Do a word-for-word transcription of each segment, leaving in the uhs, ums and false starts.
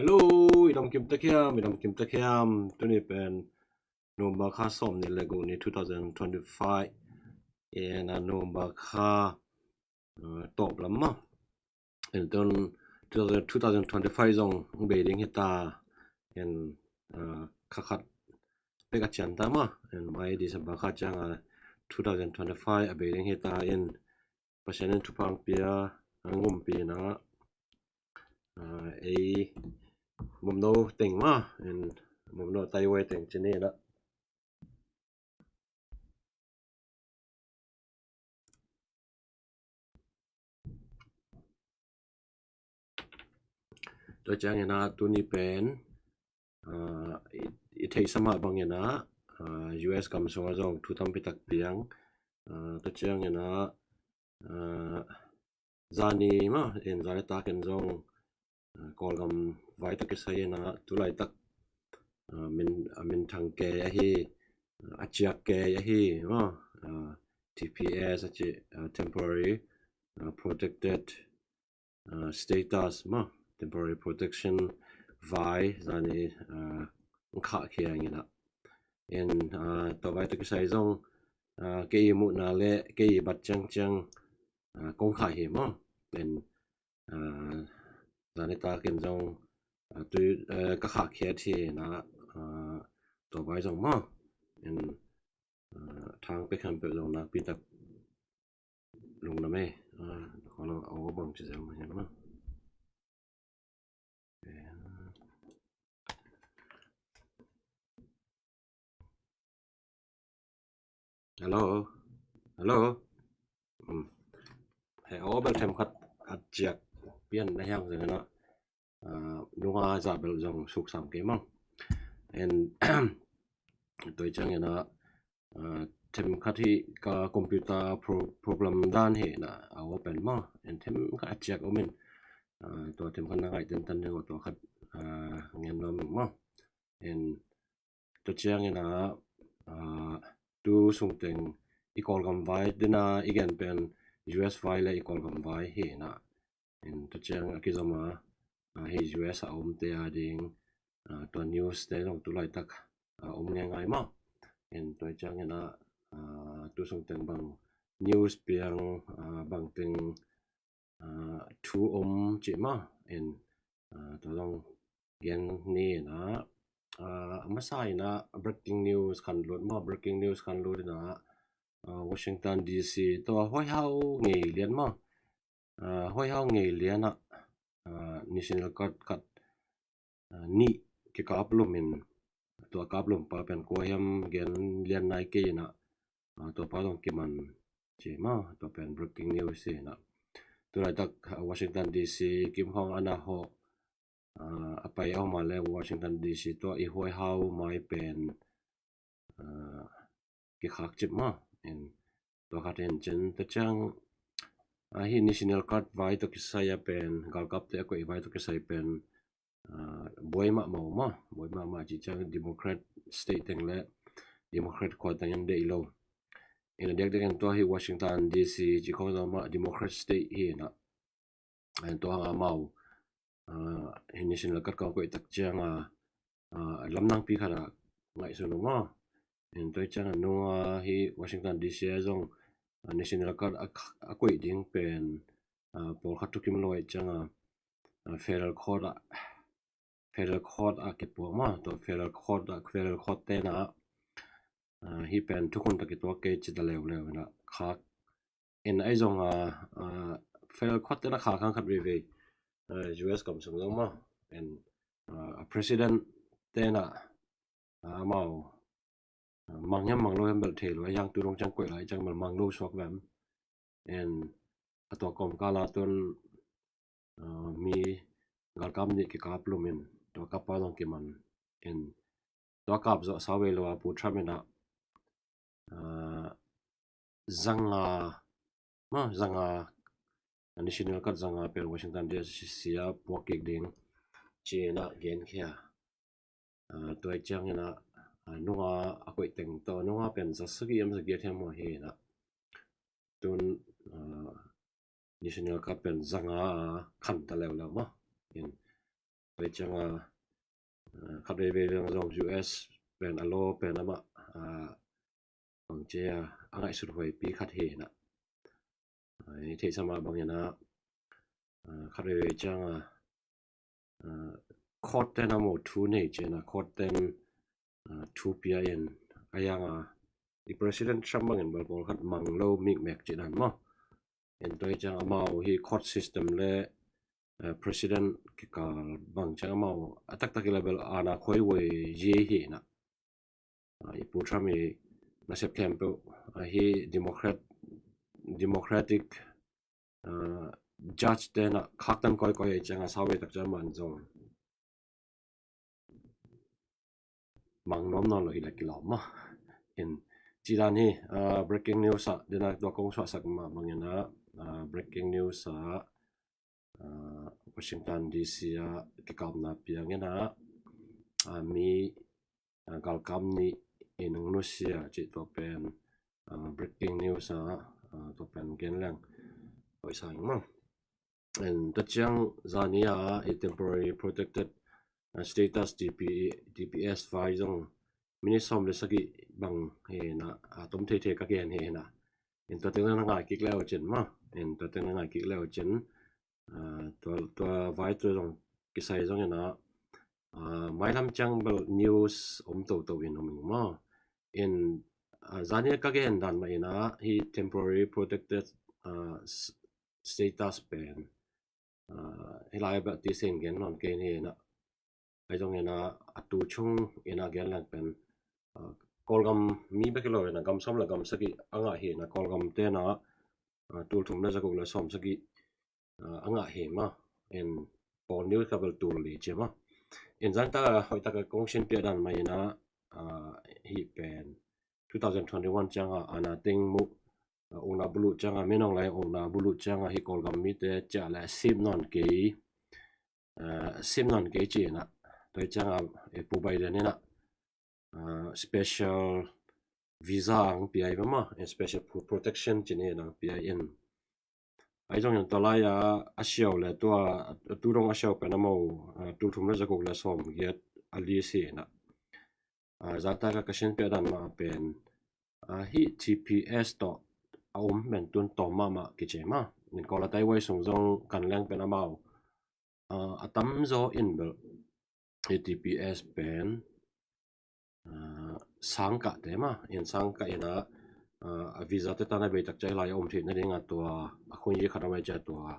Hello, i dam kim tek hiam, i dam kim tek hiam. Tuni pen November kha sawm nih le guk ni two thousand twenty-five. Ina November kha, uh, tawp lam ma. En tun two thousand, two thousand twenty-five zong bei ding hi ta. En, uh, kha khat pek a cian ta ma. En mai December kha ciang a two thousand twenty-five a bei ding hi ta. En Pasian in thupha pia, a ngumpi na, ah, ei mumno teng ma, en mumno taiwai teng cini na. Tua ciang ina tuni pen, ah, i, i theihsa mah bang ina, ah, U S gam sungah zong thu tampi tak piang, ah, tua ciang ina, ah, zani ma, en zani takin zong, ah, Kawlgam vai tawh kisai ina tulaitak, ah, min, ah, minthang kei ahi, ah, a ciak kei ahi ma, ah, T P S a ci, ah, temporary, ah, protected, ah, status ma, temporary protection vai zani, ah, khahkhia ina. En, ah, tua vai tawh kisai zong, ah, kei muhna le kei bat ciangciang, ah, kong khah hi ma. En, ah, zani takin zong, ah, tu, ah, ka khahkhia hi na, ah, tua vai zong ma. En, ah, thang pek khempeuh zong nakpi tak lungdam e. Ah, khollo a aw bang ci zel ma hiam ma. Hello. Hello. Um. He aw bel themkhat a ciak pian na hiang zel na. Ah, nunga zah bel zong suksam kei mang. En tua ciang ina, ah, themkhat hi ka computer pro-, problem dan hi na a open ma. En themkhat a ciak om in, ah, tua themkhat na ngaih tentan ding tua khat, ah, ngen nuam ing ma. En tua ciang ina, ah, tu sungteng i Kawlgam vai dina i gen pen U S vai le i Kawlgam vai hi na. En tua ciang a kizom a, ah, hi U S a omte a ding, ah, tua news te zong tulaitak, ah, om ngeingai ma. En tua ciang ina, ah, tu sungteng bang news piang, ah, bangteng, ah, thu om ci ma. En, ah, tua zong gen ni na, ah, a masa ina breaking news khan lut ma, breaking news khan lut ina, ah, Washington D C tua huaihau ngei lian ma. Ah, huaihau ngei lian ah, ah, National Guard khat, ah, nih kikap lum in, tua kap lum pa pen kua hiam gen lian nai kei ina, ah, tua pa zong kiman ci ma, tua pen breaking news hi na. Tulaitak, ah, Washington D C kim hong ana ho, ah, a pai a om a le Washington D C tua i huaihau mai pen, ah, kikhak cip ma. En tua khat en cin tua ciang, ah, hi National Guard vai tawh kisai a pen, galkapte a koih vai tawh kisai pen, ah, buai mahmah uh ma, buai mahmah ci ciang Democrat state teng le Democrat khua teng in deih lo. En a diakdiak in tua hi Washington D C ci khong zong ma Democrat state hi na. En tua hang amau, ah, hi National Guard kong koih tak ciang a, ah, lamdangpi khat a ngaihsun uh ma. En tua ciang a nunga hi Washington D C a zong, ah, National Guard a, a koih ding pen, ah, pawlkhat thukim lo ahih ciang a, ah, federal court ah, federal court ah kipuak ma, tua federal court ah, federal court te na, ah, hi pen thukhun tak kituak kei ci ta leuleu ina khak. En ahi zong a, ah, federal court te na khak hang khat veivei, ah, U S gam sung zong ma. En, ah, a president te na, ah, amau, ah, mang hiam mang lo hiam bel thei lo, a hiang tu dong ciang koih lai ciang bel mang lo suak vem. En a tua kawmkal a tun, ah, mi galkap nih kikap lum in tua kap pa zong kiman. En tua kap zawh sau vei lo a Pu Trump ina, ah, zanga ma, zanga, National Guard zanga pen Washington D C a puak kik ding ci ina genkhia. Ah, tua ciang ina, ah, nunga a koih teng tawh nunga pen za sagih hiam za giat hiam maw hi ina. Tun, ah, National Guard pen zanga a khan ta leuleu ma. In Tua ciang a, ah, khat veivei zong zong U S pen a law pen amah, ah, bang ci a, a ngaihsut huaipi khat hi na. Ah, i theihsa mah bangin a, ah, khat veivei ciang a, ah, court ten a maw thu nei ci a, court ten, ah, thu pia in a yang a, i President Trump bangin bel pawlkhat mang lo mikmek ci dan maw. En tua hi ciang amau hi court system le, ah, president kikal bang ciang amau a taktak i le bel ana khuai voi ye hi na. Ah, i Pu Trump i nasep khempeuh, ah, hi Democrat, Democratic, ah, judge te na khaktan kawikawi a i ciang a sau vei tak ciang man zong mang nuam nawn lo hi le kilawm maw. In ci dan hi, ah, breaking news ah dena tua kong suahsak mah bangin a, ah, breaking news ah, ah, Washington D C ah kikapna piangin a, ah, mi, ah, galkap nih in hong nusia cih tua pen, ah, breaking news ah, ah, tua pen gen leng hoih sa ing maw. En tua ciang zani a i temporary protected, ah, status T P, T P S vai zong minute sawm le sagih bang hi na, ah, tom theithei ka gen hi na. En tua teng na ngai kik leu cin maw. En tua teng na ngai kik leu cin, ah, tua, tua vai tua zong kisai zongin a, ah, mailam ciang bel news om toto in om ing maw. In, ah, zani a ka gen dan mah in a hi temporary protected, ah, s-, status pen, ah, hi lai bel ti sen gen nawn kei ni na. Ahi zongin a, a tu chung in a gen leng pen, ah, Kawlgam mi bek hi lo in a gam sawm le gam sagih a ngah hi na, Kawlgam te na, ah, tul thum le za guk le sawm sagih, ah, a ngah hi maw. En pawl news ka bel tul li ci maw. En zan ta hoih tak a kong sin piak dan mah in a, ah, hi pen two thousand twenty-one ciang a ana teng mu, ah, ukna buluh ciang a, Min Aung Hlaing ukna buluh ciang a hi Kawlgam mite ciah le sim nawn kei, ah, sim nawn kei ci in a. Tua ciang a, eh, Pu Biden in a, ah, special visa ang pia i maw, eh, special pro-, protection ci ni ang pia in. Ahi zongin tua lai a, a siau le tua, a tu dong a siau pen a maw, ah, tul thum le za guk le sawm giat a li si na. Ah, zan ta ka ka sin piak dan mah pen, ah, hi T P S tawh a om pen tun tawm mahmah kici maw. In Kawl a tai vai sung zong kan leng pen amau, ah, a tamzaw in bel hi T P S pen, ah, sangkah te maw, in sangkah in a, ah, a visa te tan a bei tak ciang lai a om theih nading a tua a khun yi khat a vai ciang tua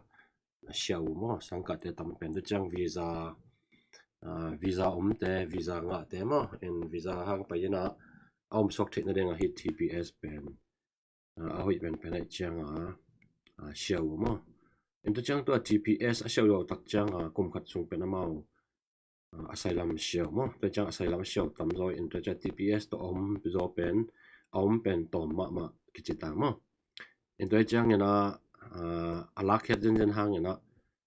a siau maw, sangkah te tam pen. Tua ciang visa, ah, visa om te, visa ngah te maw, in visa hang pai in a, a om suak theih nading a hi T P S pen, ah, a hoih pen pen ahi ciang a, ah, siau maw. In tua ciang tua T P S a siau lo tak ciang a kum khat sung pen amau, ah, asylum siau maw. Tua ciang asylum siau tamzaw in tua ciang T P S tawh a om zaw pen, a om pen tawm mahmah kici ta maw. In tua ciang in a, ah, a lakkhiat zenzen hang in a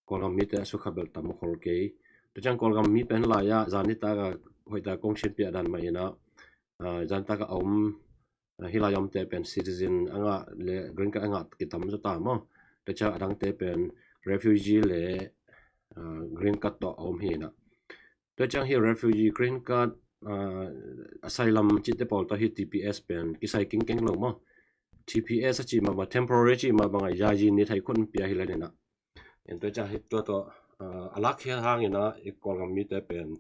Kawlgam mite a sukha bel tam khol kei. Tua ciang Kawlgam mi pen lai a zan ni tak a hoih tak a kong sin piak dan mah in a, ah, zan tak a a om, ah, hi lai a omte pen citizen a ngah le green card a ngah kitam zaw ta maw. Tua ciang a dangte pen refugee le, ah, green card tawh a om hi na. Tua ciang hi refugee, green card, ah, asylum cihte pawl tawh hi T P S pen kisai kingkeng lo maw. T P S a cih mah bang, temporary cih mah bang a yayi ni thei khun pia hi le ni na. In tua ciang hi tua tawh, ah, a lakkhiat hang in a i Kawlgam mite pen,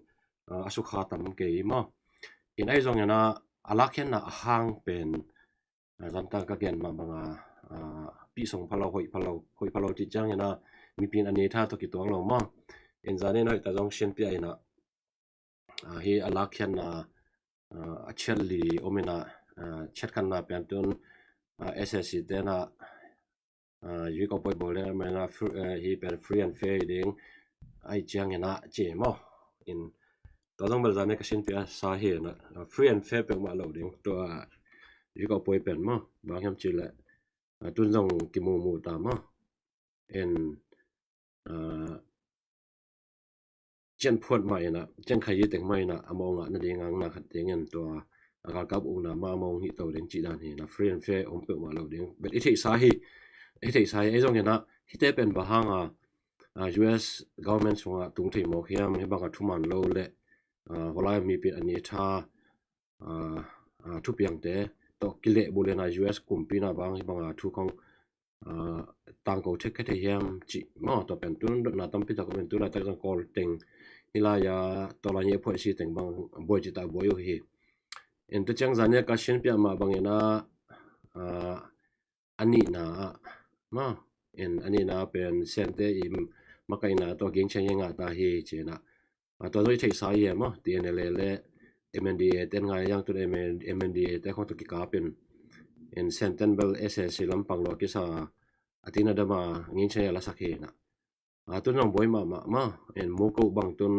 ah, a sukha tam kei maw. In ahi zongin a, a lakkhiatna a hang pen, ah, zan ta ka gen mah bang a, ah, pih song pha lo, hoih pha lo, hoih pha lo cih ciang in a mipi in a nei tha tawh kituak lo maw. In zan in hoih tak zong sin piak in a, ah, hi a lakkhiatna, ah, a ciat li om in a, ah, ciat khatna pen tun, ah, S S C te na, ah, Yui Kau Poi bawl ding a, hi pen free and fair ding ahi ciang in a ci maw. In tua zong bel zan in ka sin piak sa hi na, ah, free and fair peuhmah lo ding tua Yui Kau Poi pen maw. Bang hiam cih leh, ah, tun zong kimumu ta maw. In, ah, cian phuat mah in a, cian khayi teng mah in a, amau ngah nading a ngah khat ding in tua a galkap ukna mah amau hih to ding cih dan hi na, free and fair om peuhmah lo ding. Bel i theihsa hi, i theihsa hi, ahi zongin a, hihte pen bang hang a, US government sungah tung thei mawk hiam, hih bangah thuman lo le, holai mipi an i tha thupiangte tawh kilehbulh in US kumpi na bang hih bangah thu khong tangko thek kha thei hiam cih maw, tua pen tun dotna tampi tak om in, tu laitak zong Kawl teng hih lai-a tua lai hi a phuaisi teng bang buai cih tak buai uh hi. In tua ciang zan ni a ka sinpiah mah bangin ah a nihna ah maw, in a nihna pen Sente i makaihna tawh gingchian hi ngah ta hi ci-in ah, tua zong i theihsa hi a maw, TNLA le MNDAA te ngai a, tun MNDAA te khong tawh kikap in, in Senten bel SAC lampang lo a kisa a, tina dama gingchian hi a lasak hi na. Tun zong buai mahmah maw, in Muko bang tun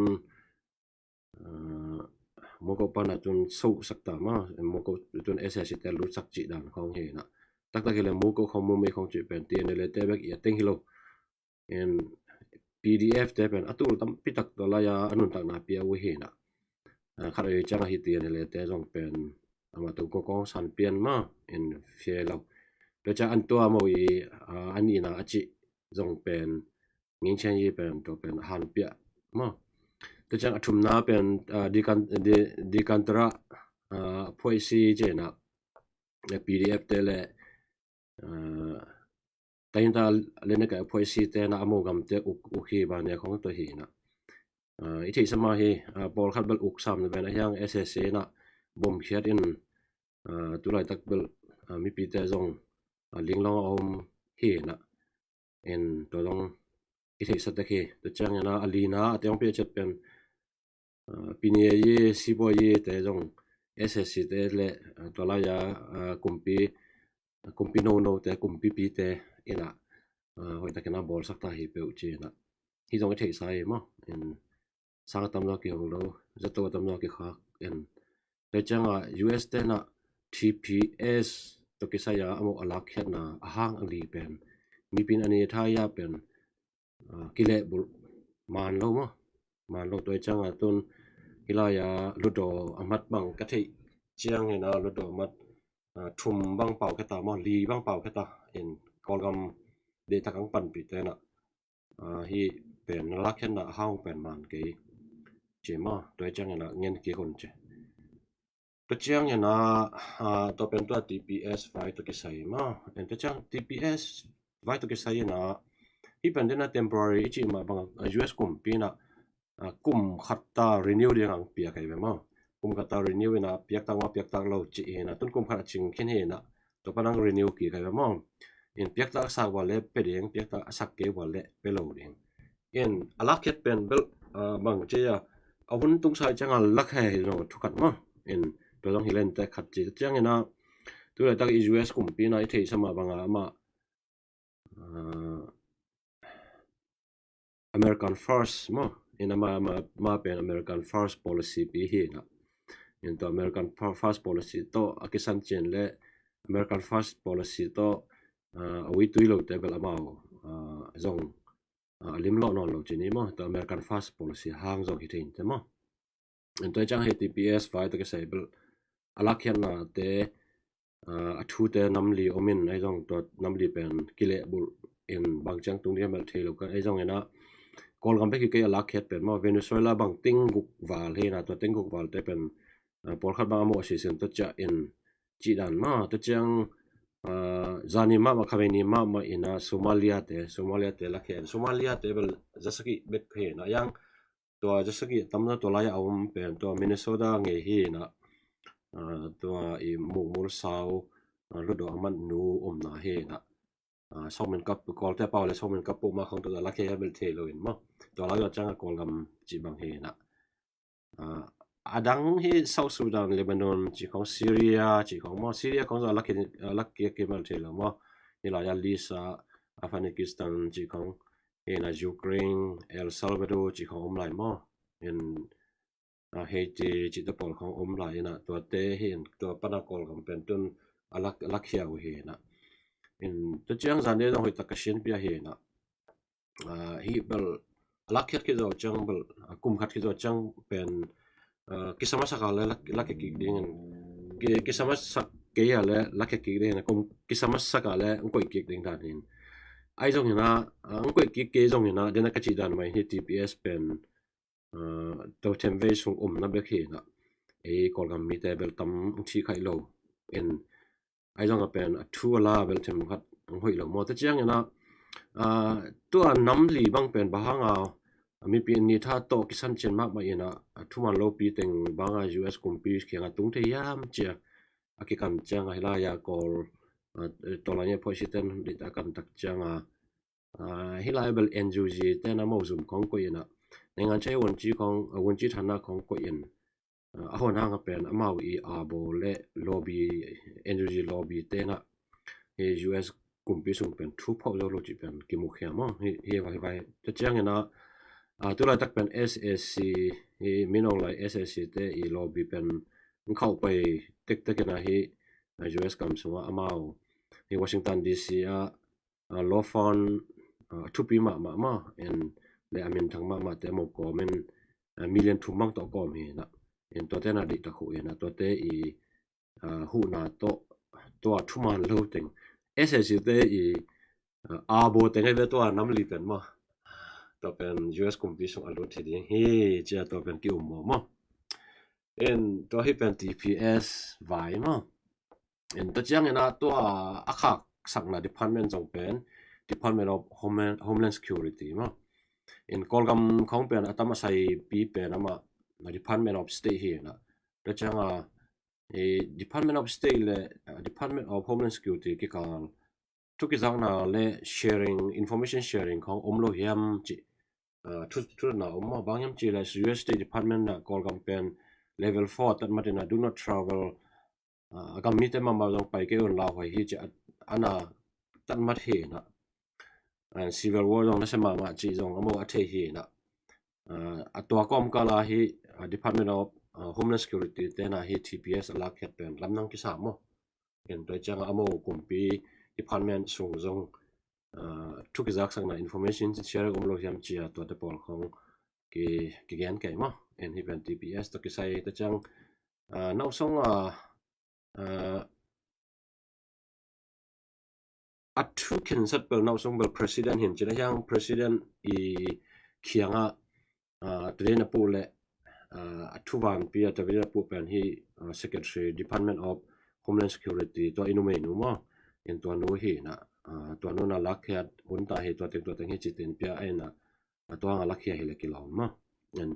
Muko pana tun sohsak ta maw, Muko tun SAC te lutsak cih dan khong hi na. Taktak hi le Muko khong Mumei khong cih pen TNLA te bek i a teng hi lo. In PDF te pen a tul tampi tak tua lai-a a nuntakna pia uh hi na. Khat a i ciang a hi TNLA te zong pen amah tung kong kong san pian maw, in fia lo. Tua ciang an tua maw i a nihna a cih zong pen gingchian hi pen tua pen a hanpiah maw. Tua ciang a thumna pen Dikantara phuaisi ci-in ah PDF te le tainta le na kai phuaisi te na a mawgamte uk uk hi bang nia khong tua hi na. I theihsa mah hi, pawlkhat bel uk sam na pen a hiang SAC na bomkhiat in tu laitak bel mipite zong linglawng a om hi na. In tua zong i theihsa tek hi. Tua ciangin ah a lina a teng pia ciat pen PNA i sipuai i te zong SAC te le tua lai-a kumpi kumpi nono te, kumpipi te in ah hoihtakin a bawlsak ta hi peuh ci-in ah. Hih zong i theihsa hi maw. In sang a tam zaw kihong lo, zato a tam zaw kikhak in. Tua ciangah US te na TPS tawh kisai a amau a lakkhiatna a hang a li pen mipi in a ni tha-a pen kilehbulh man lo maw. Man lo tua ciangah tun hih lai-a Hluttaw Hmar bang ka theih ciangin ah Hluttaw Hmar thum bang pau kheta maw, li bang pau kheta in Kawlgam deihtak ang panpih te na hih pen na lakkhiatna a hang pen man kei ci maw. Tua ciangin ah ngen kik un ci. Tua ciangin ah tua pen tua TPS vai tua kisai maw. Tua ciang TPS vai tua kisai in ah hih pen den a temporary i cih mah bang US kumpi in ah kum khat ta renew ding ang piak ahi ve maw. Kum khat ta renew in ah piaktak maw piaktak lo cih in ah tun kum khat a cing khin hi in ah tua pan ang renew kik ahi ve maw. In piaktak a sak ua le pe ding, piaktak a sak kei ua le pe lo ding. In a lakkhiat pen bel bang ci a, a hun tungsa i ciang a lakkhiat hi lo thu khat maw. In tua zong hi len te khat ci ciangin ah tu laitak i US kumpi in ah i theihsa mah bangah amah American First maw. In amah amah pen American First policy pi hi na. In tua American First policy tawh a kisan cin le American First policy tawh a uitui lo te bel amau zong a lim lawh nawn lo cin hi maw. Tua American First policy hang zong hi thei in te maw. In tua ciang hei TPS vai tua kisai bel a lakkhiatna te a thute namli om in ahi zong tua namli pen kilehbulh in bang ciang tung ding a melh thei lo kan ahi zong in ah Kawlgam bek hi kei a lakkhiat pen maw. Venezuela bang tengguk val hi na, tua tengguk val te pen pawlkhat bang a mawh a sisin tua ciah in cih dan maw. Tua ciang zani mahmah khavei ni mahmah in ah Somalia te, Somalia te lakkhiat in, Somalia te bel zasakih bek hi na yang tua zasakih tamna tua lai a om pen tua Minnesota ngei hi na. Tua i mukmul sau Hluttaw Hmar nu omna hi na. Sawmin kap Kawlte pau le sawmin kap puma khong tua lakkhiat a melh thei lo in maw. Tua lai a ciang a Kawlgam cih bang hi na. A dang hi South Sudan, Lebanon cih khong, Syria cih khong maw. Syria khong zong a lakkhiat a melh thei lo maw. Hi lai a Lisa, Afghanistan cih khong hi na, Ukraine, El Salvador cih khong om lai maw. In Haiti cih te pawl khong om lai in ah tuate hi in tua pan a Kawlgam pen tun a lak a lakkhiat uh hi na. In tua ciang zan dei zong hoih tak ka sinpia hi na. Hih bel a lakkhiat khit zawh ciang bel kum khat khit zawh ciang pen kisama sak a le lakkhiat kik ding in, kisama sak kei a le lakkhiat kik ding in, kisama sak a le koih kik ding dan hi in. Ahi zongin ah, ah, ang koih kik kei zongin ah, dena ka cih dan mai hi, T P S pen, ah, to themvei sung omna bek hi na. Ei Kawlgam mite bel tam ang thih khaih lo. En, ahi zong a pen a thu a la bel themkhat ang hoih lo maw. Tua ciangin ah, ah, tua nam li bang pen bang hanga, ah, mipi ni tha tawh kisan cian mahmah in ah, a thuman lopi teng banga U S kumpi kianga tung thei hiam cia a kikan cianga hi lai a Kawl, ah, tawlanya phoisi ten dit a kan tak cianga, ah, hi lai bel N U G ten a mozum khong koih in ah, naingan chai wunci khong, ah, wunci thana khong koih in, ah, a hon hanga pen amau i abo le lobby, N U G lobby ten ah hi U S kumpi sung pen thu phauh zo lo cih pen kimukhia maw. Hi, hi vai, hi vai. Tua ciangin ah, ah, tulaitak pen S A C, hi Min Aung Hlaing S A C te i lobby pen ang khauh pai tektek in ah hi, ah, U S gam sungah amau hi Washington D C ah, ah, law firm, ah, thupi mahmah mah, en le a minthang mahmah te amau kawmin, ah, million thum bang tawh kawm hi na. En tuate na dihtak huh hi na, tuate i, ah, huhna tawh tua thuman lo teng, S A C te i, ah, abo teng ahi ve tua nam li pen maw. Tua pen U S kumpi sung a lut hi ding hi, cia tua pen ki-um maw maw. En tua hi pen T P S vai maw. En tua ciangin ah tua a khaksakna department zong pen Department of Homeland, Homeland Security maw. En Kawlgam khong pen a tam a saipi pen amah Department of State hi na. Tua cianga, eh, Department of State le, ah, Department of Homeland Security kikal thu kizakna le sharing, information sharing khong om lo hiam cih, ah, thu, thu na om maw. Bang hiam cih le U S State Department na Kawlgam pen level four tat matin ah do not travel, ah, a gam mite mahmah zong pai kei un lauhuai hi cih a, ana tat mat hi na. Ah, civil war zong nasia mahmah cih zong amau a thei hi na. Ah, a tua kawmkal ah hi, ah, Department of, ah, Homeland Security te na hi T P S a lakkhiat pen lamdang kisa maw. En tua cianga amau kumpi department sung zong, ah, thu kizaksakna information sharing om lo hiam cia tuate pawl khong ki, kigen kei maw. En hi pen T P S tawh kisai tua ciang, ah, nausong, ah, ah, a thu khensat bel nausong bel president hin cina hiang president i kiangah, ah, tadina pu le, ah, a thuvanpi a tadina pu pen hi, ah, Secretary Department of Homeland Security tua i numeinu maw. En tua nu hi na, ah, tua nu na lakkhiat hunta hi tua teng tua teng hi citin pia aina, ah, tua nga lakhia hi le kilawm maw. En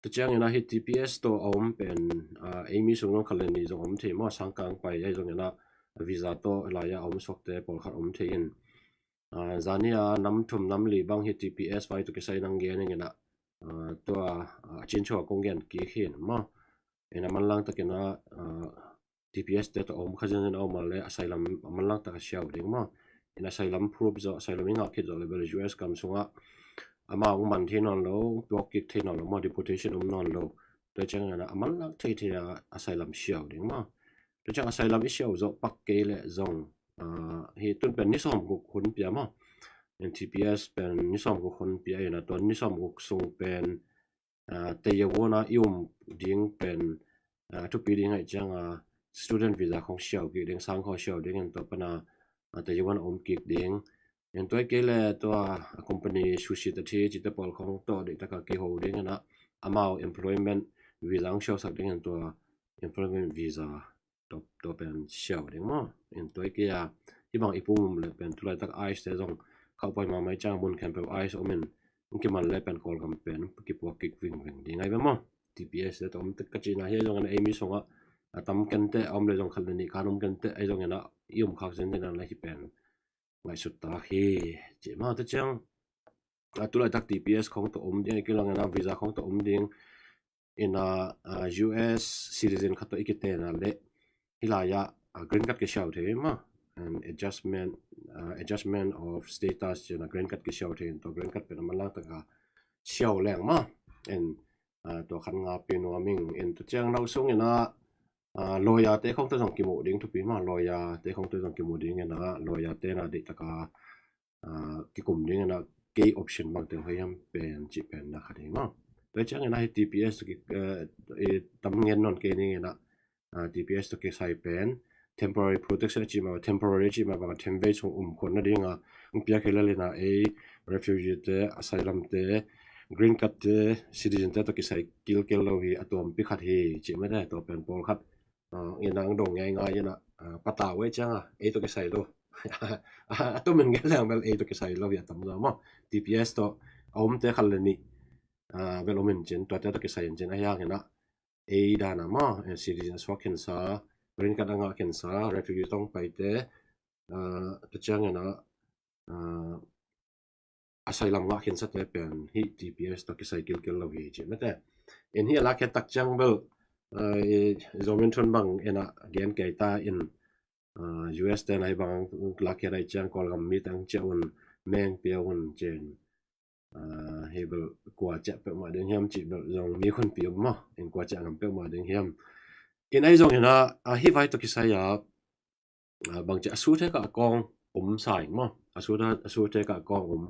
tua ciangin ah hi T P S tawh a om pen, ah, ei mi sung zong khat le nih zong om thei maw, sangkang pai ahi zongin ah visa tawh lai-ah a om suakte pawlkhat om thei in. Ah, zani a nam thum nam li bang hi T P S vai tawh kisai nang gen ing in ah, ah, tua, ah, a cin chua kong gen kik hi in maw. En a manlang takin ah, ah, T P S te tawh a om kha zenzen a om a le asylum a manlang taka siau ding maw. En asylum proof zawh, asylum i ngah khit zawh le bel U S gam sungah amau hong man thei nawn lo, tuak kik thei nawn lo maw, deportation om nawn lo. Tua ciangin ah a manlang thei thei a asylum siau ding maw. Tua ciang asylum i siau zawh pak kei le zong, ah, hi tun pen ni sawm guk hun pia maw. En T P S pen ni sawm guk hun pia in ah tua ni sawm guk sung pen, ah, tayawona i um ding pen, ah, thupi ding aih cianga student visa khong siau kik ding, sang khong siau ding en tua pana, ah, tayawona um kik ding. En tua kei le tua, ah, company sushi ta thi cite pawl khong tawh deihtaka kiho ding en ah amau employment visa ang siausak ding en tua employment visa tua, tua pen siau ding maw. En tua i kei a, i bang i pum um le pen tulaitak ICE te zong khauh pai mahmah i ciang mun khempeuh ICE om in, in kiman le pen Kawlgam pen kipuak kik vingving ding ai ve maw. T P S te tawh om tek ka cihna hi zong en ei mi sungah a tam kente a om le zong khat le nih kan om kente ai zong en ah i um khak zenzen a le hi pen ngaihsut tak hi. Cih maw tua ciang, ah, tulaitak T P S khong tawh om ding, a kilangin ah visa khong tawh om ding in ah, ah, U S citizen khat tawh i kitena le hi lai-ah, ah, green card kisiau thei maw. And adjustment, ah, adjustment of status cih na green card kisiau thei in tua green card pen a manlang taka siau leng maw. And, ah, tua khan ngapi nuam ing. In tua ciang nausung in ah, ah, lawyer te khong tawh zong kimu ding thupi maw. Lawyer te khong tawh zong kimu ding in ah lawyer te na deihtaka, ah, kikum ding in ah kei option bangteng hoih hiam pen cih pen na kha ding maw. Tua ciangin ah hi T P S tawh ki, eh, i tam ngen nawn kei ning in ah, ah, T P S tawh kisai pen, temporary protection a cih mah, temporary a cih mah bang a themvei sung um khawm nadinga hong piak hi lel in a, ei refugee te, asylum te, green card te, citizen te tawh kisai kilkel lo hi a tuampi khat hi cih mah te. Tua pen pawlkhat in a hong dong ngaingai in a, patau ei cianga ei tawh kisai lo. A tumin gen leng bel ei tawh kisai lo hi a tamzaw maw. T P S tawh a omte khat le nih bel om in cin, tuate tawh kisai in cin, ahi hangin a ei dan a maw, citizen a suak khinsa, green card a ngah khinsa, refugee tawh hong paite, tua ciangin a asylum ngah khinsate pen hih T P S tawh kisai kilkel lo hi cih mah te. In hih a lakkhiat tak ciang bel Zomi Thu in bang in a gen kei ta in, U S te in a hih bang lakkhiat ahih ciang Kawlgam mite hong ciah un, meng pia un cin. Hih bel kua ciah peuhmah ding hiam cih bel zong mi khunpi om maw, in kua ciah ngam peuhmah ding hiam. In ahi zongin a, hih vai tawh kisai a bangci a sut hek a kawng om sa ing maw. A sut hek a kawng om.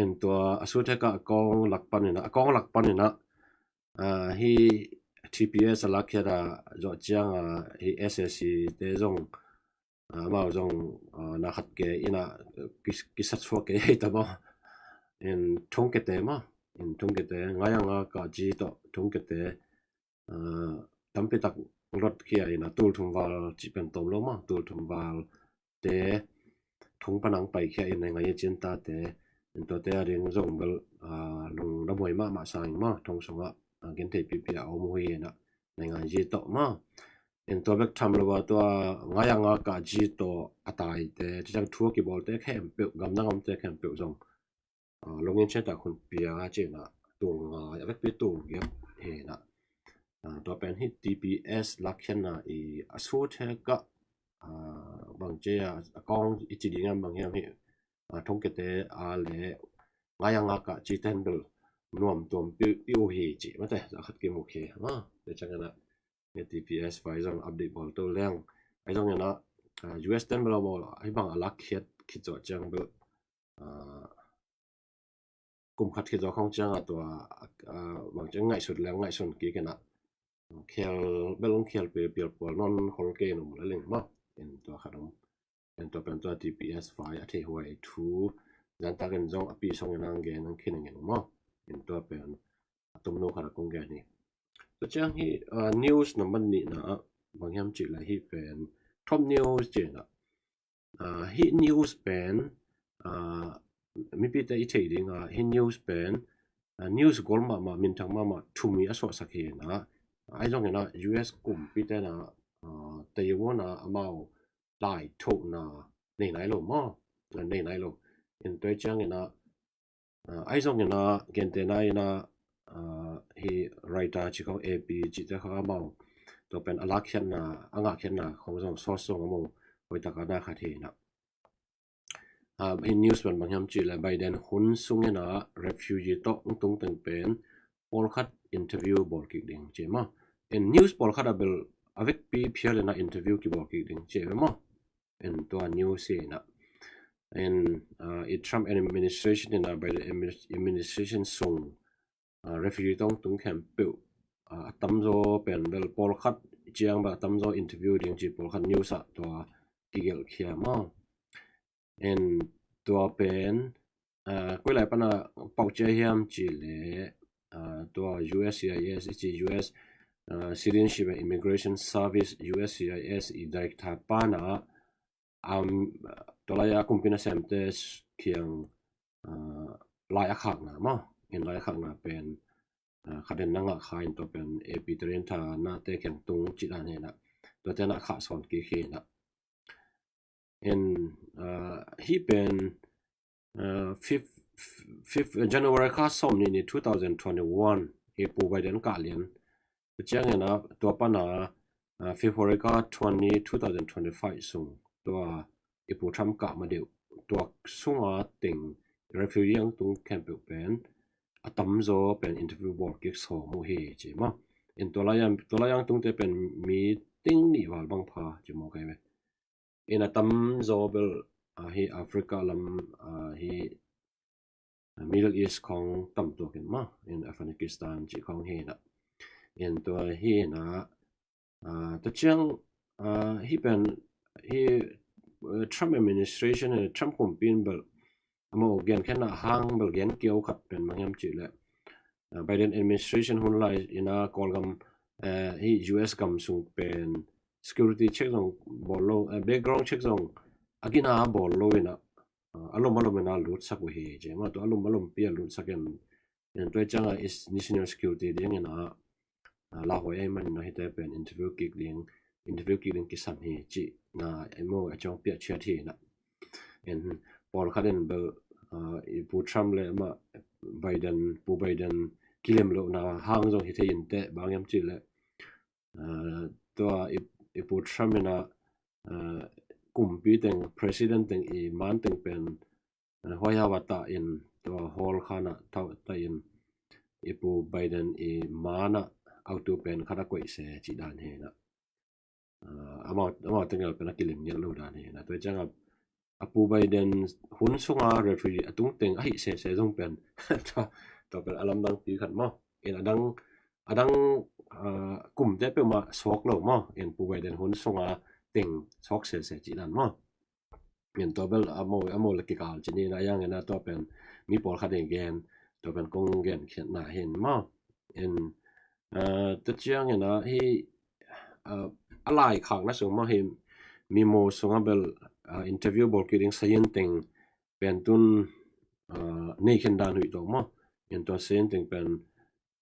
In tua a sut hek a kawng lak panin a, a kawng lak panin a, hih T P S a lakkhiat a zawh cianga hih S A C te zong, amau zong na khat kei in a, kisat suak kei hei ta maw. In thongkete maw, in thongkete, ngai anga kah ci tawh thongkete tampi tak lot khia in a, tul thum val cih pen tawm lo maw, tul thum val te thong pan hong paikhia in a, ngai a cin tate, in tuate a ding zong bel lung na muai mahmah sa ing maw, thong sungah genthei pihpih a om uh hi in a, nai ngai ci tawh maw. In tua bek tham lo a, tua ngai anga kah ci tawh a taite, tua ciang thu a kibawlte khempeuh, gamdang omte khempeuh zong lungin cian tak hun pia cin a, tul nga a vekpi tul giat hi in a. Tua pen hih T P S lakkhiatna i a sut hek a, bangci a kawng i ci ding hiam bang hiam hih thongkete a le ngai anga kah ci ten bel nuam tuam pi uh hi cih mah te, za khat kimu khi maw. Tua ciangin a T P S vai zong update bawl to leng, ahi zongin a U S ten bel a maw, hih bang a lakkhiat khit zawh ciang bel kum khat khit zawh khawng cianga tua bangci ngaihsut leng ngaihsun kik in a, khel bel hong khel pialpial pual nawn khol kei in um lel ing maw. In tua khat om. In tua pen tua T P S vai a theihuai thu zantakin zong a pi songin ang gen ang khin ang in um maw. In tua pen a tumnu khat a kong gen hi. Tua ciang hih news nambat nihna ah bang hiam cih leh hih pen top news cih in a, hih news pen mipite i theih dinga hih news pen news gol mahmah, minthang mahmah thum i a suahsak hi in a, ahi zongin a U S kumpite in a Taiwan a amau laithohna nei nai lo maw, nei nai lo. In tua ciangin a ahi zongin a gentehna in a hih Reuters cih khawng, A P cihte khawng amau tua pen a lakkhiatna, a ngahkhiatna khawng zong source zong amau hoihtaka na khat hi in a. Hih news pen bang hiam cih leh Biden hun sungin a refugee tawh hong tung teng pen pawlkhat interview bawl kik ding ci maw. In news pawlkhat a bel a vekpi phial in a interview kibawl kik ding ci ve maw. In tua news hi in a, in i Trump administration in a, Biden administration sung refugee tawh hong tung khempeuh a tamzaw pen bel pawlkhat ciang bel a tamzaw interview ding ci pawlkhat news ah tua kigelh khia maw. In tua pen koi lai pana pauh cia hiam cih leh tua U S C I S i ci, U S Citizenship and Immigration Service, U S C I S i director pana tua lai a kumpi nasemte kiang lai a khakna maw, in lai a khakna pen khaden na ngah kha in tua pen A P te rian tha nate kiang tung cih dan hi in a, tuate na khah sawn kik hi in a. In hih pen fifth, fifth January kha sawm nih ni two thousand twenty-one i Pu Biden kah lian. Tua ciangin a tua pana February kha twenty, two thousand twenty-five sung tua i Pu Trump kah ma deuh, tua sunga teng refugee ang tung khempeuh pen a tamzaw pen interview bawl kik sawm uh hi ci maw. In tua lai ang tungte pen mi ting nih val bang pha ci maw kai ve. In a tamzaw bel ahi Africa lam, ahi Middle East khawng tam tuak in maw, in Afghanistan cih khawng hi in a. In tua hi in a, tua ciang hih pen hi, eh, Trump administration, eh, Trump kumpi in bel amau genkhiatna hang bel gen kiau khat pen bang hiam cih leh, eh, Biden administration hun lai in a Kawlgam, eh, hi U S gam sung pen security check zong bawl lo, eh, background check zong a gina bawl lo in a, eh, a lom a lom in a lutsak uh hi ci mah, tua a lom a lompi a lutsak in, in tua ciang a is national security ding in a, ah, lauhuai ahih manin a hite pen interview kik ding, interview kik ding kisam hi cihna emaw a ciang piah ciat hi na. In pawlkhat in bel, ah, i Pu Trump le amah Biden, Pu Biden kilem lohna hang zong hi thei in teh, bang hiam cih leh, ah, tua i, i Pu Trump in a, ah, kumpi teng, president teng i man teng pen, eh, huaihau a tah in, tua hall khan a tah in, i Pu Biden i man a auto pen khat a koih se cih dan hi na. Ah, amau, amau teng pen a kilim ngiat lo dan hi na. Tua ciang a, a Pu Biden hun sunga refugee a tung teng a hih sese zong pen tua, tua pen a lamdang pi khat maw. In a dang, a dang, ah, kumte peuhmah suak lo maw. In Pu Biden hun sunga teng suak sese cih dan maw. In tua bel a mo, a mo le kikal ci ni na, a yang in a tua pen mi pawlkhat in gen, tua pen kong genkhiatna hi in maw. In, ah, tua ciang in a hi, ah, a laikhakna sung maw hi, mi mo sung a bel, ah, interview bawl kik ding sayin teng pen tun, ah, nei khen dan huih tawh maw. In tua sayin teng pen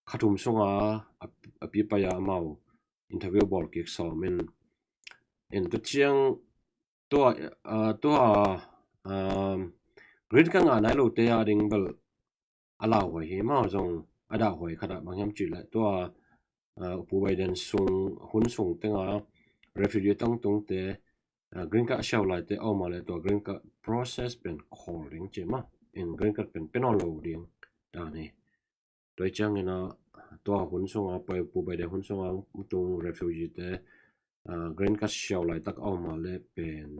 kha thum sunga a, a pi pai a amau interview bawl kik sawm in. In tua ciang tua, ah, tua, um, green card ngah nai lote a ding bel a lauhuai hi maw, zong a dahhuai khat ah bang hiam cih leh tua, ah, Pu Biden sung, hun sung teng a refugee tangtungte, ah, green card a siau laite a om a leh tua green card process pen khawl ding ci maw. In green card pen pia nawn lo ding dan hi. Tua ciang in a tua hun sunga, Pu Biden hun sunga tung refugee te, ah, green card siau laitak a om a leh pen,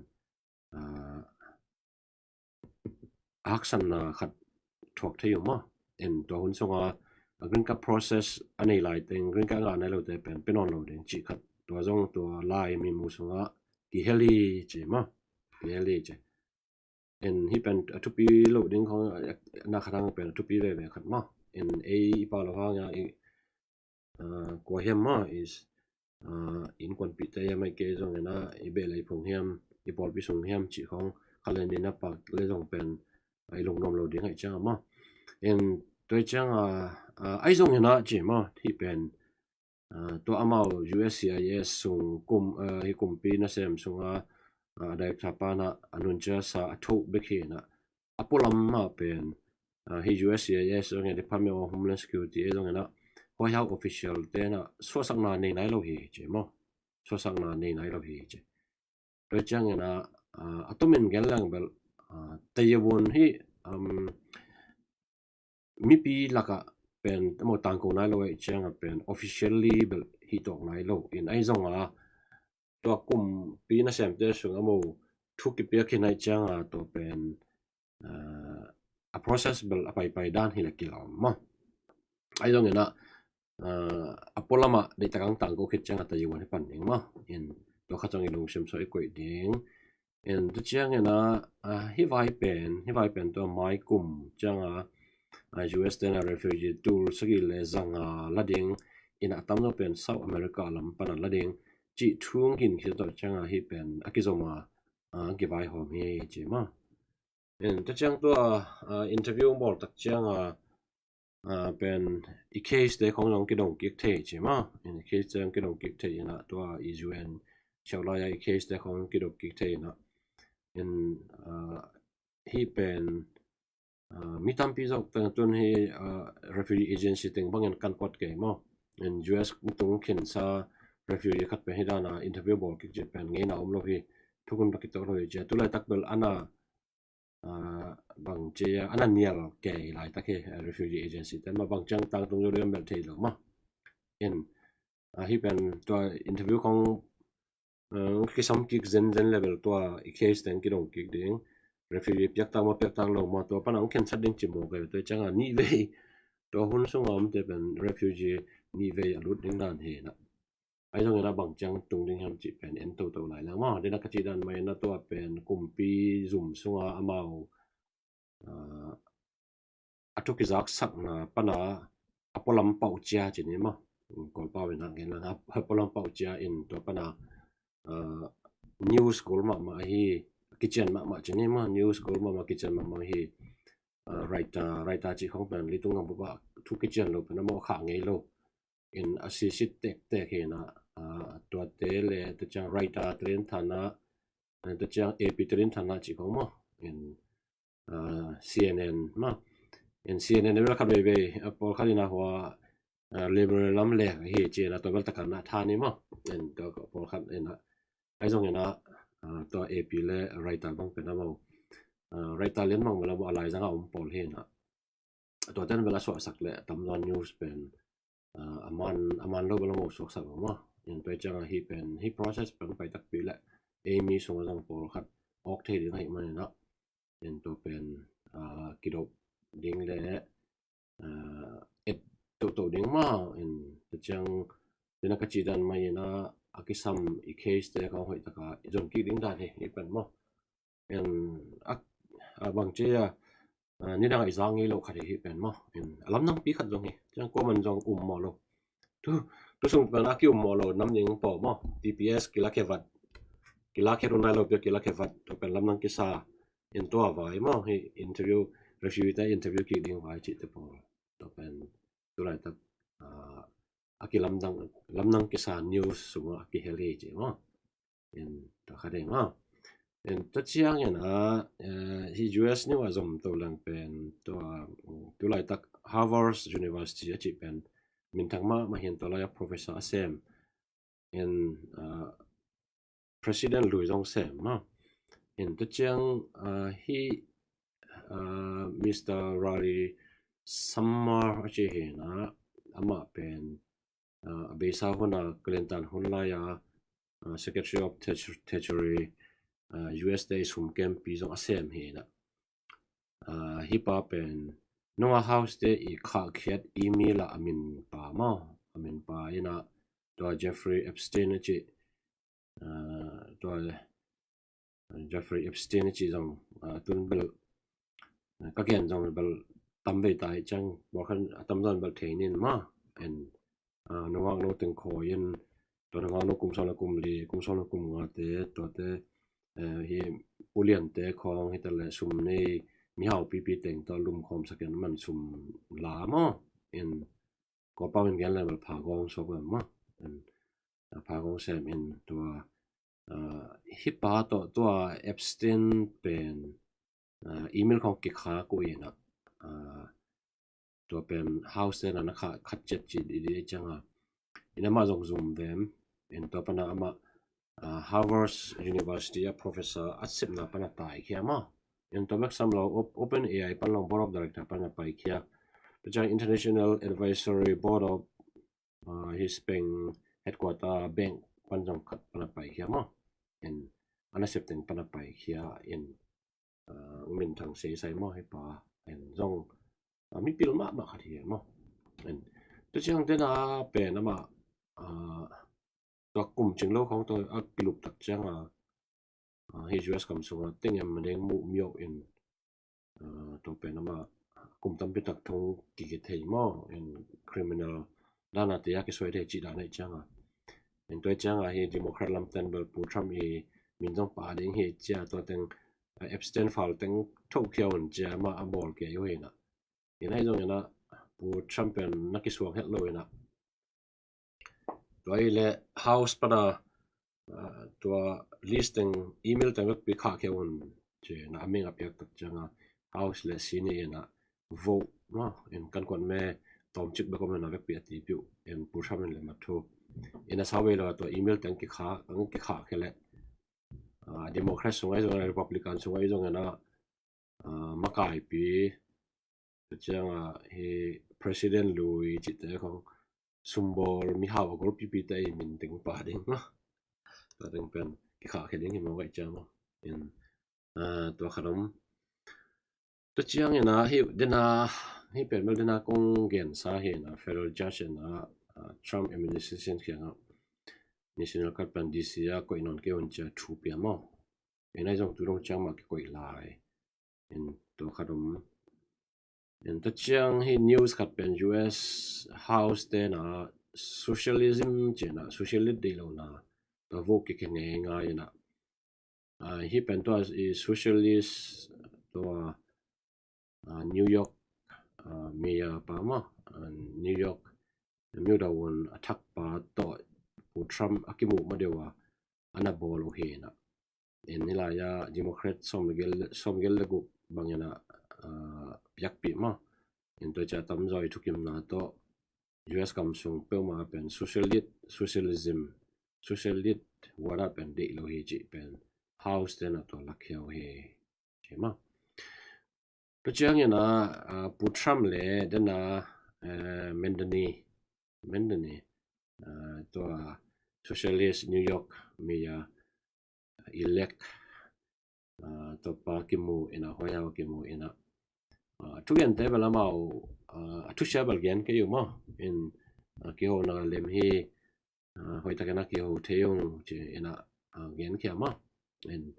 ah, a haksatna khat thuak thei uh maw. In tua hun sunga, ah, green card process a nei lai teng green card ngah nai lote pen pia nawn lo ding cih khat, tua zong tua lai mi mu sunga kihel hi ci maw. Kihel hi ci. In hih pen a thupi loh ding khong, ah, na khat hang pen a thupi veve khat maw. In ei i pa lo hang a i, ah, kua hiam maw, is, ah, innkuanpihte hiam, ahih kei zong in a i behlei phung hiam, i pawlpi sung hiam cih khong khat le nih na pak le zong pen, ah, i lungnuam lo ding ahih ciang a maw. In tua ciang a, ah, ahi zong in a ci maw, hih pen, ah, tua amau U S C I S sung kum, ah, hi kumpi nasem sunga, ah, director pa na a nunsia sa a thoh bek hi na, a pualam mah pen, ah, hi U S C I S zong in, Department of Homeland Security zong in a, huaihau official te na suahsakna nei nai lo hi ci maw. Suahsakna nei nai lo hi ci. Tua ciang in a, ah, a tomin gen leng bel, ah, Taiwan hi, um, mipi lakah pen, amau tangko nai lo ahih ciang a pen officially bel hih tawk nai lo. In ahi zong a tua kumpi nasemte sung amau thu kipiak hi na ahih ciang a tua pen, ah, a process bel a paipai dan hi le kilawm maw. Ahi zong in a, ah, a pualam ah deihtak ang tangko khit ciang a Taiwan hi pan ding maw. In tua khat zong i lungsim sung i koih ding. In tua ciang in a, ah, hih vai pen, hih vai pen tua mai kum ciang a, ah, U S te na refugee tul sagih le zanga la ding, in a tam lo pen South America lam pan a la ding cih thu hong kin khit tawh ciang a hih pen a kizom a, ah, kivaihawm hi ci maw. In tua ciang tua, ah, interview bawl tak ciang a, ah, pen i case te khong zong kidong kik thei ci maw. In i case te zong kidong kik thei in a tua i U N siau lai a i case te khong kidong kik thei in a. In, ah, hih pen, ah, mi tampi zong teng tun hi, ah, refugee agency teng bangin kan kuat kei maw. In U S tung khinsa refugee khat pen hih dan a interview bawl kik ci pen ngeina om lo hi. Thukhun bak kitawk lo hi ci a. Tu laitak bel ana, ah, bang ci a, ana nial kei laitak hi, ah, refugee agency ten mah bang ciang tangtung zo ding a melh thei lo maw. In, ah, hih pen tua interview khong, ah, kisam kik zenzen level tua i case teng kidong kik ding. Refugee piaktak maw piaktak lo maw tua pan a hong khensat ding ci mawk hi. Tua ciang a nih vei, tua hun sung a omte pen refugee nih vei a lut ding dan hi na. Ahi zongin a bang ciang tung ding hiam cih pen en toto lai leng maw. Dena ka cih dan mah in a tua pen kumpi zum sunga amau a thu kizaksakna pana a pualam pauh cia ci ni maw. Kawlpau in a gen leng a pualam pauh cia in tua pana news kul mahmah ahi, kician mahmah ci ni maw, news kul mahmah kician mahmah ahi. Writer, writer cih khong pen leitung gam bup ah thu kician lo pen a mawh khah ngei lo. In a sisit tektek hi in a, tuate le tua ciang writer te lin thana, tua ciang A P te lin thana cih khong maw. In C N N maw. In C N N in a khat veivei, a pawlkhat in a hua liberal lam lek hi ci in a tua bel takan a tha ni maw. In tua pawlkhat in a, ahi zongin a tua A P le writer bang pen a maw. Writer lian bang bel a maw a laizang a om pawl hi in a. Tua ten bel a suaksak le a tamzaw news pen a man, a man lo bel a maw suaksak lo maw. In tua ciang a hi pen, hi process pen pai takpi le ei mi sung a zong pawlkhat awk thei ding ahi man in a. In tua pen kidoh ding le et toto ding maw. In tua ciang dena ka cih dan mah in a, a kisam i case te ka hoih taka i zon kik ding dan hi, hi pen maw. In a bang ci a nidang a i zang ngei lo khat hi, hi pen maw. In a lamdang pi khat zong hi, ciang kuaman zong um mawh lo. Tu, tu sung pen a ki um mawh lo nam ding pawl maw. T P S kila khe vat, kila khe run nai lo pia kila khe vat, tua pen lamdang kisa. In tua vai maw, hi interview, refugee te interview kik ding vai cih te pawl. Tua pen tulaitak a kilamdang, lamdang kisa news sungah a kihel hi ci maw. In tua kha ding maw. In tua ciang in a hi U S news a zom to leng pen tua tulaitak Harvard University a cih pen minthang mahmah hi in tua lai a professor a sem in President lui zong sem maw. In tua ciang hi Mister Ravi Shankar a ci hi in a, amah pen a beisa hun a Clinton hun lai a Secretary of Treasury, U S te i sum kempi zong a sem hi in a. Hi pa pen nunga House te i khahkhiat email a a min pa maw, a min pa in a tua Jeffrey Epstein a ci, tua Jeffrey Epstein a ci zong tun bel ka gen zong bel tam vei ta hi ciang, bawlkhan a tam zong bel thei nin maw. En nungak no teng khawi in, tua nungak no kum sawm le kum li, kum sawm le kum nga te, tuate hi uliante khawng hi ta le sum nei mihau pipi teng tua lumkhawm sak in man sum la maw. In Kawlpau in gen le bel phagawng suak bel maw. In phagawng sem in tua hi pa tawh tua Epstein pen email khawng kikhak uh in a, tua pen House te na na khat ciat ci dih dih ciang a, in amah zong zum vem. In tua pana amah Harvard University a professor a sepna pana taikhia maw. In tua bek sam lo, OpenAI pan long board of director pana paikhia. Tua ciang International Advisory Board of hi Spain headquarter bank pan zong khat pana paikhia maw. In a nasep teng pana paikhia in minthang seisai maw hi pa. In zong mipil mahmah khat hi maw. In tua ciang tena pen amah tua kum cing lo khawng tua a kilup tak ciang a hi U S kam sunga tengem madeng muh miauh in tua pen amah kum tampi tak thong kikithei maw. In criminal dana te a kisuai thei cih dan ahi ciang a. In tua ciang a hi Democrat lamten bel Pu Trump i min zong pah ding hi cia, tua teng Epstein file teng thokhia un cia amah a bawl kei uh hi na. In ahi zong in a Pu Trump pen na kisuang het lo in a, tua i le House pana tua list teng, email teng vekpi khahkhia un ci na a ming a piak tak ciang a House le Senate in a vote maw. In kan kuan me tawmcik bek om in a vekpi a tipiuh in Pu Trump in le mat thu in a sau vei lo a tua email teng kikhah, kikhahkhia le Democrat sung ahi zong, Republican sung ahi zong in a makaipi, tua ciang a hi President lui cihte khawng sumbawl mihau a golpipi te i min teng pah ding maw. Tua teng pen kikhahkhia ding hi maw, kaih ciang maw. In tua khat om. Tua ciang in a hi dena, hi pen bel dena kong gensa hi in a federal judge in a Trump administration kiangah National Guard pen D C ah koih nawn kei un ci-a thu pia maw. Ina zong tu dong ciang mah kikoih lai. In tua khat om. In tua ciang hih news khat pen U S House te na socialism ci-in ah, socialist deih lohna tua vote kikhen ngeingai in ah. Ah, hih pen tua i socialist tua, ah, New York, ah, mayor pa maw, ah, New York miudaun a thak pa tawh Pu Trump a kimuh ma deuh a ana bawl uh hi in ah. In hih lai-ah Democrat sawm le gel, sawm gel le guk bang in ah, ah, piakpih maw. In tua ciang tamzaw i thukimna tawh U S gam sung peuhmah pen socialist, socialism, socialist huan ah pen deih lo hi cih pen House te na tua lakhia uh hi. Ci maw. Tua ciangin ah, ah, Pu Trump le dena, eh, Mamdani, Mamdani, ah, tua socialist New York mayor elect, ah, tua pa kimu in ah, White House kimu in ah, ah, thugente bel amau, ah, a thusia bel gen kei uh maw. In, ah, kihona lem hi, ah, hoihtakin a kiho thei ung ci-in ah, ah, genkhia maw. In,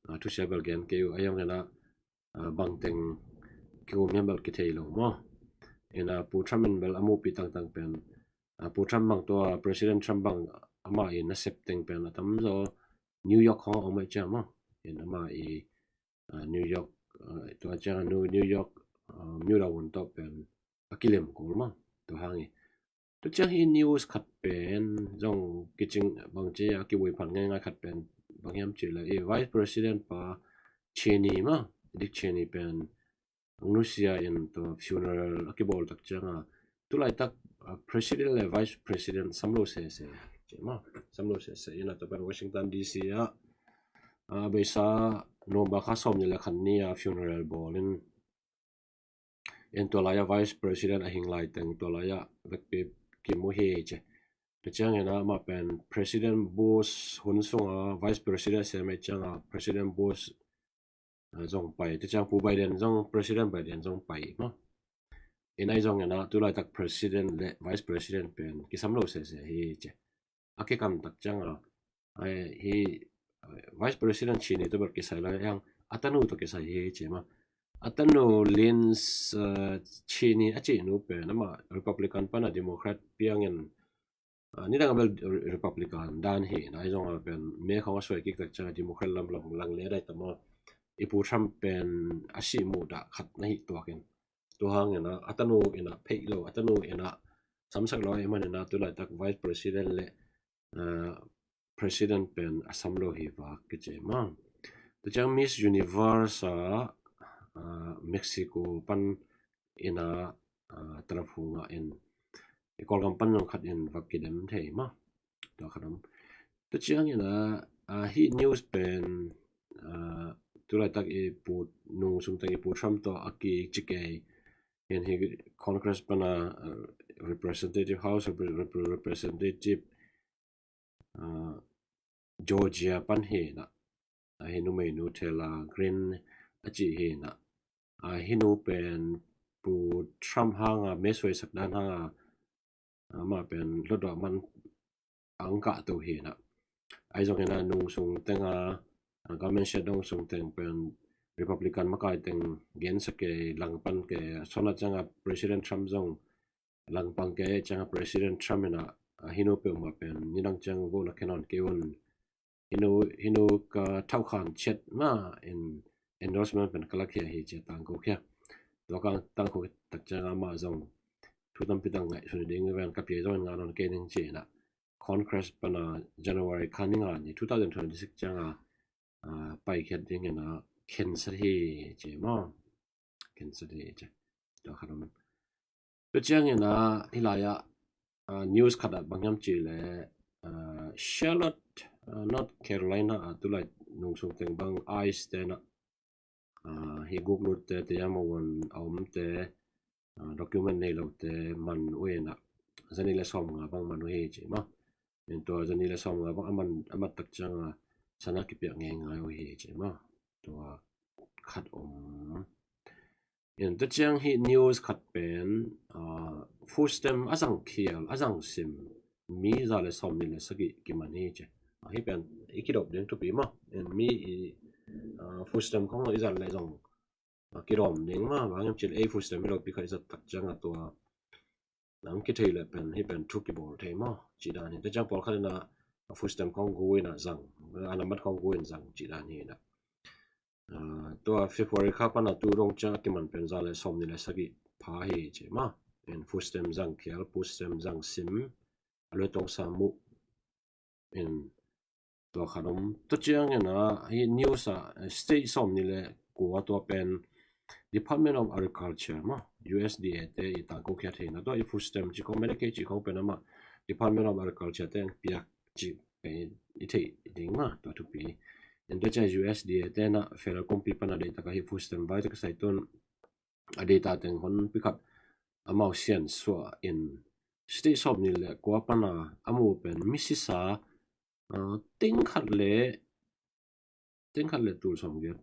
ah, thusia bel gen kei uh, a zong in ah, ah, bangteng kikum hiam bel kithei lo maw. In ah, Pu Trump in bel a muhpih tangtang pen, ah, Pu Trump bang tua, President Trump bang amah i nasep teng pen a tamzaw New York khawng a om ahih ciang maw. In amah i, ah, New York, ah, tua ciang a New, New York, ah, miudaun tawh pen a kilem kul maw. Tua hang hi. Tua ciang hih news khat pen zong kicing bang ci a kivuiphat ngeingai khat pen bang hiam cih leh i Vice President pa Cheney maw, Dick Cheney pen ang nusia in tua funeral a kibawl tak ciang a, tulaitak, ah, President le Vice President sam lo sese ci maw, sam lo sese in ah tua pen Washington D C ah, ah, beisa November kha sawmnih le khat ni a funeral bawl in, in tua lai-ah Vice President a hing lai teng tua lai-ah vekpi kimu hi ci. Tua ciangin ah amah pen President Bush hun sungah Vice President sem ahih ciangah President Bush, ah, zong pai. Tua ciang Pu Biden zong, President Biden zong pai maw. In ahi zongin ah tulaitak President le Vice President pen kisam lo sese hi ci. A kikam tak ciangah, ai, hih, eh, Vice President Cheney tawh bel kisai lai hiang, a tanu tawh kisai hi ci maw. A tanu Liz, eh, Cheney a cihnu pen amah Republican pana Democrat piangin, ah, nidang a bel Re-, Republican dan hi na, ahi zongah pen me khawng a suai kik tak ciangah Democrat lam lam lang le dai ta maw. I Pu Trump pen a sihmuh dah khat na hi tuakin. Tua hangin ah a tanu in ah pheih lo, a tanu in ah samsak lo ahih manin ah tulaitak Vice President le, ah, President pen a sam lo hi vak kici maw. Tua ciang Miss Universe ah, ah, Mexico pan in ah, ah, taraphung ah in i Kawlgam pan zong khat in vak kidem thei maw. Tua khat om. Tua ciangin ah, ah, hih news pen, ah, tulaitak i Pu, nung sung teng i Pu Trump tawh a kici kei in hih Congress pana, ah, Representative, House Repre-, Repre-, Representative, ah, Georgia pan hi na. Ah, hih numeinu Tayla Green a cih hi na. Ah, hih nu pen Pu Trump hanga mesuaisak dan hanga, ah, amah pen hlutdaw man ang kah tu hi na. Ahi zongin ah nung sung tenga, ah, government shutdown sung teng pen Republican makai teng gensa kei, langpan kei, sona cianga President Trump zong langpang kei cianga President Trump in ah, ah, hih nu peuhmah pen nidang ciang vote na khen nawn kei un. Hih nu, hih nu ka thauhkhan ciat ma in endorsement pen ka lakhia hi ci a tangko khia. Tua ka tangko tak cianga amah zong thu tampi tak ngaihsun ding ven ka pia zongin ngah nawn kei ning ci in ah Congress pana January kha ni nga ni two thousand twenty-six cianga, ah, paikhiat dingin ah khensat hi ci maw. Khensat hi ci. Tua khat om. Tua ciangin ah hih lai-ah, ah, news khat ah bang hiam cih leh, ah, Charlotte, ah, North Carolina ah tulai nung sung teng bang ICE te na, ah, hih guklutte te a mawuan a omte, ah, document nei lote man uh in ah zani le sawmnga bang man uh hi ci maw. In tua zani le sawmnga bang a man, a mat tak cianga sana kipiak ngeingai uh hi ci maw. Tua khat om. In tua ciang hih news khat pen, ah, food stamp a zang khial, a zang sim mi za le sawm nih le sagih kiman hi ci. Ahi pen i kidop ding thupi maw. En mi i, ah, food stamp khong i zat le zong, ah, kidawm ding maw. Bang hiam cih le ei food stamp hi lo pi khat i zat tak ciang a tua nang kithei le pen hi pen thu kibawl thei maw. Cih dan hi. Te ciang pawlkhat in a food stamp khong gu in a zang. A nambat khong gu in zang cih dan hi na. Ah, tua February kha pan a tu dong ciang a kiman pen za le sawm nih le sagih pha hi ci maw. En food stamp zang khial, food stamp zang sim, a lui tong sa muh. En tua khat om. Tua ciang en a hi news a, eh, state sawm nih le kua tua pen Department of Agriculture maw, U S D A te i tangko khiat hi na. Tua i food stamp ci khong, Medicaid ci khong pen amah Department of Agriculture te ang piak ci pen i theih ding maw, tua thupi. En tua ciang U S D A te na federal kumpi pan a deih tak a hi food stamp vai tak a sai tun a data teng hon pi khat amau sian suah in state sawm nih le kua pan a a mu pen mi sisa, ah, ting khat le, ting khat le tul sawm giat,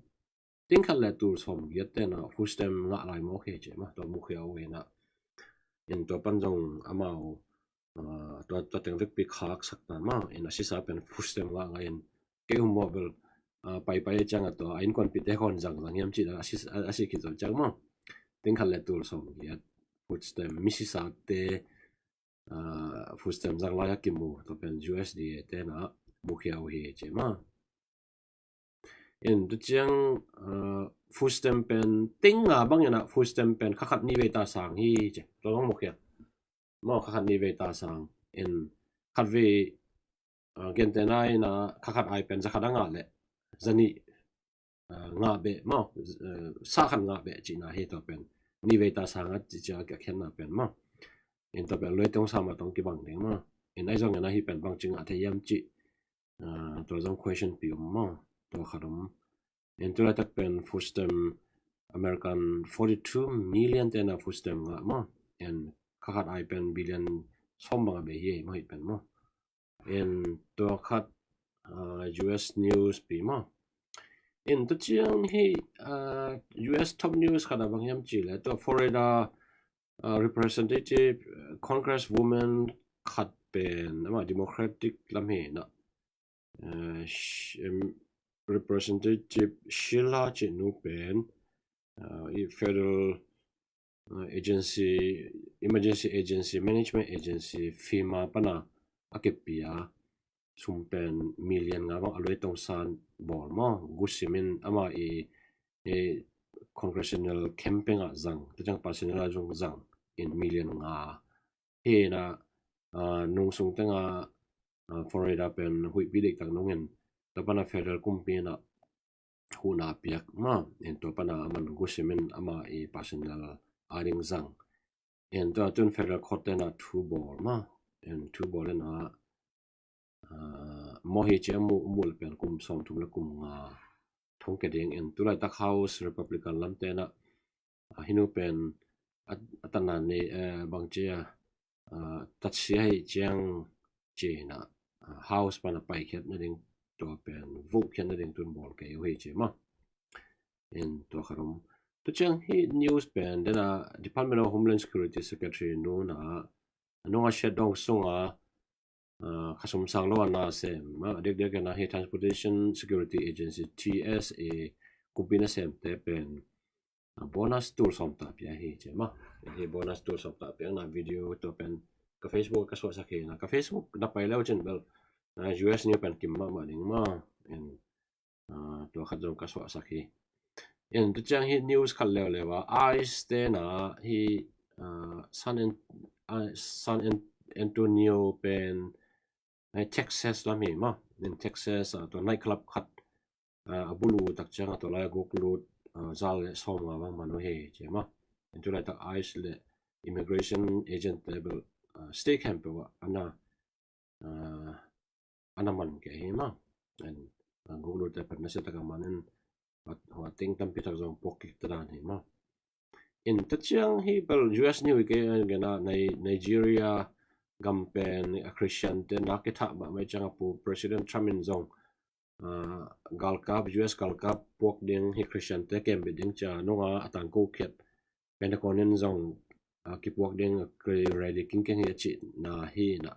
ting khat le tul sawm giat te na food stamp ngah lai maw khe ci maw, tua mukhia uh hi na. En tua pan zong amau, ah, tua, tua teng vekpi khak sak ta maw. En a sisa pen food stamp ngah ngah in kei hum maw bel, ah, pai pai ciang a tua a innkuanpihte khong zang zang hiam cih a si, a si khit zo ciang maw. Ting khat le tul sawm giat food stamp mi sisa te, ah, food stamp zang lai a kimu tua pen U S D A te na mukhia uh hi ci maw. En tua ciang, ah, food stamp pen ting nga bang in a food stamp pen kha khat nih vei ta sang hi ci. Tua zong mukhia maw, kha khat nih vei ta sang. En khat vei, ah, gentehna in a kha khat ai pen za khat a ngah le za nih, ah, ngah beh maw, eh, sa khat ngah beh cihna hi tua pen. Nih vei ta sang a ci ciang a khiatna pen maw. En tua pen lui tong sa ma tong kibang ding maw. En ai zong en a hi pen bang ci ngah thei hiam cih, ah, tua zong question pi om maw. Tua khat om. En tu laitak pen food stamp American forty two million te na food stamp ngah maw. En kha khat ai pen billion sawm bang a bei hi ei maw hi pen maw. En tua khat, ah, U S news pi maw. En tua ciang hi, ah, U S top news khat a bang hiam cih le tua Florida, ah, representative, ah, congresswoman khat pen ama Democratic lam hi na. Ah, sh-, em, Representative Sheila cih nu pen, ah, i federal, ah, agency, Emergency Agency, Management Agency, FEMA pan a a kipia sum pen million nga bang a lui tong san bawl maw. Gusim in ama i, i congressional campaign a zang, tua ciang personal a zong zang in million nga. Hi na, ah, nung sung teng a, ah, Florida pen huihpi deih tak nung in tua pan a federal kumpi in a huhna piak maw. En tua pan a aman gusim in ama i personal a ding zang. En tua tun federal court te na thu bawl maw. En thu bawl in a, ah, maw hi ci a mu, mu le pen kum sawm thum le kum nga thong ke ding. En tu laitak House Republican lam te na, ah, hi nu pen a, a tanna ni, eh, bang ci a, ah, tatsia hi ciang ci na, ah, House pan a paikhiat na ding tua pen vote khiat na ding tun bawl kei uh hi ci maw. En tua khat om. Tua ciang hi news pen den a Department of Homeland Security Secretary nu na, nung a siat dong sung a, ah, khasum sang lo a na sem, ah, a diakdiak in a hi Transportation Security Agency, T S A, kumpi na sem te pen, ah, bonus tul sawm ta pia hi ci maw. Hi bonus tul sawm ta pia na video tua pen ka Facebook ka suahsak hi na. Ka Facebook na pai leu cin bel, ah, U S news pen kim mahmah ding maw. En, ah, tua khat zong ka suahsak hi. En tua ciang hi news khat leuleu a, ICE te na hi, ah, San An-, ah, San An-, Antonio pen, eh, Texas lam hi maw. En Texas, ah, tua night club khat, ah, a bulu tak ciang a tua lai a guk lut, ah, za le sawm nga bang man uh hi ci maw. En tu laitak ICE le immigration agent te bel, ah, state khempeuh ah ana, ah, ana man kei hi maw. En, ah, guk lut te pen nasia tak a man in, ah, hua ting tampi tak zong puak kik ta dan hi maw. En tua ciang hi bel U S news hi kei, en gen a Ni-, Nigeria gam pen a Christian te na kithah mahmah ciang a pu President Trump in zong, ah, galkap, U S galkap puak ding hi Christian te kembit ding ci a nung a a tangko khiat Pentagon in zong, ah, kipuak ding a ready kingkeng hi a cihna hi na.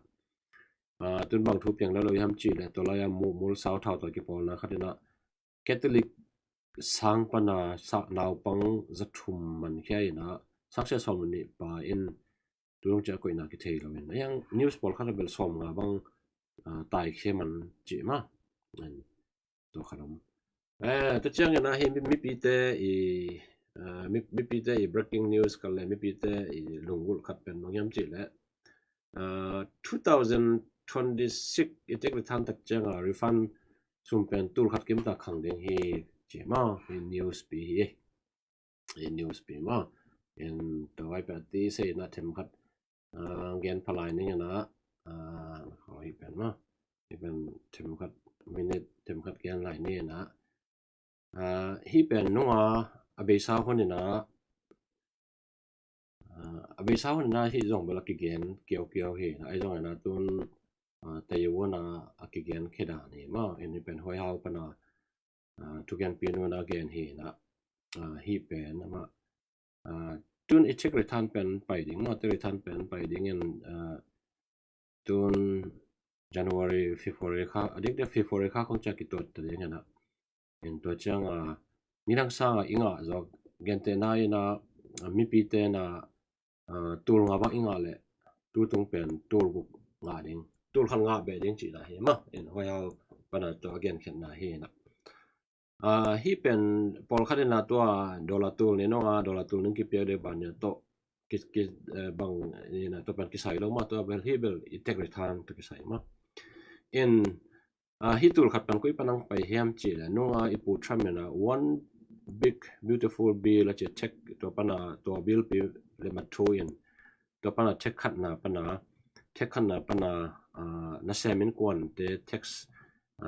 Tun bang thu piang lo lo hiam cih leh, tua lai-a muhmul sauthau tawh kipawlna khat inah Catholic sang pana naupang za thum mankhia inah sangsia sawm nih pa in tu dong ciah koihna kithei lo in, a hiang news pawlkhat a bel sawm nga bang taikhia man cih mah. Tua khat om. Tua ciangin ah hih mipite i mipite i breaking news khat le mipite i lunggulh khat pen bang hiam cih leh two thousand twenty six i tax return tak cianga refund sum pen tul khat kimta khang ding hi ci mah. Hi news pi hi. Hi news pi mah. In tua vai pen ti sei na themkhat gen phalai ning inah, hih pen mah, hih pen themkhat minute themkhat gen lai ning inah, hih pen nunga a beisa hun inah, a beisa hun inah hih zong bel a kigen kiaukiau hi inah, ahi zong inah tun tei un a kigen khedan hi mah. In hih pen Huaihau pana thugenpi nu na gen hi inah, hih pen amah tun i tax return pen pai ding mah, tax return pen pai ding in tun January, February kha, a dikte February kha khong ciah kituat ta ding inah. In tua cianga nidang sanga i ngah zawk, gentehna inah mipite inah tul nga bang i ngah leh tutung pen tul guk ngah ding, tul khat ngah beh ding cihna hi mah. In Huaihau pana tua a genkhiatna hi inah, hih pen pawlkhat inah tua dollar tul ni nunga dollar tul ning kipiak ding ban nia tawh bang inah tua pan kisai lo mah, tua bel hih bel i tax return tawh kisai mah. In hih tul khat pan koi pan ang pai hiam cih leh nunga i Pu Trump inah one big beautiful bill a ci, tax tua pana tua bill pi le mat thu in tua pana tax khatna pana, tax khatna pana nasem innkuante tax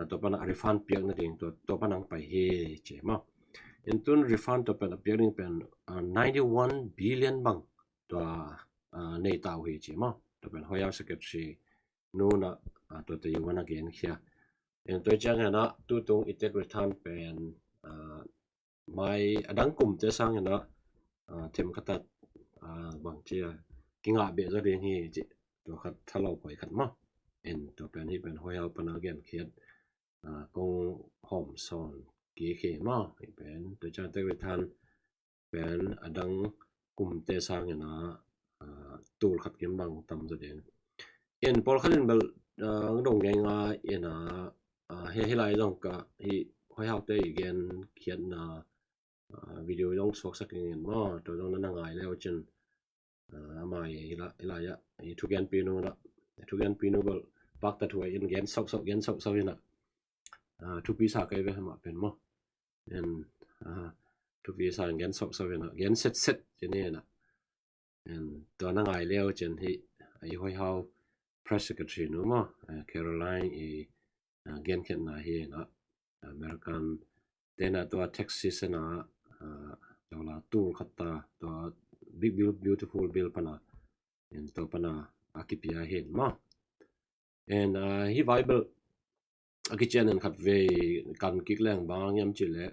tua pana a refund piak nading tua pana ang pai hi ci mah. In tun refund tua pen a piak ding pen ninety one billion bang tua nei ta uh hi ci mah. Tua pen Huaihau secretary nu na tua tei un a genkhia. In tua ciang inah tutung i tax return pen mai a dang kumte sang inah themkhat a bang cia kingah beh zaw ding hi cih tua khat thalo poi khat mah. In tua pen hih pen Huaihau pana genkhiat kong hawm sawn kik hi mah. Hih pen tua ciang tax return pen a dang kumte sang inah tul khat kim bang tam zaw ding. In pawlkhat in bel ang dong ngeingai inah, hih lai zong ka hih Huaihaute i genkhiatna video zong suaksak ing in maw, tua zong na na ngai leu cin, amah i lai ah i thugenpi nu na, thugenpi nu bel pakta thuai in gen sauhsauh gen sauhsauh inah, thupi sa kei ve amah pen maw. In thupi sa in gen sauhsauh inah gen setset ci ni inah. Tua na ngai leu cin hih i Huaihau press secretary nu maw, Caroline i genkhiatna hi inah, American tena tua tax season a dollar tul khat ta tua big bill, beautiful bill pana, in tua pana a kipia hi in maw. In hih Bible a kician in khat vei kan kik leng bang hiam cih leh,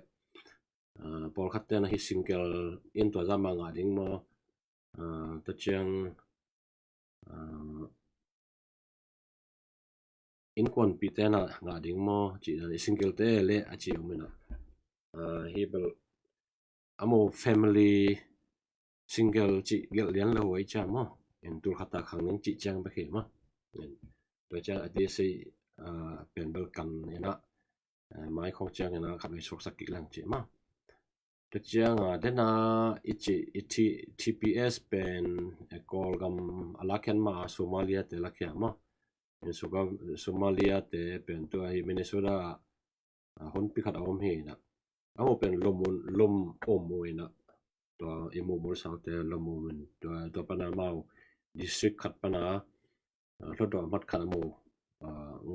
pawlkhat tena hih single in tua zama ngah ding maw, tua ciang innkuanpihte na ngah ding maw cih dan i single te le a ci om inah, hih bel a maw family single cih gelh lian lo uh a i ciang maw, in tul khat ta khang ning cih ciang bek hi maw. Tua ciang a ti sei pen bel kan inah mai khong ciang inah khat vei suaksak kik leng cih maw. Tua cianga tena i cih i TPS pen Kawlgam a lakkhiat ma a Somalia te lakkhiat maw. Somalia te pen tua hi Minnesota honpi khat a om hi inah, a maw pen lom om uh inah, tua i muhmul saute lom om in tua pana mau district khat pana hluttaw a mat khat a maw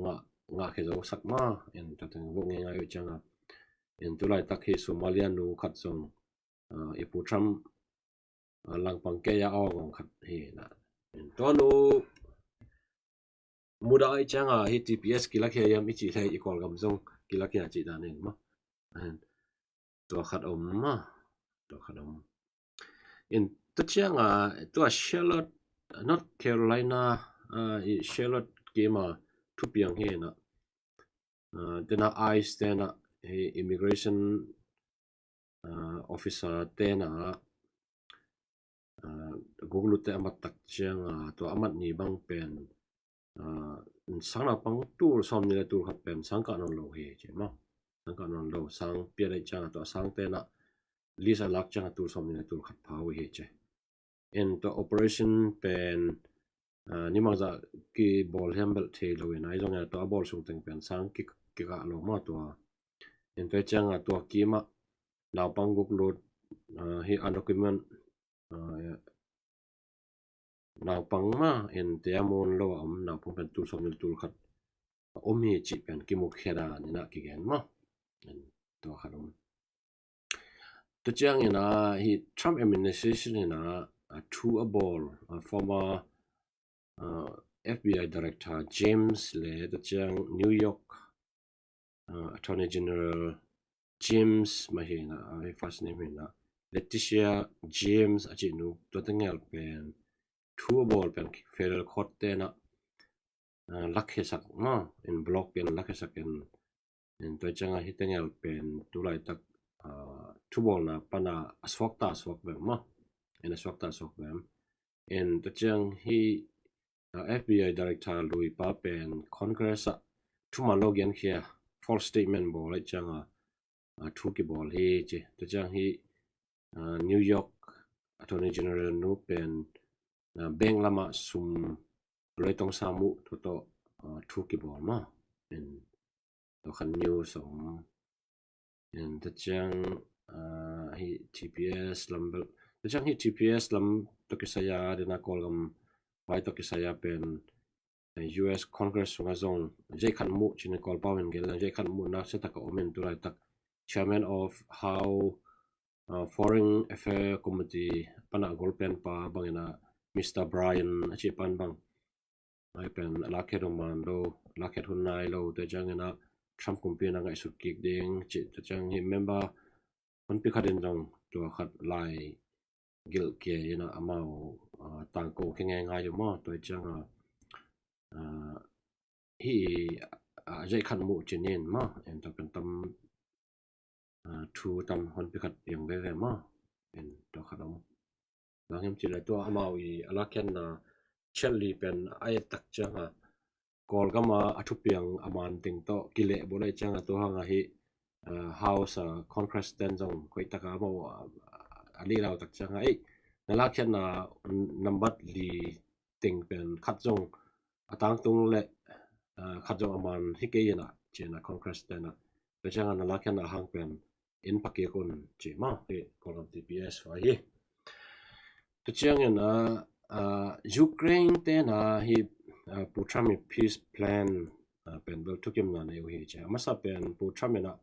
ngah, ngah khia zo sak ma. In tua teng vok ngeingai uh cianga, in tulaitak hi Somalia nu khat zong i Pu Trump langpang kei a awngawng khat hi inah, in tua nu mudah a i cianga hih TPS kilakhia hiam i cih leh i Kawlgam zong kilakhia cih dan in maw. Tua khat om maw, tua khat om. In tua cianga tua Charlotte, North Carolina i Charlotte kim a thupiang hi inah, ah, tena ICE tena, hi immigration, ah, officer tena, ah, guk lutte a mat tak cianga tua a mat ni bang pen, ah, sang naupang tul sawm ni le tul khat pen sang kah nawn lo hi ci maw. Sang kah nawn lo, sang pia lei cianga tua sang tena list a lak cianga tul sawm ni le tul khat pha uh hi ci. In tua operation pen, ah, ni mangzah kibawl hiam belh thei lo in, ahi zongin tua a bawl sung teng pen sang ki, kikah lo maw tua. In tua cianga tua kimah naupang guk lut, ah, hi undocumented, ah, naupang mah in tua mun lo a om naupang pen tul sawm ni le tul khat a om hi cih pen kimu khia dan inah kigen maw. In tua khat om. Tua ciang inah hi Trump administration inah, ah, thu a bawl, ah, former, ah, FBI director James le tua ciang New York, ah, Attorney General James mah hi inah, ah, hi first name hi inah Letitia James a cihnu tua tengel pen thu a bawl pen federal court tenah, ah, lakkhiasak maw, in block in lakkhiasak in, in tua cianga hi tengel pen tulaitak, ah, thubawlna pana a suakta suak vem maw, in a suakta suak vem. In tua ciang hi, ah, FBI director luipa pen Congress ah thuman lo genkhia false statement bawl ahi cianga, ah, thu kibawl hi ci. Tua ciang hi, ah, New York Attorney General nu pen, ah, bank lamah sum loi tong sam uh tua tawh, ah, thu kibawl maw. In tua khan news om. In tua ciang, ah, hi TPS lam bel, tua ciang hi TPS lam tawh kisai a dena Kawlgam vai tawh kisai a pen, eh, US Congress sungah zong zeikhat muh cinin Kawlpau in gel zeikhat muh nak siatak a om in tulaitak Chairman of House, ah, Foreign Affair Committee pana golpenpa bangin ah Mister Bryan a cih pan bang ai pen a lakkhiat hun man lo, a lakkhiat hun nai lo, tua ciangin ah Trump kumpi na ngaihsut kik ding cih, tua ciang hi member hunpi khat in zong tua khat lai gilh kia inah amau, ah, tangko kia ngeingai uh maw. Tua cianga, ah, hi, ah, zeikhat muh cinin maw, en tua pen tam, ah, thu tam hunpi khat piang veve maw. En tua khat om. Bang hiam cih leh tua amau i a lakkhiatna chet li pen a et tak cianga Kawlgama a thupiang a man ding tawh kileh bawlai cianga tua hanga hi, ah, House, ah, Congress ten zong koihtaka amau, ah, a lilau tak cianga ei na lakkhiatna nambat li ding pen khat zong a tangtung le, ah, khat zong a man hi kei inah cina Congress tenah tua cianga na lakkhiatna hang pen in pakik un ci maw, hi Kawlgam TPS vai hi. Tua ciangin ah, ah, Ukraine tena hi, ah, Pu Trump hi peace plan, ah, pen bel thukimna nei uh hi ci. A masa pen Pu Trump inah,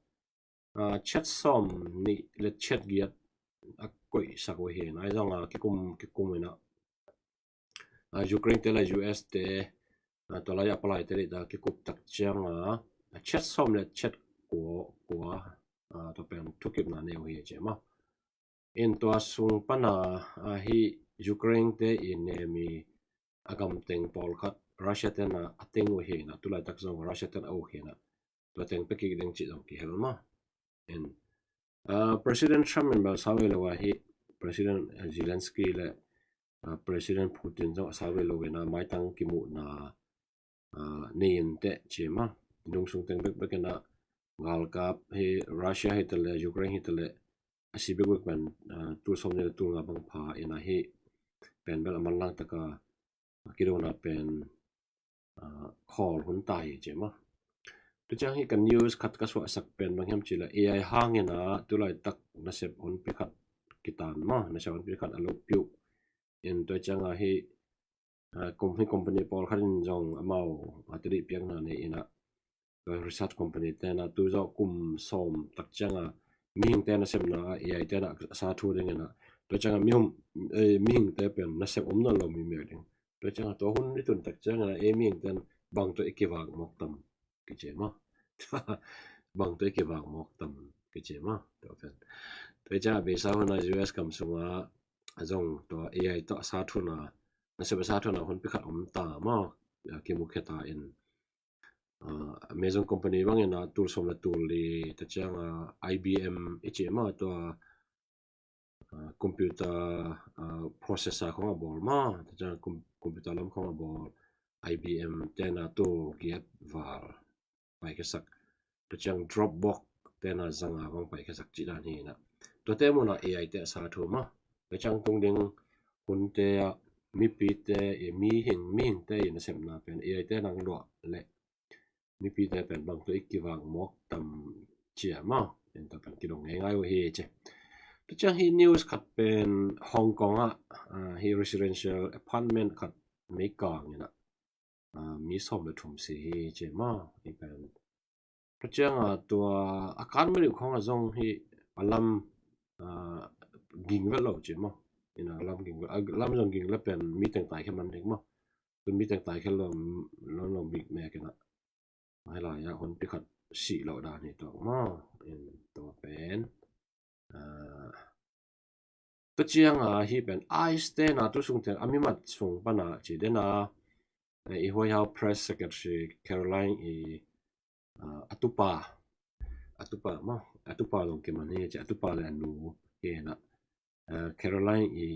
ah, chet sawm nih le chet giat a koihsak uh hi. Nai zong a kikum kikum inah, ah, Ukraine te le US te, ah, tua lai a palai te leh ta kikup tak cianga, ah, chet sawm le chet kua, kua, ah, tua pen thukimna nei uh hi ci maw. In tua sung pana, ah, hi Ukraine te i nemi a gamteng pawlkhat Russia tena a teng uh hi inah, tulaitak zong Russia ten a uh hi inah, tua teng pekik ding cih zong kihel maw. In, ah, President Trump in bel sau ve lo a hi President Zelensky le, ah, President Putin zong a sau ve lo inah maitang kimuhna, ah, nei inteh ci maw. Nungsung teng bekbek inah galkap hi Russia hi tale Ukraine hi tale a si bekbek pen, ah, tul sawm ni le tul nga bang pha inah hi pen bel a manlang taka a kidona pen, ah, khawl hun ta hi ci maw. Tua ciang hi ka news khat ka suahsak pen bang hiam cih leh AI hang inah tulaitak nasep hunpi khat kitan maw, nasep hunpi khat a lopiuh. In tua cianga hi, ah, kum hi company pawlkhat in zong amau a tadih piakna nei inah tua research company tena tu zawh kum sawm tak cianga mihingte nasepna AI tena a sa thu ding inah tua cianga mihum, eh, mihingte pen nasep om nawn lo mi mek ding. Tua cianga tua hun i tun tak cianga ei mihingte bang tua i kivak mawk tam kici maw. Bang tua i kivak mawk tam kici maw. Tua pen tua cianga beisa huna US gam sunga a zong tua AI tua a sa thuna nasep a sa thuna hunpi khat om ta maw. A kimukhia ta in Amazon company bangin a tul sawm le tul li, tua ciang a I B M i cih mah, tua computer processor khong a bawl mah, tua ciang computer lam khong a bawl I B M ten a tul giat val paikhiasak, tua ciang Dropbox ten a zanga bang paikhiasak cih dan hi na. Tuate mun a A I te a sa thu mah. Tua ciang tung ding hunte ah mipite i mihing, mihingte i nasepna pen A I te nang luah leh mipite pen bang tua i kivang mawk tam cia mah. En tua pen kidong ngeingai uh hi ci. Tua ciang hi news khat pen Hong Kong ah hi residential apartment khat meikang in a mi sawm le thum si hi ci mah. Hi pen tua ciang a tua a kan mah deuh khong a zong hi a lam ging vet lo ci mah. In a lam ging vet, a lam zong ging le pen mi teng tai khe man ding mah. Tun mi teng tai khe lo, lo, lo bik mek in a Hih lai-ah hun pi khat sih loh dan hi tuak maw? In tua pen tua ciang a hih pen ICE te na tu sung teng a mimat sung pana ci den a, i huaihau Press Secretary Caroline i a tupa, a tupa maw, a tupa zong kiman hi ci, a tupa le a nu hi na. Caroline i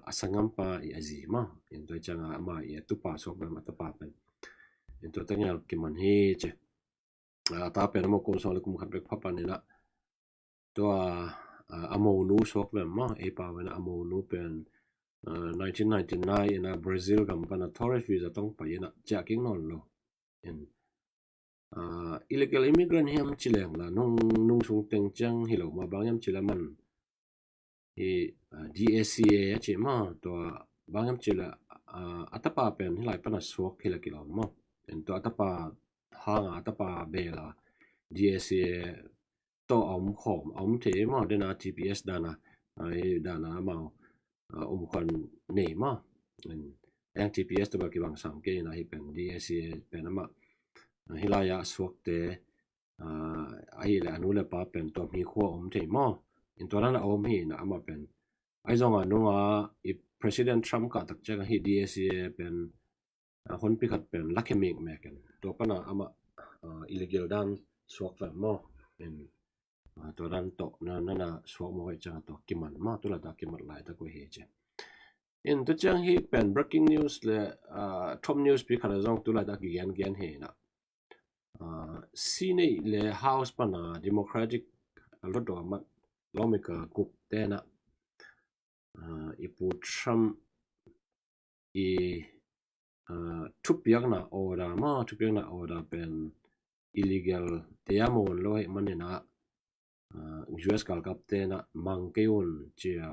a sanggampa i a zi maw, in tua ciang a ama i a tupa suak pen, a tupa pen in tua teng a kiman hi ci. A ta pen a mo kum sawm le kum khat bek pha pan in a tua a monu suak pen maw, ei pau in a monu pen nineteen ninety-nine in a Brazil gam pan a tourist visa tong pai in a ciah kik nawn lo. In illegal immigrant hiam ci leng la nung, nung sung teng ciang hi lo maw, bang hiam ci la man hi DACA a ci maw, tua bang hiam ci la a tapa pen hih lai pana suak hi la kilawm maw. In tua a tapa hanga a tapa bela DACA tawh a om khawm, a om thei maw, den a TPS dana, dana amau om khuan nei maw. Eng TPS tua bel kibang sam kei in a hih pen DACA pen amah hih lai-ah suakte ahi le a nu le pa pen tua hmi khua om thei maw. In tua dan a om hi na amah pen ahi zong a nunga i President Trump kah tak ciang a hih DACA pen a honpi khat pen la khe mekmek in tua pana amah illegal dan suak ven maw. In tua dan tawh na, na, na suak maw, ahi ciang a tua kiman maw, tu laitak kimat laitak uh hi ci. In tua ciang hih pen breaking news le top news pi khat a zong tu laitak kigen gen hi na. Senate le House pana Democratic lotdom a mat lawmaker guk te na i pu Trump i thupiakna order maw, thupiakna order pen illegal te a mawn lo ahih manin a US galkap te na mang kei un ci a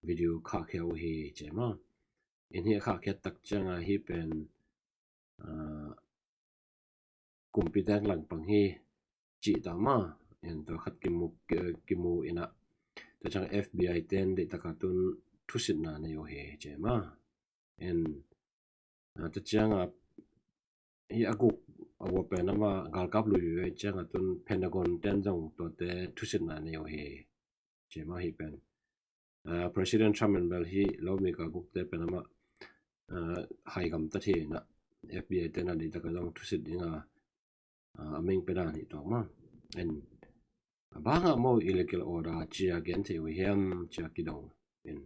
video khahkhia uh hi ci maw. In hih a khahkhiat tak ciang a hih pen kumpi tek langpang hi cih ta maw. In tua khat kimu, kimu in a tua ciang FBI ten deihtak a tun thusitna nei uh hi ci maw. In tua ciang a hih a guk a ua pen amah galkap lui uh ahih ciang a tun Pentagon ten zong tuate thusitna nei uh hi ci maw. Hih pen President Trump in bel hih lawmaker gukte pen amah hai gamtat hi na, FBI te na deihtak a zong thusit ding a a meng pia dan hi tuak maw. In a bangah maw illegal order ci a gen thei uh hiam ci a kidong. In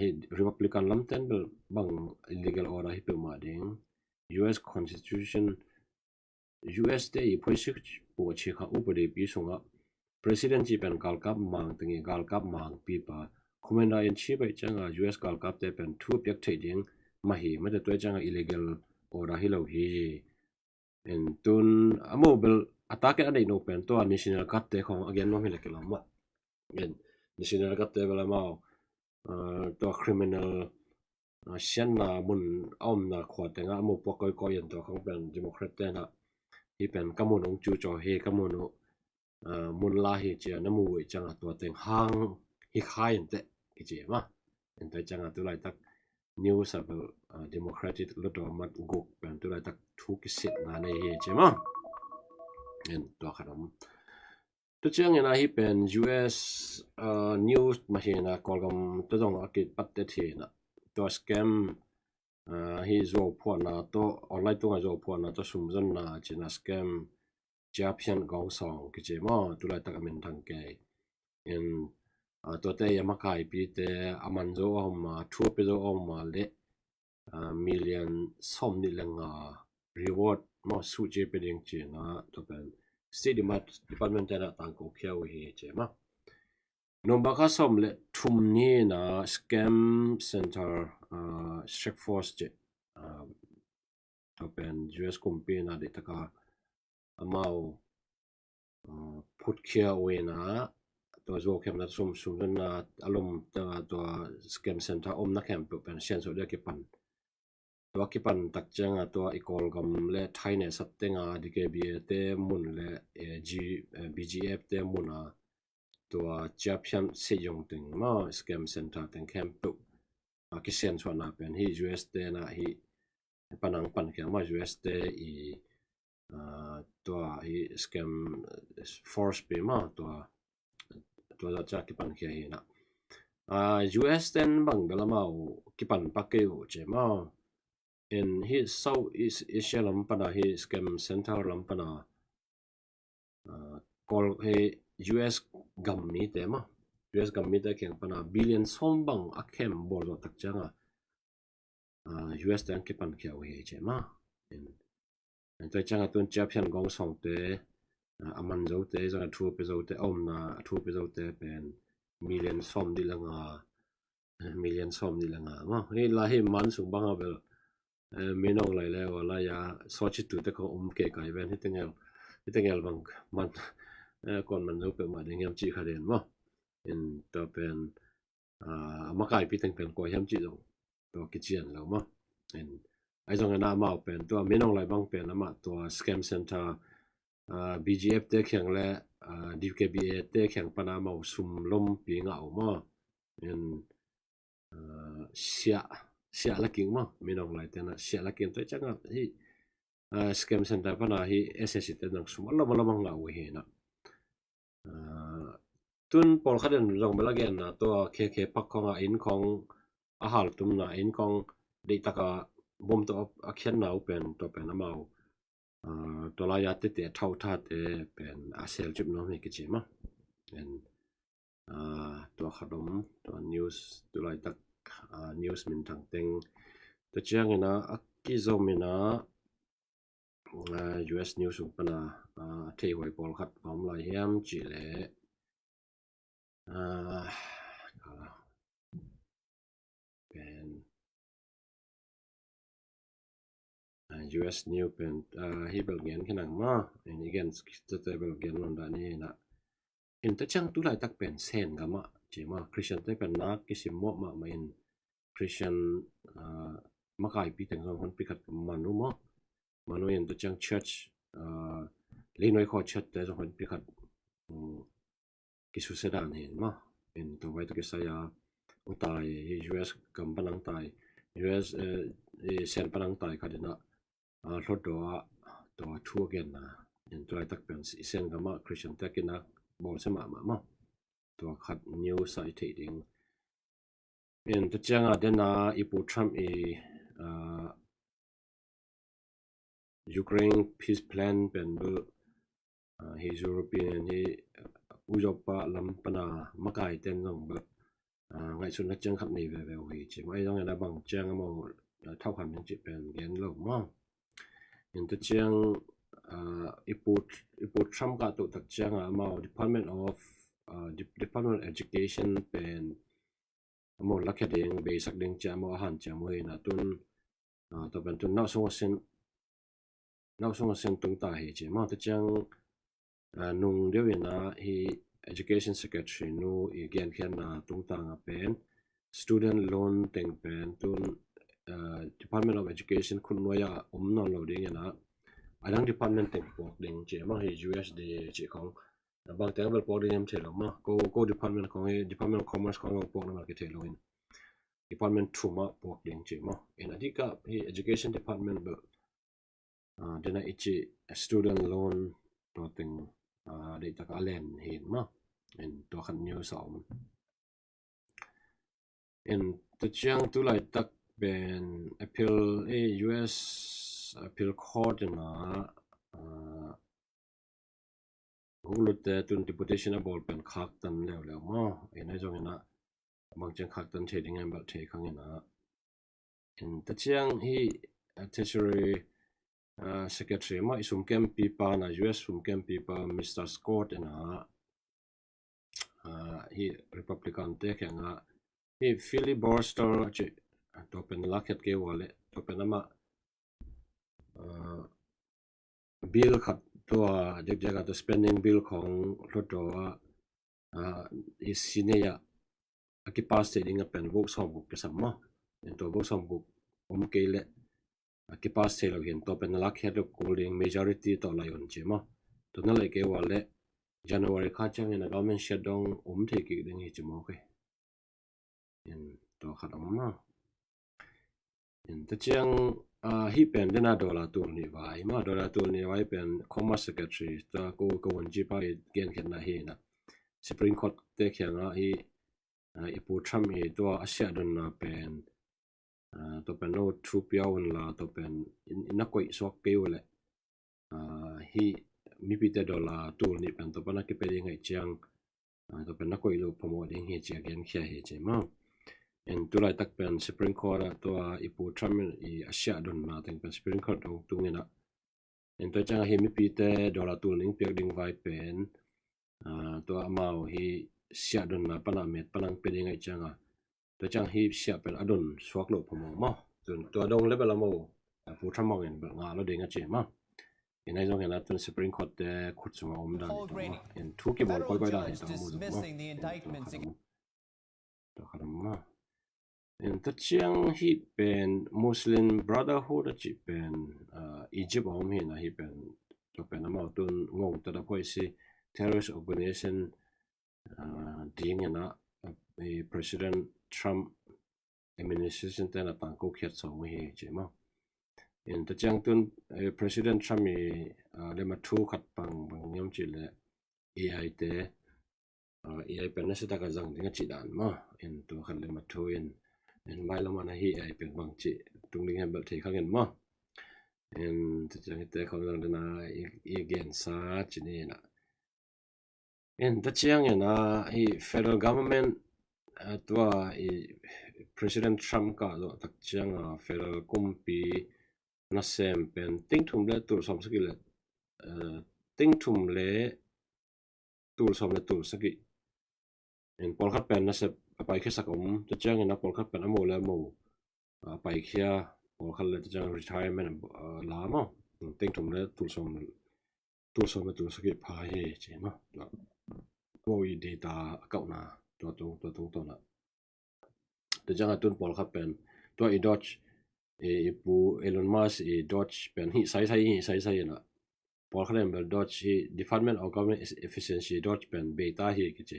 hih Republican lamten bel bang illegal order hi peuhmah ding. US Constitution, US te i phuaisik puah cikha upadi pi sungah President ci pen galkap mang teng i galkap mangpipa, Commander in Chief ahih ciang a US galkap te pen thu piak theih ding mah hi, mate tua ciang a illegal order hi lo hi. In tun a mo bel a target a neih no pen tua National Guard te khong a gen nuam hi le kilawm mah. In National Guard te bel amau tua criminal siatna mun a omna khua tengah a mo puak kawikawi in tua khong pen Democrat te na hih pen ka mun ong cucaw hi, ka mun uh mun la hi ci a na mu uh ciang a tua teng hang hi khai in teh kici mah. In tua ciang a tu laitak New South Wales Democratic lotdom a mat guk pen tu laitak thu kisitna nei hi ci mah. In tua khat om. Tua ciang in a hih pen US news mah hi na, Kawlgam tua zong a kipat te hi na, tua scam Hih zuau phuahna tawh, online tungah zuau phuahna tawh sumzonna cih a scam, ciaphian gawngsawng kici maw, tulaitak a minthang kei. In, tuate a makaipite a man zo a om a, thu a pia zo a om a leh, million sawm nih le nga reward maw, suhci pia ding ci a, tua pen State Department te na tangko khia uh hi ci maw. November kha sawm le thum ni in a scam center, strike force ci, tua pen U S kumpi in a deihtak a amau phutkhia uh in a, tua zuau khemna sum, sumzonna a lom teng a tua scam center omna khempeuh pen siansuah dia kipan. Tua kipan tak ciang a tua i Kawlgam le Thai ne sat teng a D K B A te mun le B G F te mun a tua ciaphian seiyong teng maw, scam center teng khempeuh a kisiansuahna pen hih U S te na hih panang pankhia maw, U S te i tua hih scam force pi maw, tua tua zat ciang kipankhia hi na. U S ten bang bel amau kipan pak kei uh ci maw. In hih South East Asia lam pan a hih scam center lam pan a Kawl hih U S gam mite maw, U S gam mite kiang pan a billion sawm bang a khem bawl zawh tak ciang a U S te ang kipankhia uh hi ci maw. In tua ciang a tun ciaphian gawngsawngte, a man zote, zong a thu a pia zote, a omna a thu a pia zote pen million sawm nih le nga, million sawm nih le nga maw. Hih lai hih man sung bang a bel minong lai le ua lai a sawcitute kong um kei kai ven, hih tengel, hih tengel bang man, kuan man zo peuhmah ding hiam cih kha den maw. In tua pen a makaipi teng pen kua hiam cih zong tua kician lo maw. In ahi zongin amau pen tua minong lai bang pen amah tua scam center, B G F te kiang le D K B A te kiang pan amau sum lompi ngah uh maw. In siah, siah laking maw, minong lai te na siah laking tua ciang a hih scam center pan a hih S S te nang sum a lom a lom a ngah uh hi na. Tun pawlkhat in zong bel a genna tua K K Park khong a inn khong a haltumna, inn khong deihtak a bom tawh a khiatna uh pen tua pen amau tua lai a tete a thauh thate pen a selcip nuam hi kici maw. In tua khat om, tua news, tulaitak news minthang teng. Tua ciangin a kizom in a U S news sung pan a theihhuai pawlkhat a om lai hiam cih leh pen U S news pen hih bel gen khin ang maw. In i gen tete bel gen lon dah ni na. In tua ciang tulaitak pen Sen gam ah ci maw, Christian te pen nak kisim muah mahmah in Christian makaipi teng zong honpi khat man uh maw. Man uh in tua ciang church, Leinuai khua church te zong honpi khat kisusia dan hi maw. In tua vai tawh kisai a ang tai hi, U S gam pan ang tai, U S Sen pan ang tai khat in a hlawtdaw ah tua thu a genna. In tulaitak pen i Sen gam ah Christian te kinak bawlsia mahmah maw. Tua khat news a i theih ding. In tua ciang a den a i Pu Trump i Ukraine peace plan pen bel hi European hi, Europe lam pan a makai ten zong bel ngaihsutna ciang khat nei veve uh hi ci maw. Ahi zongin a bang ciang amau thauhkhan ding cih pen gen lo maw. In tua ciang i Pu, i Pu Trump kah toh tak ciang a amau Department of, Department of Education pen amau lakhia ding, beisak ding ci a amau a hanciam uh hi na. Tun tua pen tun nauhsung a sin, nauhsung a sin tung ta hi ci maw. Tua ciang nung deuh in a hi Education Secretary nu i genkhiatna tungtang a pen student loan teng pen tun Department of Education khut nuai ah om nawn lo ding in a, a dang department teng puak ding ci maw, hi U S D A ci khong. Bang teng bel puak ding hiam thei lo maw. Ko, ko department khong hi, Department of Commerce khong lo puak na mal kithei lo in, department thum ah puak ding ci maw. In a dik ah hi Education Department bel den a i cih student loan tua teng deihtak a len hi maw. In tua khat news a om. In tua ciang tulaitak pen appeal, eh, U S appeal court in a, ah, Google te tun deportation a bawl pen khaktan leuleu maw? Ei nai zong in a bang ciang khaktan thei ding a, bel thei khang in a. In ta ciang hi, ah, Treasury, ah, Secretary maw, i sumkempipa na, U S sumkempipa Mister Scott in a, ah, hi Republican te kiangah hi filibuster a ci, tua pen lakkhiat kei ua leh tua pen amah, ah, bill khat tua, dikdiak a tua spending bill khong hluttaw a, ah, i Senate ah a kipass thei ding a pen vote sawmguk kisam maw? In tua vote sawmguk om kei leh a kipass thei lo hi in tua pen a lakkhiat lo kul ding, majority tawh lai un ci maw? Tua na lai kei ua leh January kha ciangin a government shutdown om thei kik ding hi ci maw kei. In tua khat om maw? In ta ciang, ah, hi pen dena dollar tul nih vai maw, dollar tul nih vai pen Commerce Secretary ta ko, ko wun ci pa i genkhiatna hi na. Supreme Court te kiangah hi, ah, i Pu Trump i tua a siahdonna pen, ah, tua pen no thu pia un la, tua pen in, in a koih suak kei uh leh, ah, hi mipite dollar tul nih pen tua pan a kipia ding ngaih ciang, ah, tua pen na koih loh phamawh ding hi ci a genkhia hi ci maw? In tulaitak pen Supreme Court ah tua i Pu Trump in i a siahdonna teng pen Supreme Court dong tung in a. In tua ciang a hi mipite dollar tul nih piak ding vai pen, ah, tua amau hi siahdonna pan a met pan a pia ding ngaih ciang a. Tua ciang hi siah pen a don suak loh phamawh maw? Tun tua dong level a maw, ah, Pu Trump mawng in bel ngah lo ding a ci maw? In ai zong in a tun Supreme Court te khut sungah om dan hi ta maw? In thu kibawl koikoi dan hi ta maw? Tua khat om maw? In ta ciang hi pen Muslim Brotherhood a ci pen, ah, Egypt a om hi na, hi pen tua pen amau tun ngong ta da poi si terrorist organization, ah, ding in a, eh, President Trump administration te na tangko khiat sawm hi ci maw? In ta ciang tun, eh, President Trump i, ah, lema thu khat pang bang niam ci leh A I te, ah, A I pen na sitak a zang ding a ci dan maw? In tua khat lema thu in, in vai lam a na hi A I pen bang ci tung ding hem bel thei khang in maw? In ta ciang hi te khong zang ding a i, i gensa ci ni na. In ta ciang in a hi federal government, ah, tua i President Trump kah zawh tak ciang a federal kumpi nasem pen ting thum le tul sawm sagih le, eh, ting thum le tul sawm le tul sagih. In pawlkhat pen nasep a paikhiasak om, ta ciang in a pawlkhat pen a mo le a mo, ah, paikhia, pawlkhat le ta ciang retirement, ah, la maw. Ting thum le tul sawm, tul sawm le tul sagih pha hi ci maw. Tua i data a kauhna tua tung, tua tung tua na. Tua ciang a tun pawlkhat pen tua i Doge, i, i Pu Elon Musk i Doge pen hi saisai, hi saisai in a. Pawlkhat in bel Doge hi Department of Government Efficiency Doge pen bei ta hi kici.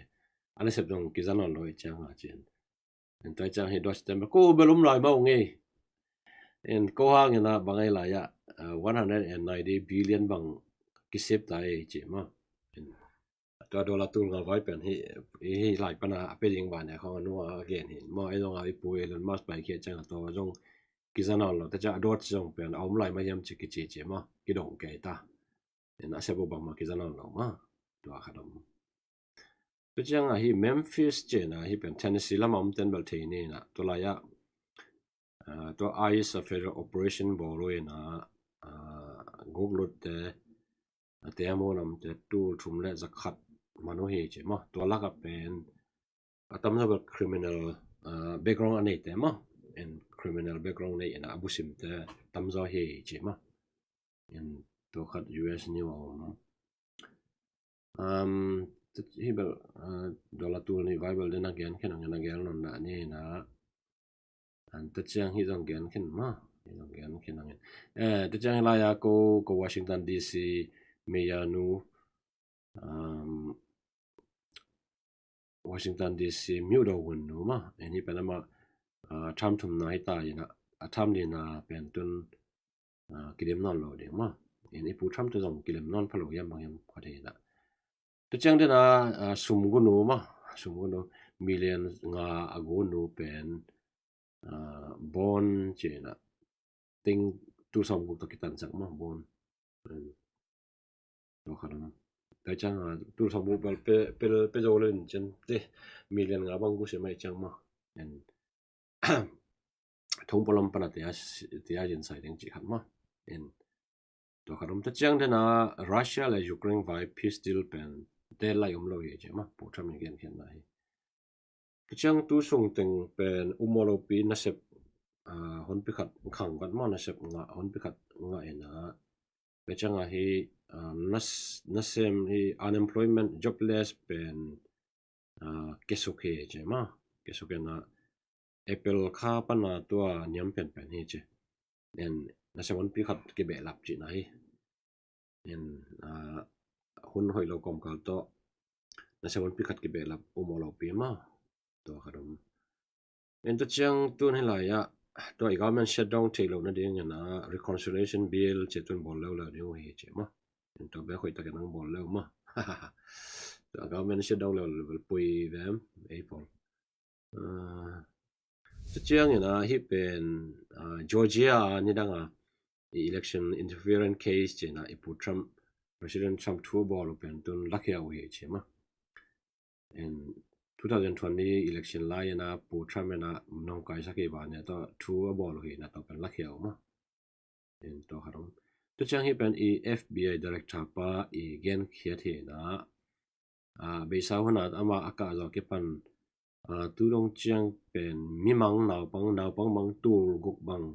A nasep dong kiza nawn lo i ciang a ci in. In tua ciang hi Doge ten bel ko bel um lai mau ngei. In ko hang in a bang ei lai a, ah, one hundred and ninety billion bang kisep ta ei ci maw. In tua dollar tul nga vai pen hi, hi lai pan a a pe ding ban e khong a nu a gen hi maw. Ei zong a i Pu Elon Musk paikhia ciang a tua zong kiza nawn lo, ta ciang a Doge zong pen a um lai mah hiam ci kici ci maw, kidong kei ta. In a sep uh bangmah kiza nawn lo maw. Tua khat om. Tua ciang a hi Memphis ci na hi pen Tennessee lam a om ten bel thei ni na. Tua lai a, ah, tua ICE a federal operation bawl uh in a, ah, guk lut te, ah, te a mo nam te tul thum le za khat man uh hi ci maw. Tua lak a pen a tamzaw bel criminal, ah, background a nei te maw. In criminal background nei in a a busim te tamzaw hi ci maw. In tua khat U S ni a om. Um, hi bel, ah, dollar tul nih vai bel den a gen khen ang in a gel non dah ni na. An ta ciang hi zong gen khin ma, hi zong gen khin ang in. Eh, ta ciang hi lai a ko, ko Washington D C mayor nu, um, Washington D C miudo hun nu ma, en hi pen ama, ah, tham thumna hi ta ina, a tham lina pen tun, ah, kidim nawn lo ding ma. En i pu tham tu zong kidim nawn pha lo hiam bang hiam khat hi ina. Tu ciang dena, ah, sum gu nu ma, sum gu nu million nga a gu nu pen, Bond ci-in ah, teng tul sawmguk tawh kitansak maw, bond. Tua khat om. Tua ciang a, tul sawmguk bel pe, pe, pe zo lo in cian te, million nga bang gusi mai ciang maw. Thong polom pana tia, tia yin sai ding ci khat maw. Tua khat om. Tua ciang dena Russia le Ukraine vai peace deal pen te lai om lo hi ci maw, Pu Trump in genkhiatna hi. Tua ciang tu sung teng pen um aw lopi nasep, honpi khat khang khat maw, nasep ngah honpi khat ngah ina. Tua ciang a hi, nasem hi unemployment, jobless pen kiasuk hi ci maw. Kiasuk ina April kha pana tua niam penpen hi ci. Nasem honpi khat kibehlap cihna hi. Hun hoih lo kawmkal tawh nasem honpi khat kibehlap um aw lopi maw. Tua khat om. Tua ciang tun hi lai ah, tua i government shutdown theih loh nading ina reconciliation bill ci tun bawl leuleu ding uh hi ci maw. Tua bek hoih takin ang bawl leu maw. Tua government shutdown leuleu bel pui vem ei pawl. Tua ciang ina hi pen Georgia a nidang a i election interference case ci ina i Pu Trump, President Trump thu bawl uh pen tun lakhia uh hi ci maw. Two thousand twenty election lai ina Pu Trump ina nongkaisak hi bang ina tua thu a bawl uh hi ina tua pen lakhia uh maw. Tua khat om. Tua ciang hi pen i FBI director pa i genkhiat hi ina, beisa huna ama a kah zawh kipan, tu dong ciang pen mimang naupang, naupang mang tul guk bang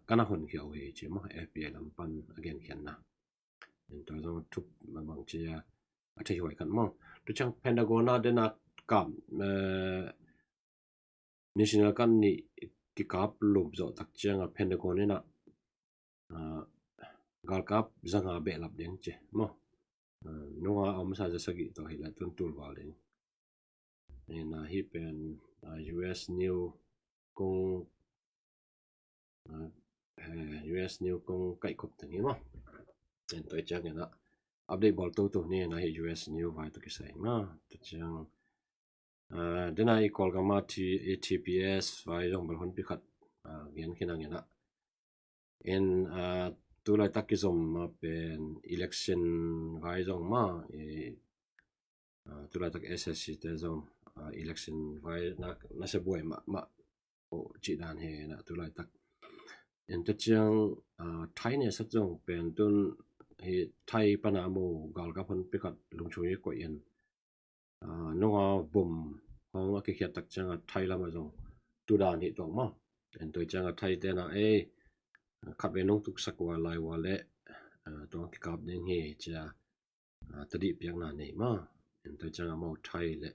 kana honkhia uh hi ci maw, FBI lam pan a genkhiatna. Tua zong thup bang ci a, a thei huai khat maw. Tua ciang Pentagon a dena kap, national kan nih kikap lup zawh tak ciang a Pentagon ina galkap zanga behlap ding ci maw. Nunga a omsa za sagih tawh hi la tun tul val ding. Ina hi pen US new kong, US new kong kaihkhop teng hi maw. Tua ciang ina update bawl toto ni ina hi US new vai tawh kisai maw. Tua ciang dena i Kawlgam a TPS vai zong bel honpi khat gen khin ang ina. Tulaitak kizom a pen election vai zong maw, tulaitak SSC te zong election vai na, na se buai mahmah uh cih dan hi na tulaitak. Tua ciang Thai ne sat zong pen tun hi Thai pana mu galkap honpi khat lungchung i koih in nunga bom hong a kikhiat tak ciang a Thai lam a zong tu dan hi tuak maw. Tua ciang a Thai tena ei khatvei nong tuksak ua lai ua le tua kikap ding hi cia tadih piakna nei maw. Tua ciang a mau Thai le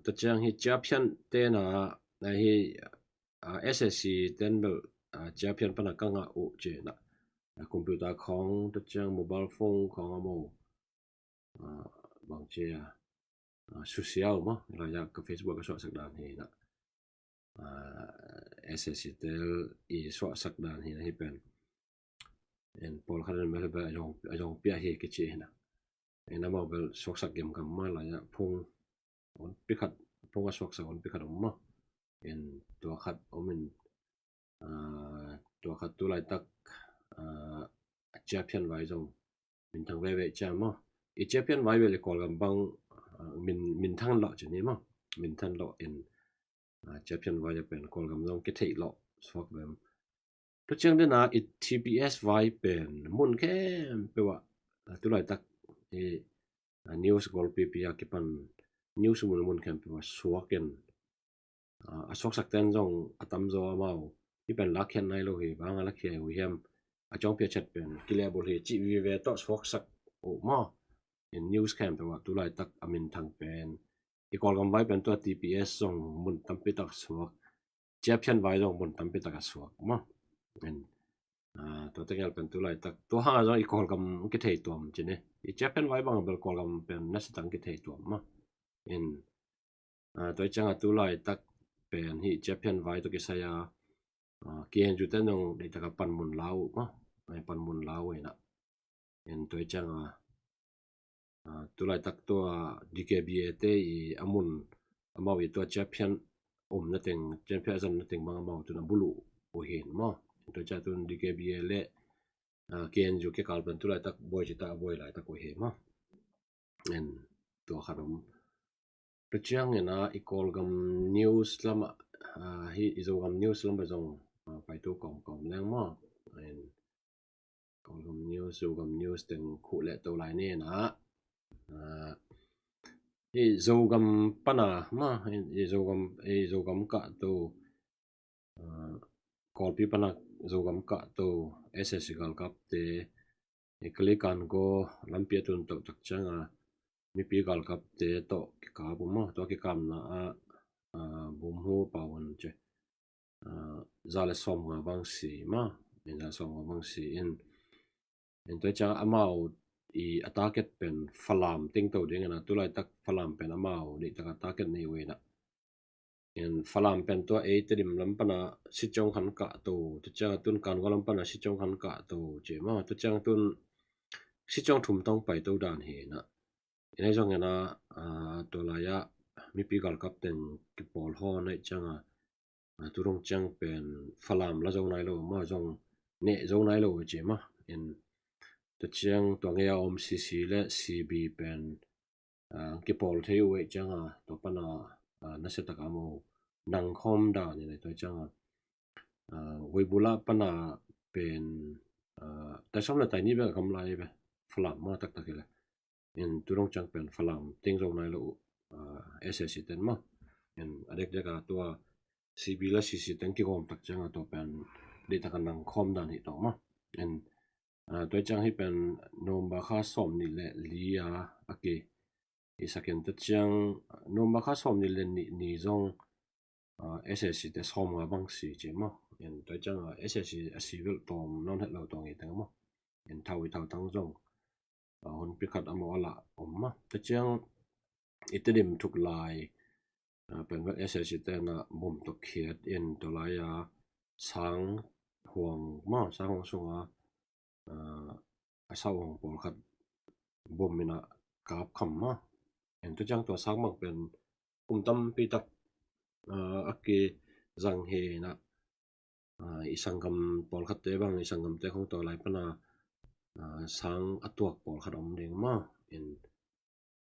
tua ciang hi ciaphian tena hi SSC ten bel ciaphian pana ka ngah uh cina computer khawng tua ciang mobile phone khawng a mau bang cia susia uh maw. Laya ka Facebook ka suaksak dan hi na SSC tel i suaksak dan hi na hi pen. Pawlkhat in mel bel a zong pia hi kici hi na. Ina mau bel suaksak gemgam maw laya phung honpi khat, phung a suaksak honpi khat om maw. Tua khat om in tua khat tulaitak a ciaphian vai zong minthang veve cia maw. I ciaphian vai bel i Kawlgam bang minthang lawh cini maw. Minthang lawh in ciaphian vai a pen Kawlgam zong kitheih lawh suak vem. Tua ciang dena i TPS vai pen mun khempeuh ah tulaitak i news golpipi a kipan news mun mun khempeuh ah suak in a suaksak ten zong a tamzaw amau hi pen lakkhiat nai lo hi. Bang a lakkhiat uh hiam, a ciangpi a ciat pen kilehbulh hi cih vive tawh suaksak uh maw. In news khempeuh ah tulaitak a minthang pen i Kawlgam vai pen tua TPS zong mun tampi tak suak, ciaphian vai zong mun tampi tak a suak maw. Tua tegel pen tulaitak tua hanga zong i Kawlgam kithei tuam cini. I ciaphian vai bang bel Kawlgam pen nasatang kithei tuam maw. In tua i cianga tulaitak pen hi ciaphian vai tua kisai a kihen zuten zong deitaka panmun lau uh maw. Panmun lau uh ina. In tua i cianga tulaitak tua DKBA te i a mun amau i tua ciaphian om na teng, cianphiah zan na teng bang amau tun a buluh uh hi maw. Tua ciang tun D K B A le, ah, K N U kikal pen tu laitak buai cita a buai laitak uh hi maw. En, tua khat om. Tua ciangin a i Kawlgam news lamah, ah, hi i Zogam news lamah zong, ah, paitu kawmkawm leng maw. En, Kawlgam news, Zogam news teng khuh leh to lai ni na. Ah, i Zogam pana maw, i Zogam, i Zogam kah to, ah, Kawlpi pana Zogam kah to S S C galkapte i Kalikan go lampi a tun toh tak cianga mipi galkapte toh kikap uh maw, tua kikapna ah, ah, bum hu pau un ci. Ah, za le sawmnga bang si maw, in za le sawmnga bang si in. In tua ciang amau i a target pen Falam teng to ding in a, tu laitak Falam pen amau deihtak a target nei uh in a. In Falam pen tua ei Tedim lam pana Sichuan khan kah to, tua ciang tun Kango lam pana Sichuan khan kah to ci maw, tua ciang tun Sichuan thum tawng pai to dan hi in a. In a zong in a, ah, tua lai-ah mipi galkap teng kipawl haw na ih cianga, ah, tu dong ciang pen Falam la zo nai lo, amau zong neh zo nai lo uh ci maw. In tua ciang tua ngei a om C C le C B pen, ah, kipawl thei uh ih cianga, tua pana, ah, nasiatak a amau nangkhawm dan in a tua cianga, ah, Weibula pana pen, ah, tai sawm le tai nih bek a gam lai ve, Falam maw taktak hi le. In tu dong ciang pen Falam teng zo nai lo uh, ah, S S C ten maw. In a dekdek a tua C B le C C ten kigawm tak cianga tua pen deihtak a nangkhawm dan hi tawh maw. In, ah, tua ciang hi pen November kha sawm nih le li a a ki i sakin tua ciang November kha sawm nih le nih ni zong, ah, S S C te sawmnga bang si ci maw. In tua cianga S S C a si velh tawm nawn het lo tawng i teng maw. In thau i thau tang zong, ah, hun pikhat amau a lah om maw. Tua ciang i Tedim thuk lai, ah, pen vel S S C ten a bum tawh khiat in tua lai-a sang huang maw, sang huang sunga, ah, a sau huang pawlkhat bum in a kap kham maw. In tua ciang tua sang bang pen kum tampi tak, ah, a kizang hi in a, ah, i sanggam pawlkhatte bang, i sanggamte khong tua lai pana, ah, sang a tuak pawlkhat om ding maw. In,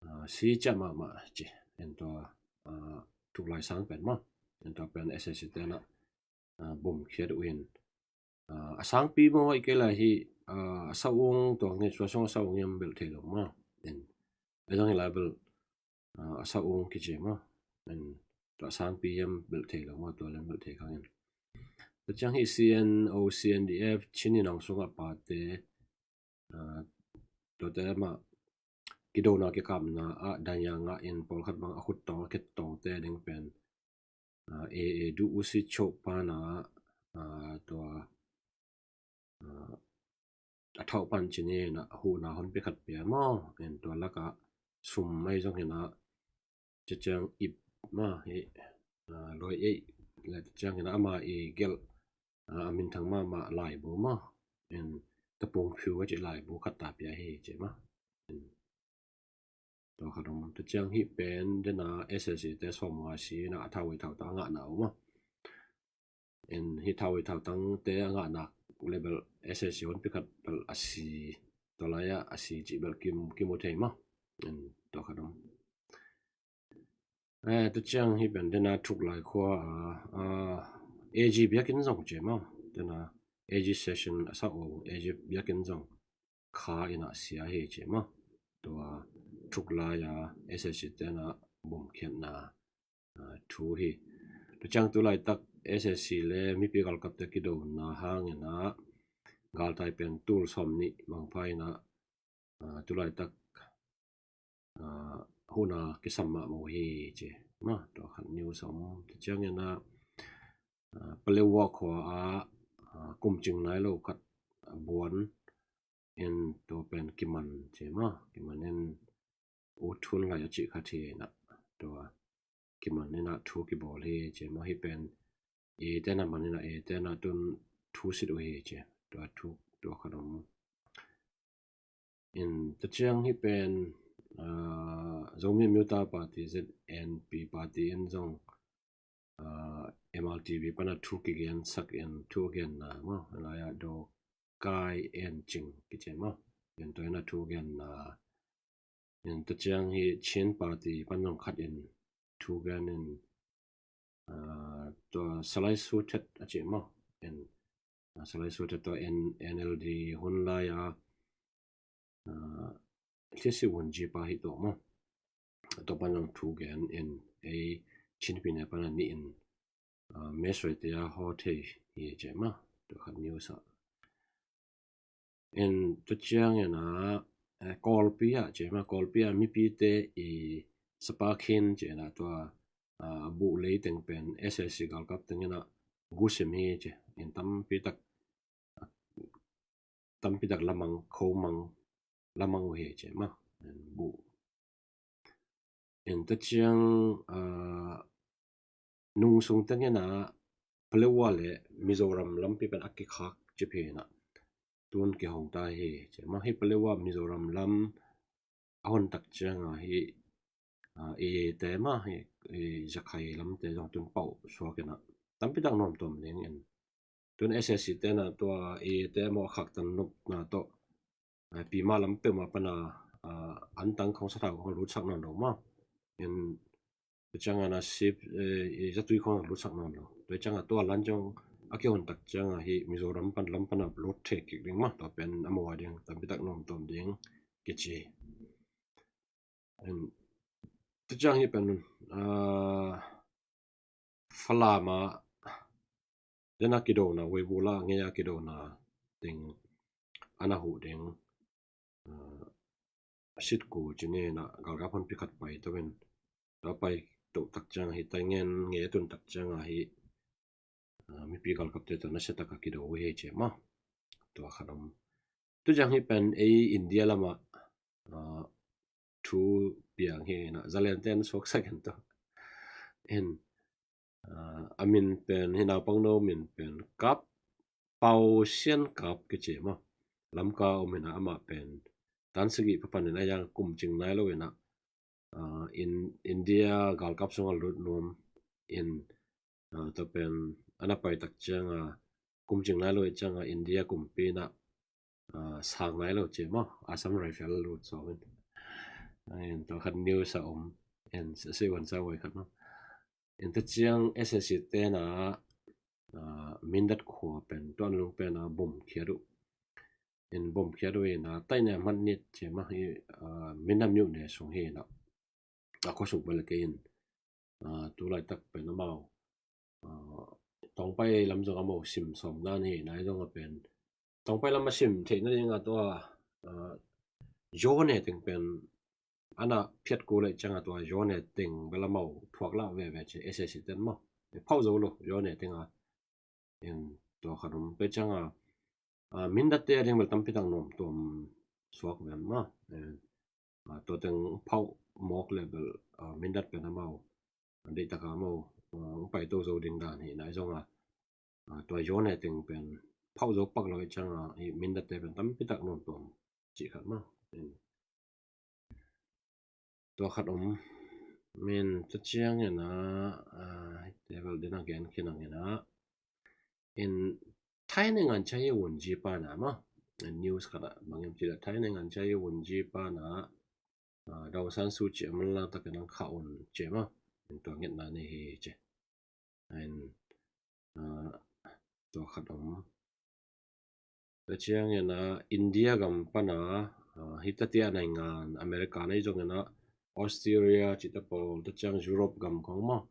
ah, si ciah mahmah ci. In tua, ah, thuk lai sang pen maw. In tua pen S S C ten a, ah, bum khiat uh in, ah, a sangpi maw, a i kei lai hi, ah, a sau ung tua ngei sua sung a sau ung hiam belh thei lo maw. In, a zang hi lai belh, ah, a sau ung kici maw. In, tua a sangpi hiam belh thei lo maw, tua lem belh thei khang in. Tua ciang hi C N O, C N D F, Chin in hong sung a pate, ah, tuate mah kidona kikapna ah danya ngah in pawlkhat bang a khut tawng a khet tawngte ding pen, ah, A A du usi choh pana, ah, tua, ah, a thauh pan cinin a huhna hun pikhat pia maw. In tua lakah sum mai zong in a ciciang ip maw hi, ah, luai ei le ciciang in a ama i gelh, ah, a minthang mahmah laibu maw. In tapung phiu a ci laibu khat ta pia hi ci maw. In tua khat om. Tua ciang hih pen dena S S C te sawmnga si na a thau i thau ta a ngahna om a. In hih thau i thau tangte a ngahna le belh S S C hun pikhat belh a si. Tua lai-ah a si cih belh kim, kimu thei maw. In tua khat om. Eh, tua ciang hih pen dena thuk lai khua a, ah, A G biakinn zong ci maw. Dena A G session a sak uh, A G biakinn zong kha in a sia hi ci maw. Tua thuk lai-a S S C ten a bum khiatna, ah, thu hi. Tua ciang tu laitak S S C le mipi galkapte kidona hangin a galtai pen tul sawm nih mangpha in a, ah, tu laitak, ah, hun a kisam mahmah uh hi ci. Maw, tua khat news om. Tua ciangin a, ah, Paletwa khua a, ah, kumcing nai lo khat a buan in tua pen kiman ci maw. Kiman in U Thun Lai a cih khat hi in a, tua kiman in a thu kibawl hi ci maw. Hih pen i ten a man in a, i ten a tun thu sit uh hi ci. Tua thu, tua khat om. In tua ciang hih pen, ah, Zomi Myo Tha Party, Z N P party in zong M R T V pana thu kigen sak in thu genna maw, lai-ah do kai en cing kici maw. En tua ina thu genna in tua ciang hi Chin Party pan zong khat in thu gen in tua Salai Suthet a ci maw. En Salai Suthet tua en N L D hun lai-a Hlisi Wunji pa hi tawh maw. Tua pan zong thu gen in ei Chin pi ne pan a nih in mesoi te a haw thei hi ci maw. Tua khat news ah in tua ciang ina Kawlpi ah ci maw, Kawlpi ah mipite i sapa khin ci ina tua a buh lei teng pen S A C galkap teng ina gusim hi ci in tampi tak tampi tak lamang khomang lamang uh hi ci maw. Buh in tua ciang nung sung teng ina Paletwa le Mizoram lampi pen a kikhak ci phi ina tun kihong ta hi ci maw. Hi Paletwa Mizoram lam a hon tak cianga hi i te maw, hi zakhai lamte zong tun pauh suak ina tampi tak nuam tuam ding in tun S A C te na tua i te maw a khaktan nopna tawh pima lam peuhmah pana an tang khong sathau khong lutsak nawn lo maw. In tua cianga na sip zatui khong lutsak nawn lo. Tua cianga tua lan ciang a kihon tak cianga hi Mizoram pan lam pana lut thei kik ding maw. Tua pen a maw a ding tampi tak nuam tuam ding kici. Tua ciang hi pen Falam ah dena kidona, Webulah ngei a kidona ding ana huh ding sitku ci nena galkap honpi khat pai to in tua pai toh tak ciang hi Taingen ngei a tun tak cianga hi mipi galkapte tawh nasia taka kido uh hi ci maw. Tua khat om. Tua ciang hi pen ei India lamah thu piang hi ina zalen ten suaksak in tua in a min pen hi naupang no min pen Kap, Pau Sian Kap kici maw. Lamka om ina amah pen tan sagih papan in a yang kum cing nai lo ina India galkap sunga lut nuam in tua pen ana pai tak cianga kum cing nai lo i cianga India kumpi ina sang nai lo ci maw. Assam Rifle lut sawm in in tua khat news a om in sesi wan sa wai khat maw. In tua ciang S A C tena Mindat khua pen tuan lung pena bom khiat uh in bom khiat uh ina taina hmat nit ci maw hi Mindat miuh ne sung hi ina a khuasuk bel kei in tulaitak pen amau Tawngpai lam zong amau sim sawm dan hi nai zong a pen Tawngpai lam a sim theihna dinga tua Yone teng pen ana phiat ku lei cianga tua Yone teng bel amau phuak lah veve ci S A C ten maw. Phauh zo lo Yone tenga in tua khat om pe cianga Mindat te a ding bel tampi tak nuam tuam suak ven maw. Tua teng phauh mawk le bel Mindat pen amau deih taka amau pai to zo ding dan hi nai zonga tua Yone teng pen phauh zo pak lo i cianga hi Mindat te pen tampi tak nuam tuam cih khat maw. Tua khat om min tua ciang ina te bel dina gen khin ang ina in Thai နိုင်ငံခြားရေးဝန်ကြီးပါနာ maw. News khat ah bang hiam cih leh Thai နိုင်ငံခြားရေးဝန်ကြီးပါနာ Daw San Su ci a manlang takin ang kha un ci maw. Tua ngetna nei hi ci. Tua khat om. Tua ciangin India gam pana hitatia naingan America nei zongin Australia cihte pawl tua ciang Europe gam khong maw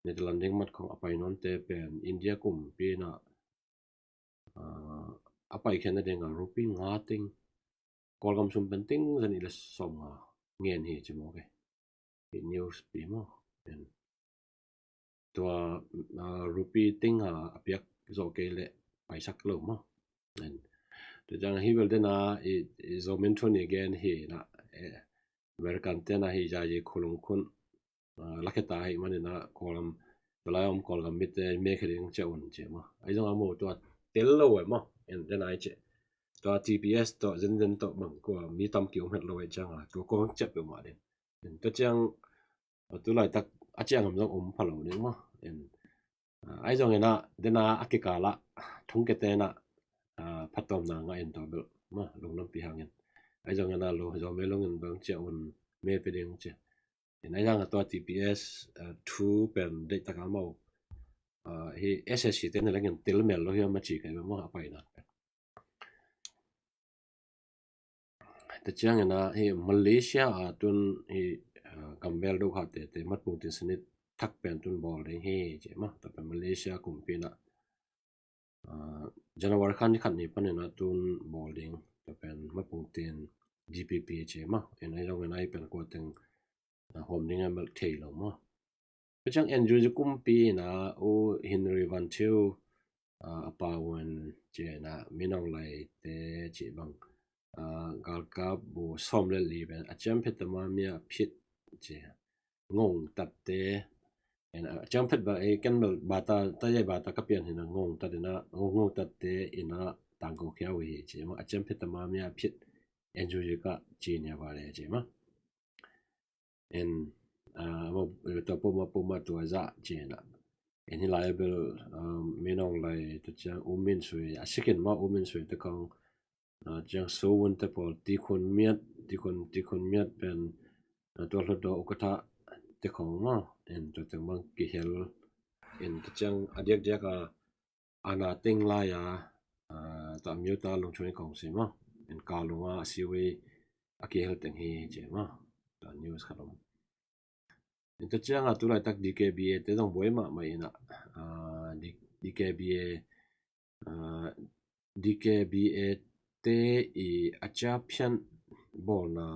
Netherlands ding mat khong a pai nawnte pen India kumpi ina a paikhiatna dinga rupi nga ting Kawlgam sum pen ting zan i le sawm nga ngen hi ci maw kei. Hi news pi maw. Tua rupi ting a a piak zawh kei le paisak lo maw. Tua ciang hi bel dena i zomin thun i gen hi na American tena hi zayi khulung khun lakheta hi manina Kawlgam tua lai om Kawlgam mite me khe ding cia un cia maw. Ai zong a maw tua tel lo e maw. En dena i cia tua T P S tua zenzen tua bang kua mi tam ki om het lo e cianga tua kong cia pe ma ding. Tua ciang tu laitak a ciang am zong om pha lo ding maw. Ahi zongin ah dena a kikal ah thongkiate in ah phattuamna ngah in tua bel maw, lungnampi hangin. Ahi zongin ah lo, Zomi lungin bang ciah un, me pe ding ci. In ahi zongin ah tua T P S thu pen deihtak a maw, hi S S C te na lengin tel mel lo hi a maci kai bel maw a paina. Tua ciangin ah hi Malaysia a tun hi gamvel do kha tete matpung tin sinit thak pen tun bawl ding hi ci maw. Tua pen Malaysia kumpi in ah January kha ni khat ni panin ah tun bawl ding, tua pen matpung tin G P P ci maw. In ahi zongin ah hi pen kua teng huam ding a melh thei lo maw. Tua ciang N U G kumpi in ah U Henry Van Thio, a Pa Wan ci in ah Min Aung Hlaing te ci bang galkap bu sawm le li pen a ciamphet tama mi a phit ci, ngongtatte, a ciamphet ba ei ken bel bata, ta ei bata ka pian hi in ah ngongtat in ah, ngongtatte in ah tangko khia uh hi ci maw. A ciamphet tama mi a phit N U G ka ci nia ba le ci maw. En tua poma poma tua zah ci in ah, en hi lai bel Min Aung Hlaing, tua ciang U Myint Swe, a sikin mah U Myint Swe te khong, ciang So Wun te pawl, Tikhun Miat, Tikhun, Tikhun Miat pen tua Hluttaw U Ka Tha te khong mah, en tua teng bang kihel. En tua ciang a diakdiak a ana teng lai a, tua Myo Tha Lungchung i kong si maw, en Kawlung a siwei a kihel teng hi ci maw. Tua news khat om. En tua ciang a tulaitak D K B A te zong buai mahmah in ah, D K B A, D K B A te i a ciaphian bawlna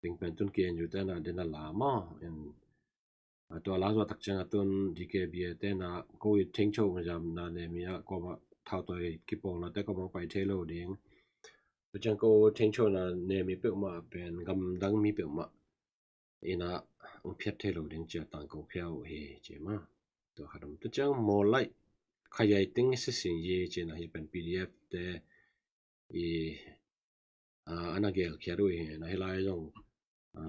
ding pen tun K N U te na den a la maw. En tua la zuah tak ciang a tun D K B A te na ko i thengcho ngazamna nemi a koma thautawi kipawlna te koma pai thei lo ding. Tua ciang ko thengchona nemi peuhmah pen gamdang mi peuhmah in ah hong phiat thei lo ding ci a tangko khia uh hi ci maw. Tua khat om. Tua ciang Mawlai Khayai Ting Sising Yi ci in ah hi pen P D F te i ana gelkhiat uh hi in ah hi lai zong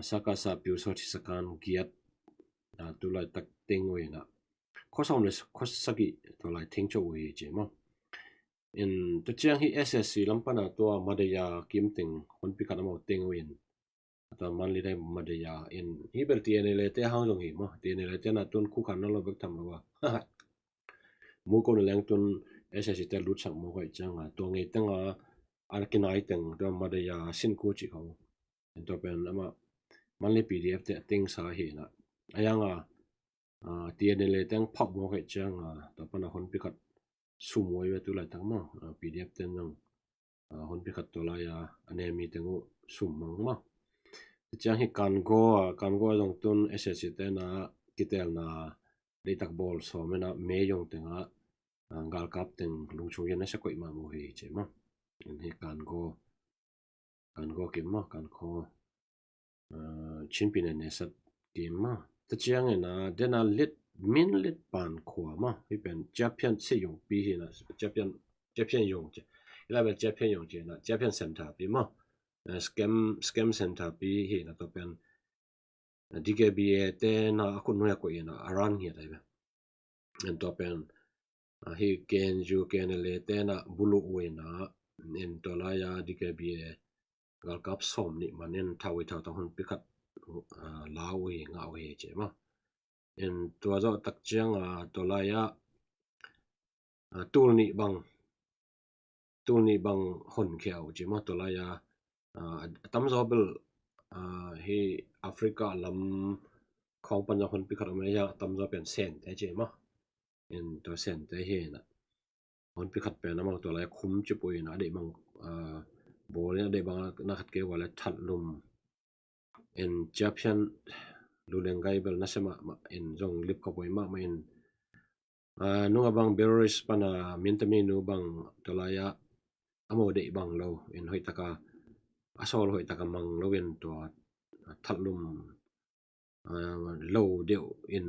Sakasa Pyusawthi Sakan giat tulaitak teng uh in ah khua sawm le khua sagih tua lai thengcho uh hi ci maw. In tua ciang hi S S C lam pan a tua Madaya kim teng honpi khat amau teng uh in, tua Mandalay dai Madaya in hi bel T N L A te hang zong hi maw. T N L A te na tun khu khan na lo bek tham lo a, mu ko na leng tun S S C te lutsak mawk ahih ciang a tua ngei teng a a kinai teng tua Madaya sin khu cih khong. En tua pen amah Mandalay P D F te a tengsa hi in ah, a yang a T N L A teng phauh mawk ahih ciang a tua pan a honpi khat sum uh hi ve tulaitak maw. P D F ten zong honpi khat tua lai a a nemi teng uh sum mang maw. Tua ciang hi Kangaw a, Kangaw a zong tun S S C te na kitelna deihtak bawl sawm in ah Mayong teng ah galkap teng Lungchung Yen na sia koih mahmah uh hi ci maw. En hi Kangaw, Kangaw kim maw, Kangaw, Chin Pyine Naisat kim maw. Tua ciang in ah den a Lit, Min Lit Pan khua maw, hi pen ciaphian se yong pi hi in ah, ciaphian, ciaphian yong ci, hi lai bel ciaphian yong ci in ah, ciaphian center pi maw. Scam, scam center pi hi in ah tua pen D K B A te na a khut nuai a koih in ah a ran ngiat ahi ve. En tua pen hi K N U, K N L A te na buluh uh in ah, en tua lai a D K B A galkap sawm nih man en thau i thau ta honpi khat la uh hi, ngah uh hi ci maw. En tua zawh tak ciang a tua lai a tul nih bang, tul nih bang honkhia uh ci maw. Tua lai a a tamzaw bel hi Africa lam khawng pan zong honpi khat om a, a tamzaw pen Sente ci maw. En tua Sente hi in ah honpi khat pen amau tua lai khum ci pui in ah a deih bang bawl in a deih bang na khat kei ua le that lum. En ciaphian lu leng gai bel na sia mahmah in zong lip ka buai mahmah in nung a bang Belarus pan a Myanmar mi nu bang tua lai a amau deih bang lo in hoih taka a sawl hoih taka mang lo in tua that lum lo deuh in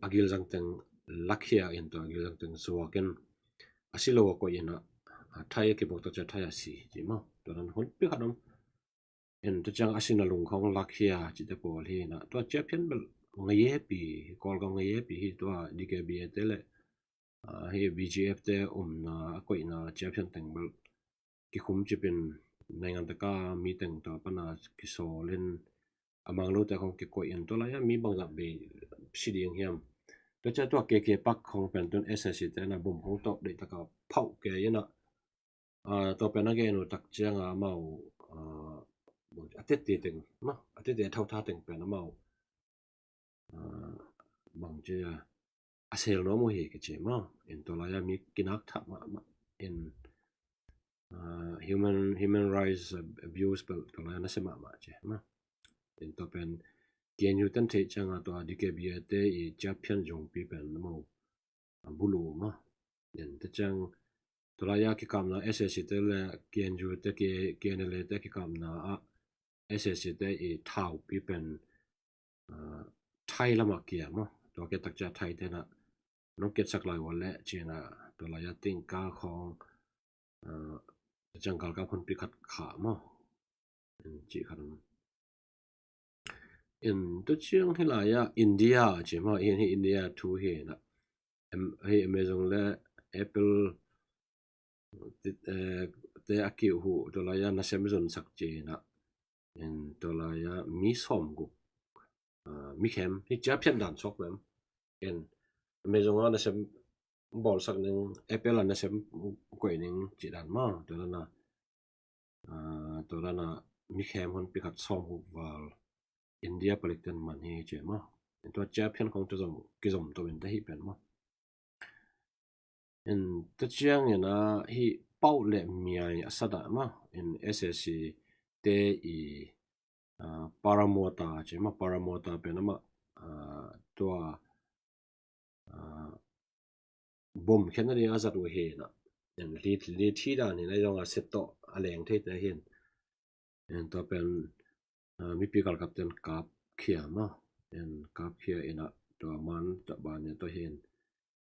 a gilzang teng lakhia in tua a gilzang teng zuak in a si lo a koih in ah thai a kibawk tak ciang thai a si ci maw. Tua dan honpi khat om. En tua ciang a sina lung khong lakhia cite pawl hi in ah tua ciaphian bel ngayepi, Kawlgam ngayepi hi tua DKBA te le, ah, hi BGF te umna a koihna ciaphian teng bel kikhum cipin naingan taka mi teng tua pana kisawl in a manglo te khong kikoih in tua lai-a mi bangzah bei si ding hiam. Tua ciah tua KK Park khong pen tun SAC te na bom khong tawh deihtaka phauh kei in a, ah, tua pen a gen uh tak cianga amau, ah, a tete teng, no, a tete thau tha teng pen amau, ah, bang cia a sel nuam uh hi kici maw. In tua lai-a mi kinak thah mahmah in, ah, human, human rights abuse bel tua lai-a nasia mahmah ci maw. In tua pen KNU ten theih cianga tua DKBA te i ciaphian zungpi pen amau, ah, bulu maw. In tua ciang tua lai-a kikapna SAC te le KNU te, K-, KNLA te kikapna ah SAC te i thaupi pen, ah, Thai lamah kia maw. Tua ke takcia Thai tena nong kiatsak lai ua le cina tua lai-a tingka khong, ah, ciang galkap honpi khat khah maw. In cih khat maw. In tua ciang hi lai-a India ci maw, in hi India thu hi na. Em, hi Amazon le Apple te, eh, te a kiuh uh tua lai-a nasem zonsak cina. In tua lai-a mi sawm guk, ah, mi khem hi ciaphian dan suak lem. In Amazon a nasem bawlsak ning, Apple a nasem koih ning cih dan maw. Tua lai-a, ah, tua lai-a mi khem honpi khat sawm guk val India palik ten man hi ci maw. In tua ciaphian khong tua zong kizom to in ta hi pen maw. In tua ciang in a hi pauh le miai a sadah maw. In SAC te i, ah, Paramota ci maw, Paramota pen amah, ah, tua, ah, bom khen a ding a zat uh hi na. In li, li thi dan hi na zong a set tawh a leng thei te hin. In tua pen, ah, mipi galkap ten kap khia maw. In kap khia in a tua man tua ban in tua hin.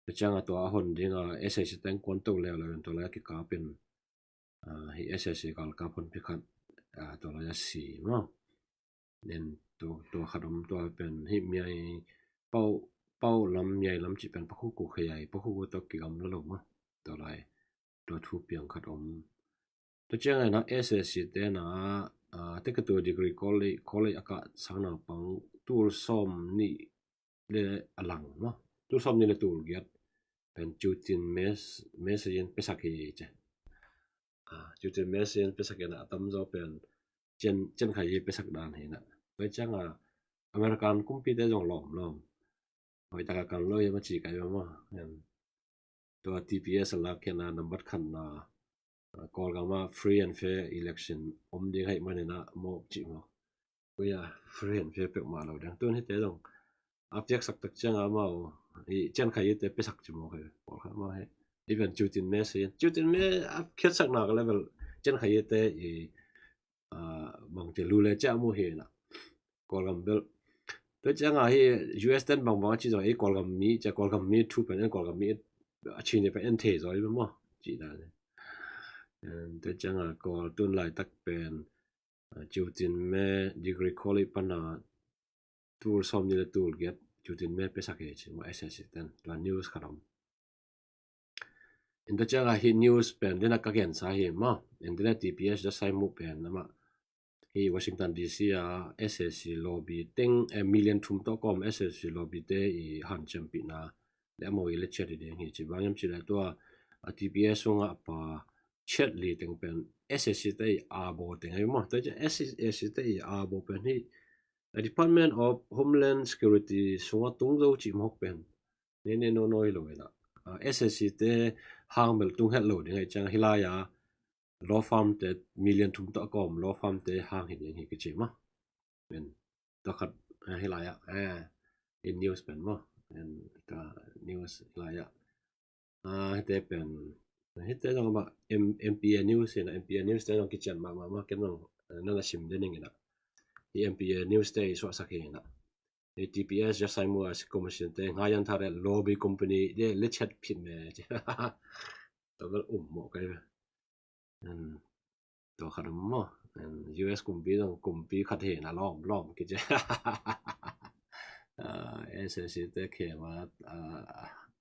Tua cianga tua a hon dinga SAC teng kuan to leuleu in tua lai-a kikap in, ah, hi SAC galkap honpi khat, ah, tua lai-a si maw. Nen tua, tua khat om tua pen hi miai pauh, pauh lam miai lam cih pen pakhuku khei ai, pakhuku tawh kigamla lo maw. Tua lai tua thu piang khat om. Tua ciang ai na SAC te na, ah, te ka tua degree college, college a kah sang naupang tul sawm nih le a lang maw. Tul sawm nih le tul giat pen Jutin Mes, Mes in pesak hi ci. Ah, Jutin Mes in pesak hi na a tamzaw pen Cian, Cian Khai Ye pesak dan hi na. Tua cianga American kumpite zong lawm lawm. Hoih taka kan lo hi ma ci kai maw. Tua TPS a lak hi na nambat khatna, ah, Kawlgam ah free and fair election om ding ahih manin a mawk cih maw. Ui a free and fair peuhmah lo ding. Tun hite zong a piaksak tak cianga amau i Cian Khai Ye te pesak ci maw. Kawlgam ah hi. Even Jutin Mes hi. Jutin Mes a khiatsakna ka level Cian Khai Ye te i, ah, bangte lu le ciah mu hi na. Kawlgam bel. Tua cianga hi US ten bangbang a ci zaw hi Kawlgam mi, cia Kawlgam mi thu pen en Kawlgam mi a ci ni pen en thei zaw hi maw. Ci dan. Em, tua cianga Kawl tun laitak pen, ah, Jutin Mes degree college pana tul sawm nih le tul giat Jutin Mes pesak hi ci maw SAC ten. Tua news khat om. Inta cianga hi news pen dena ka gensa hi maw. Inta na TPS za sai mu pen amah hi Washington DC a SAC lobby teng, eh, million thum tawh kawm SAC lobby te i hanciampihna le amau i le chiat hi ding hi ci. Bang hiam ci le tua a TPS sungah a pa chiat li teng pen SAC te i abo teng hi maw. Tua ciang SAC te i abo pen hi a Department of Homeland Security sungah tung zo cih mawk pen nene no no hi lo hi na. Ah, SAC te hang bel tung het lo ding hi ciang hi lai a law firm te million thum tawh a kawm law firm te hang hi ding hi kici maw. Pen tua khat, ah, hi lai a, ah, in news pen maw. Pen tua news hi lai a. Ah, hite pen, hite zong amah M-, MPA news hi na, MPA news te zong kician mahmah maw, ken zong, eh, nana sim de ning hi na. Hi MPA news te i suahsak hi na. Hi TPS za sai mu a si commission te, Ngaiyan Thare lobby company de le chat phit me. Tua bel um mawh kai ve. Hmm. Tua khat om maw. Hmm. US kumpi zong kumpi khat hi na lawm, lawm kici. SAC te khe ma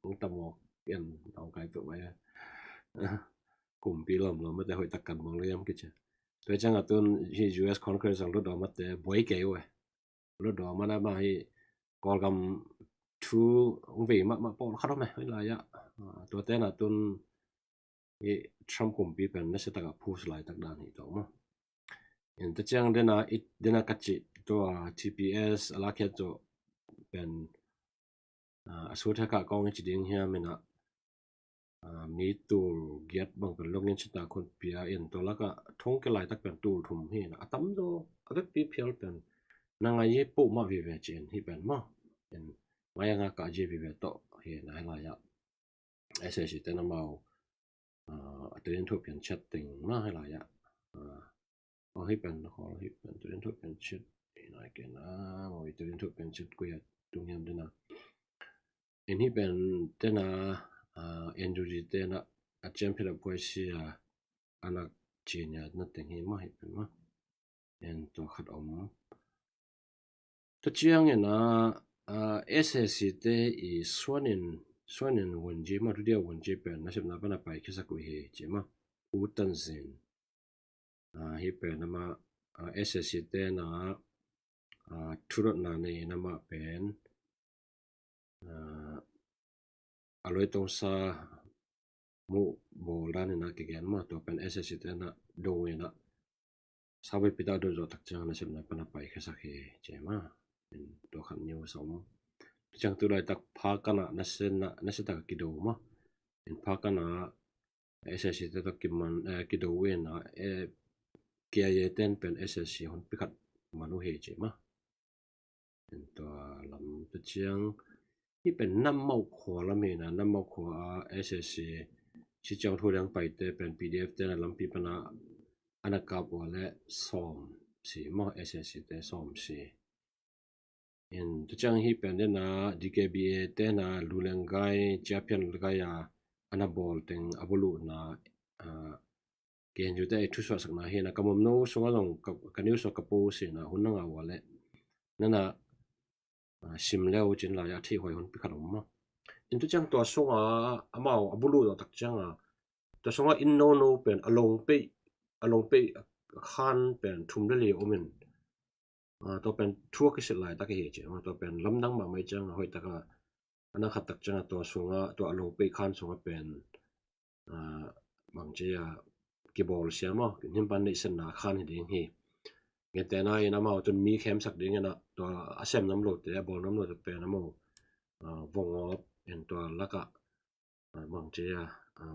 ang tamawk en nong kai peuh mai. Kumpi lawmlawm mate hoih tak kan mawng lo hiam kici. Tua ciang a tun hi US Congress ang lutdaw mate buai kei uh e. Lutdaw mana ma hi Kawlgam thu ong vei mahmah pawl khat om e hoi lai-ah. Tua tena tun hi Trump kumpi pen nasia takah phus laitak dan hi tawh maw. Tua ciang dena it dena ka cih tua TPS a lakhiat zawh pen a sut hekah kawng i ci ding hiam inah mi tul giat bang pen lungin cita khun pia in tua lakah thong ke laitak pen tul thum hi inah a tamzaw a vekpi phial pen na ngai hi poh mah vive ci in hi pen maw. In ngai a ngaka ji vive tawh hi inah hi lai-ah SAC ten amau a tuin thuh pian ciat ting mah hi lai-ah. Aw hi pen na khawl hi pen tuin thuh pian ciat hi nai ken a maw i tuin thuh pian ciat kuya tung hiam dena. In hi pen tena NUG tena a champion a puai sia anak cinia na teng hi mah hi pen mah. En tua khat om. Tua ciangin a SAC te i suanin suanin wunji mah tudia wunji pen nasepna pana pai khiasak uh hi ci mah. U Tanzin hi pen amah SAC tena thudotna nei in amah pen a loi tongsa muh bawl dan inah kigen mah tua pen SAC tena dong inah sabei pita dot zawh tak ciang nasepna pana pai khiasak hi ci mah. In tua khat news a om. Tua ciang tu laitak pha kanah nasia tak a kido mah. In pha kanah SAC te tawh kiman kido uh inah KIA ten pen SAC honpi khat man uh hi ci mah. In tua lam tua ciang hi pen Nammauh khua lam hi inah Nammauh khua a SAC si ciang thu dang paite pen PDF tena lampi pana ana kap ua le sawm si maw SAC te sawm si. In tua ciang hi pen dena DKBA tena Luleng gai Ciapian gai a ana bawl teng a buluhna KNU te i thusuahsakna hi inah ka mumno sungah zong ka news sungah ka post inah hun na ngah ua le nana sim leu cin lai-ah a theihhuai honpi khat om mah. In tua ciang tua sungah amau a buluh zawh tak cianga tua sungah inn nono pen a longpeih a longpeih a khan pen thum le li om in tua pen thu a kisilh laitak hi ci mah. Tua pen lamdang mahmah i cianga hoih taka a na khat tak cianga tua sungah tua a longpeih khan sungah pen bangci a kibawl sia maw himpan neihsetna khan hi ding hi. Gentehna in amau tun mi khemsak ding inah tua a sem nam lote a bawl nam lote pen amau vongawp in tua lakah bangci a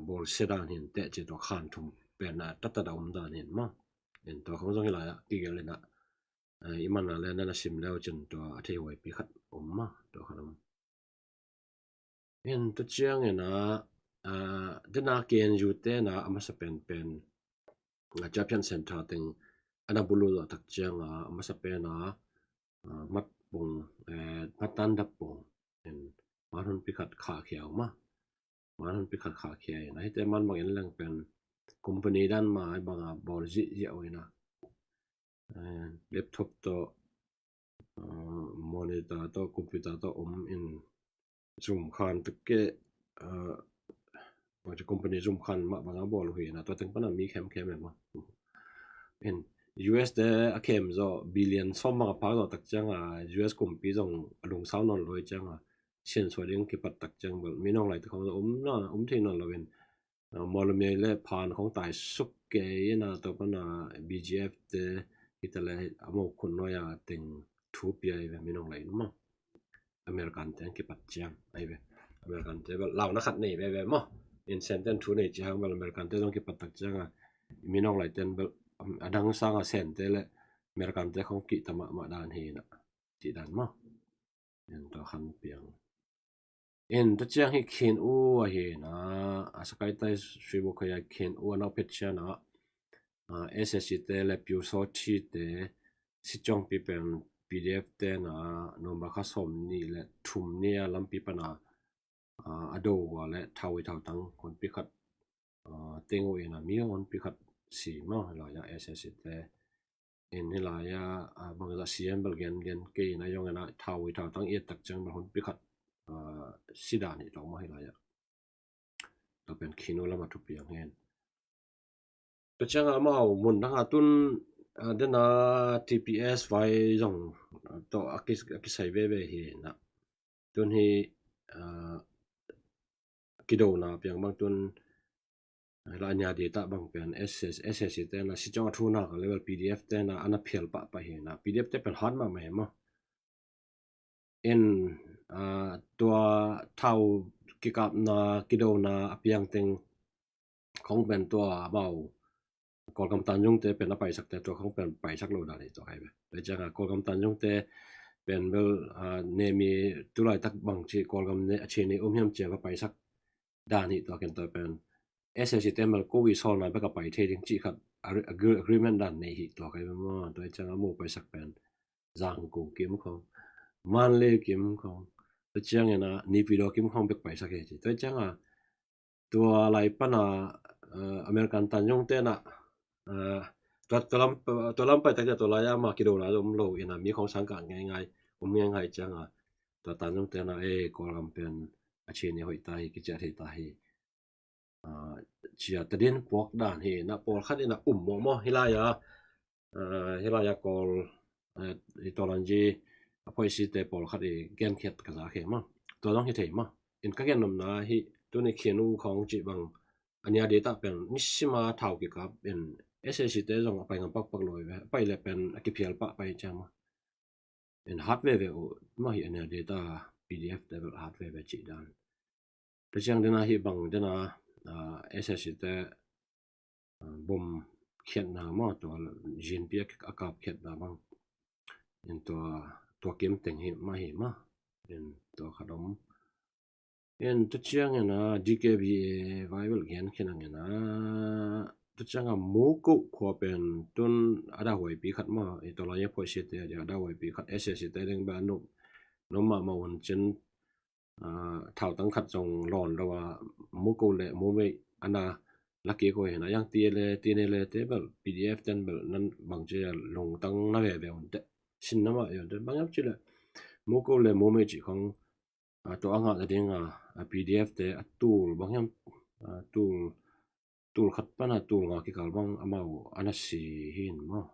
bawl sia dan hin teh ci tua khan thum pen a tatat a om dan hin maw. In tua khong zong hi lai-ah kigelh inah i man a le nana sim leu cin tua a thei huaipi khat om maw tua khat om. In tua ciangin a dena KNU tena a masa penpen a Ciapian Center teng ana bulu zawh tak cianga a masa pena matpung matan dappung in man hun pikhat khahkhia uh ma. Man hun pikhat khahkhia in a hite man bangin leng pen company dan ma banga bawl zihziah uh ina laptop tawh monitor tawh computer tawh om in zum khan tukke bangci company zum khan mah banga bawl uh hi ina tua teng pana mi khemkhem em a in US te a khem zawh billion sawm banga phak zawh tak cianga US kumpi zong a lungsau nawn lo hi cianga siansuah ding kipat tak ciang bel minawng lai te khong om na om thei nawn lo in mawlmiai le phan khong tai suk kei ina tua pana BGF te hita le a mawk khun nuai a teng thu pia hi ve minawng lai in maw. American te an kipat ciang ahi ve. American te bel launa khat nei veve maw. In Sen ten thu nei ci hang bel American te zong kipat tak cianga minawng lai ten bel a dang sanga Sen te le American te khong kihta mahmah dan hi ina cih dan maw. In tua khan piang in tua ciang hi khin u ahi na a sakai tai sui buk hoi a khin u a nau phet ciana SSC te le piu so thi te si ciangpi pen PDF te na November kha sawm ni le thum ni a lampi pana a do ua le thau i thau tang honpi khat teng uh ina mi honpi khat si maw la ya SSC te In hih lai-ah bangzah siam bel gen gen kei in a, zong in a thau hi, thau tang i et tak ciang bel hun pi khat sidan hi tawh mah hih lai-ah. Tua pen khin uh lamah thupi ang hen. Tua ciangah amau mun dangah tun dena T P S vai zong tawh a kisai veve hi na. Tun hi kidona piang bang tun la nia data bang pen S S, S S C tena si ciang a thu nak a level P D F tena ana phial pahpah hi na. P D F te pen hat mahmah hi maw. In tua thau kikapna, kidona a piang teng khong pen tua amau Kawlgam tanzungte pen a paisakte tua khong pen paisak lo dan hi tua kai ve. Tua ciangah Kawlgam tanzungte pen bel nemi tulaitak bangci Kawlgam ne a cini um hiam cia va paisak dan hi tua ken tua pen S S C te mel ko i sawlna bek a pai thei ding cih khat agreement dan nei hi tua kai ve maw. Tua ciangah mu paisak pen Zangkong kim khong, Manlei kim khong, tua ciangin a Naypyidaw kim khong bek paisak hi ci. Tua ciangah tua lai pana American tanzung tena tua lam pai takte tua lai ama kidona om lo ina mi khong sangkah ngeingai um ngeingai ciangah tua tanzung tena e Kawlgam pen a cini hoih ta hi, kiciah thei ta hi. Cia tadin puak dan hi na pawlkhat ina um mawmaw hi lai-a hi lai-a Kawl hi tawlanji a phoisite pawlkhat i genkhiat ka za khe maw. Tua dong hi thei maw. In ka gen nomna hi tuni khian uh khawng cih bang a nia data pen nisima thau kikap in S S C te zong a pai ngam pakpak lo hi ve. A pai le pen a kiphial pah pai ciang maw. In hat veve uh maw hi a nia data P D F te bel hat veve cih dan. Tua ciang dena hi bang dena S S C te bom khiatna maw tua zinpi a kap khiatna bang. In tua tua kim teng hi mah hi maw. In tua khat om. In tua ciangin a D K B A vai bel gen khin angin a tua cianga Muko khua pen tun a dahuaipi khat maw i tawlai a phoisite a dahuaipi khat S S C te ding bel a nup nuam mahmah un cin thautang khat zong lawn lo a Muko le Mumei ana la kik uh hi na. Yang T N L A, T N L A te bel P D F ten bel nan bangci a lungtang na veve un teh sin na mah hi un teh bang hiam cih leh Muko le Mumei cih khong tua a ngah nadinga P D F te a tul bang hiam tul tul khat pana tul nga kikal bang amau ana si hi in maw.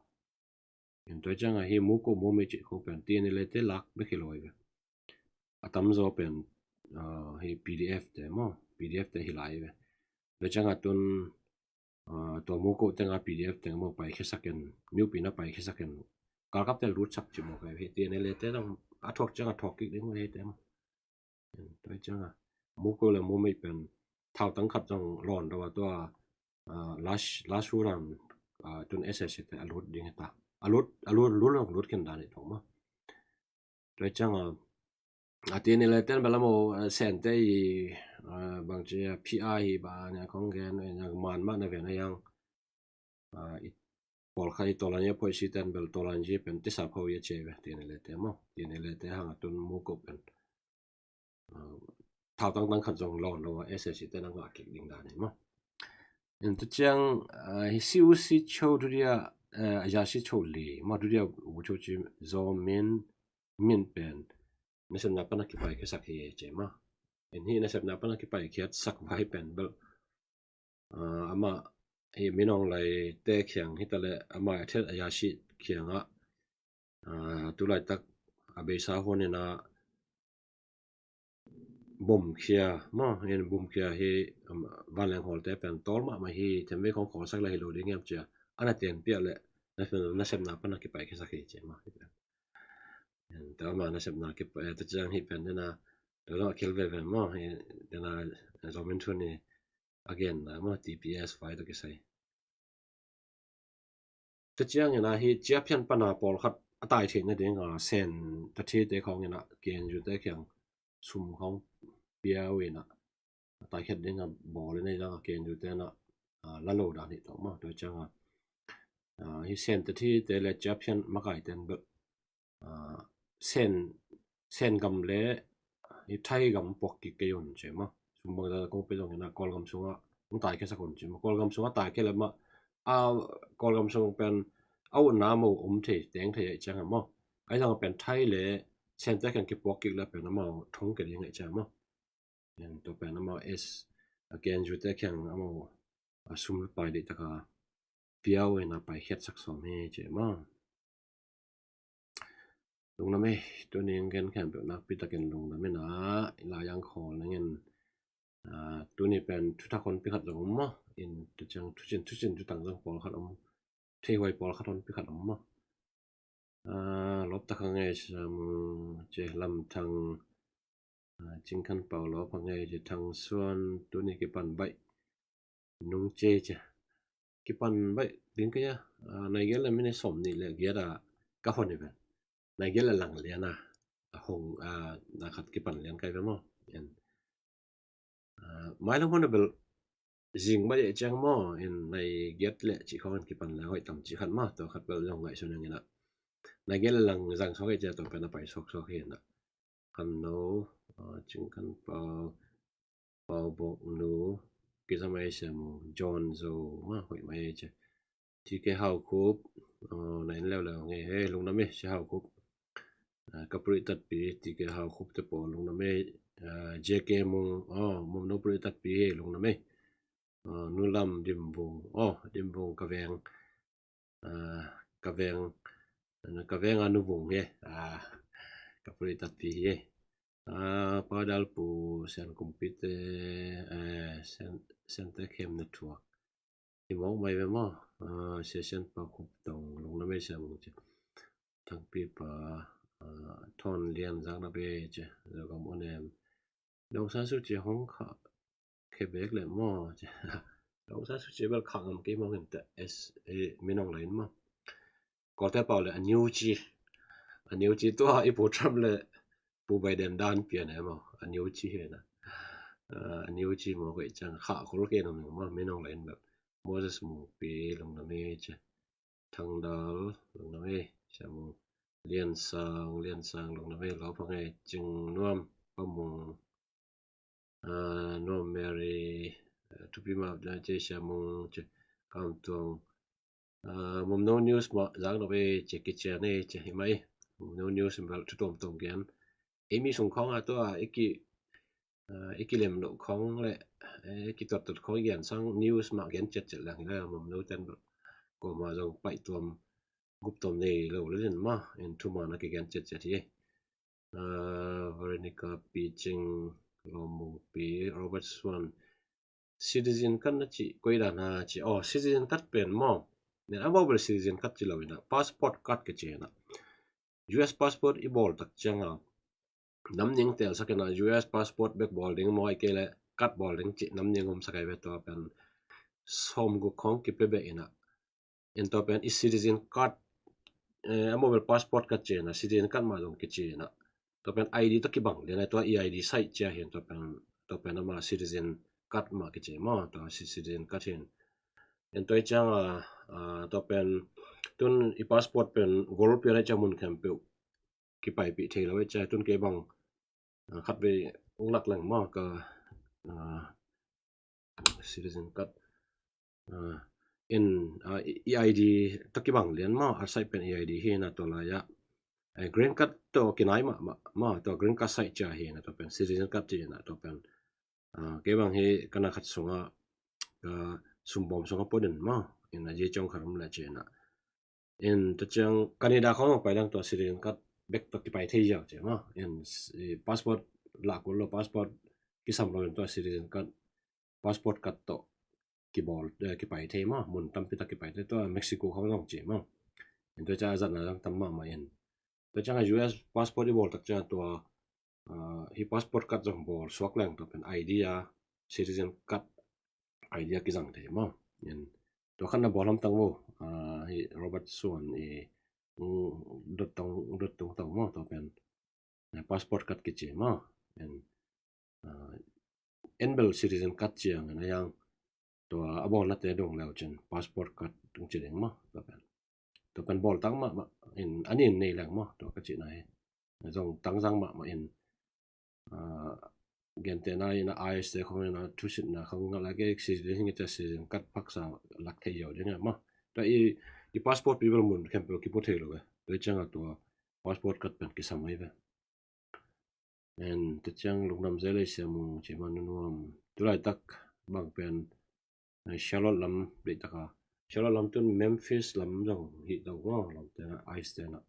In tua cianga hi Muko Mumei cih khong pen T N L A te lak bek hi lo hi ve. A tamzaw pen hi P D F te maw, P D F te hi lai hi ve. Tua cianga tun tua Muko tenga P D F teng maw pai khiasak in, miupi na pai khiasak in, galkap te lutsak ci maw kai hi T N L A te zong a thuak cianga thuak kik ding maw hi te maw. Tua cianga Muko le Mumei pen thautang khat zong lawn lo a tua last last round tun S S C te a lut ding hi ta. A lut a lut lut lo lut khin dan hi thong maw. Tua cianga a T N L A ten bel a maw Sente i bangci a P I hi ba nia khong gen man mah na ve na yang pawlkhat i tawlan i a phoisi ten bel tawlan i pen tisa pho i a cia ve T N L A te maw. T N L A te hang a tun Muko pen thautang tang khat zong lawn lo a S S C te na ngah kik ding dan hi maw. In tu ciang hi si u si cho tu dia a ya si cho li maw tu dia u cho ci zo min min pen nasepna pana kipai khiasak hi ci maw. In hi nasepna pana kipai khiatsak vai pen bel amah hi Min Aung Hlaing te khiang hi ta le amah a thiat a ya si khiangah tulaitak a beisa huan ina bom khia maw, in bom khia hi vanleng hawlte pen tawl mahmah hi, themvei khong khawlsak le hi lo ding hiam cia ana tenpiah le nasepna pana kipai khiasak hi cia maw. Tua ama nasepna kipai ta ciang hi pen dena tua zong a khel veve maw, dena zomin thun hi a genna maw, T P S vai tawh kisai. Tua ciangin a hi ciaphian pana pawlkhat a tai theih nadinga Sen tathite khawngin a K N U te khiang sum khawng pia uh in a a taikhiat dinga bawl in a idang a K N U te na la lo dan hi tawh maw. Tua cianga hi Sen tathite le ciaphian makaite in bel Sen Sen gam le hi Thai gam puak kik kei un ci maw. Sum bangza kong pe zongin a Kawlgam sungah hong taikhia sak un ci maw. Kawlgam sungah taikhia le mah a Kawlgam sung pen a utna amau om thei, teng thei ahih ciang a maw. Ahi zong a pen Thai le Sente kiang kipuak kik le a pen amau thong kei ding ahih ciang a maw. Tua pen amau S, a K N U te kiang amau a sum le pai deih taka pia uh hi na, paikhiatsak sawm hi ci maw. Lungdam ei, tuni gen khempeuh nakpi takin lungdam ei na, i la yang khawl nangin, tuni pen thuthak honpi khat zong om maw, in tu ciang thucin, thucin thutang zong pawlkhat om, theihuai pawlkhat honpi khat om maw. Lawp tak a ngei sam, ci Lam Thang, Cingkhan Pau lawp a ngei ci Thang Suan, tuni kipan baih nung ci ci. Kipan baih ding kei a, nai giat le minit sawm nih le giat a ka hon hi ven. Nai giat le lang lian a, a hong, na khat kipan lian kai ve maw. En, mailam hon a bel zing baih ciang maw, in nai giat le cih khawng in kipan le hoih tam cih khat maw, tua khat bel zong ngaihsun ing in a. Nai giat le lang zang suak hi ci a, tua pen a pai suaksuak hi in a. Kan no, Cingkhan Pau, Pau Bawk Nu, kisam ei siamu, John Zo, ma hoih mai ei ci. T K Hau Khup, na in leuleu ngei he, lungdam ei ci Hau Khup. Ka purih tatpi, T K Hau Khup te pawl lungdam ei. J K Mung, Mum no purih tatpi he, lungdam ei. Nu Lam Dim Vung, Dim Vung ka veng, ka veng, ka veng a Nu Vung he, ka purih tatpi he. Pa Dal Pu, Sian Kumpi te, Sian te khem na thuak. I mawk mai ve maw. Sia Sian Pa Khup Tong, lungdam ei sia mawk ci. Thangpi Pa, Thawn Lian, zak na ve ci. Zogam Onem, Dong San Su ci hong kha khe bek le maw ci. Dong San Su ci bel kha ngam kei maw hin ta. S A Minong Lain maw. Kawlte pau le a niu ci. A niu ci tua i Pu Trump le Pu Biden dan pian e maw. A niu ci he na. A niu ci maw kei ciang kha khol kei na maw. Minong Lain bel. Moses Mungpi, lungdam ei ci. Thang Dal, lungdam ei. Siamu Lian Sang, Lian Sang, lungdam ei. Lawp a ngei Cing Nuam, Pa Mung, Nuam Mary, Thupi Map, Sia Mung ci, Kam Tuang, Mum No News mah zak nop ei ci, kician ei ci hi mai. Mum No News in bel thu tuamtuam gen. Ei mi sung khawng a tua i ki, i kilem loh khawng le i kituattut khawng i gen sang news mah gen ciatciat leng hi le Mum No ten bel kuamah zong paih tuam gup tuam nei lo le din mah in thuman a kigen ciatciat hi. Veronica Pi Cing, Lawm Mung Pi, Robert Suan, citizen card na ci, koi dan a ci. Aw, citizen card pen maw. Nen a mobile citizen card ci lo in a, passport card kici in a. U S passport i bawl tak ciang a, nam ning telsak in a, U S passport bek bawl ding maw, ahih kei le card bawl ding ci nam ning om sak ai ve. Tua pen sawm guk khawng kipia beh in a. En tua pen i citizen card, a mobile passport ka ci in a, citizen card mah zong kici in a. Tua pen I D tawh kibang lian a, tua i I D saih cia hi in tua pen, tua pen ama citizen card mah kici maw, tua citizen card hi in. En tua i ciang a, tua pen tun i passport pen gol pian a i ciang mun khempeuh kipaipih thei lo a i ciang tun kei bang khatvei ung lak leng maw ka citizen card in i I D tawh kibang lian maw, a saih pen i I D hi na tua lai ah green card tawh kinai mahmah maw, tua green card saih cia hi na tua pen citizen card ci na tua pen kei bang hi ka na khat sungah ka sumbawm sungah pua den maw, in a zi ciang khat om le ci na. In tua ciang Canada khawng pai lang tua citizen card bek tawh kipai thei ziau ci maw. In passport lah kul lo, passport kisam lo in tua citizen card, passport card tawh kibawl, kipai thei maw, mun tampi tak kipai thei, tua Mexico khawng zong ci maw. In tua ciang a zatna zang tam mahmah in. Tua ciang a U S passport i bawl tak ciang tua hi passport card zong bawl suak leng tua pen I D a, citizen card I D a kizang thei maw. In tua khat na bawl hamtang maw, hi Robert Suan i dot tong, dot tong tong maw tua pen passport card kici maw. In en bel citizen card ciang in a yang tua a bawlnate dong leu cin passport card tung ci ding maw tua pen. Tua pen bawl tang mahmah in a nin nei leng maw tua ka cihna hi. Zong tangzang mahmah in gentehna in a I S te khong in a thusitna khong ngah lai kei citizen hi nge cia citizen card paksa lak thei ziau ding a maw. Tua i I passport pi bel mun khempeuh kipua thei lo ve. Tua ciang a tua passport card pen kisam ahi ve. En tua ciang lungdam zel ei Sia Mung ci mah, nunuam. Tulaitak bang pen Charlotte lam deih taka, Charlotte lam tun Memphis lam zong hih lo maw, lam tena ICE tena.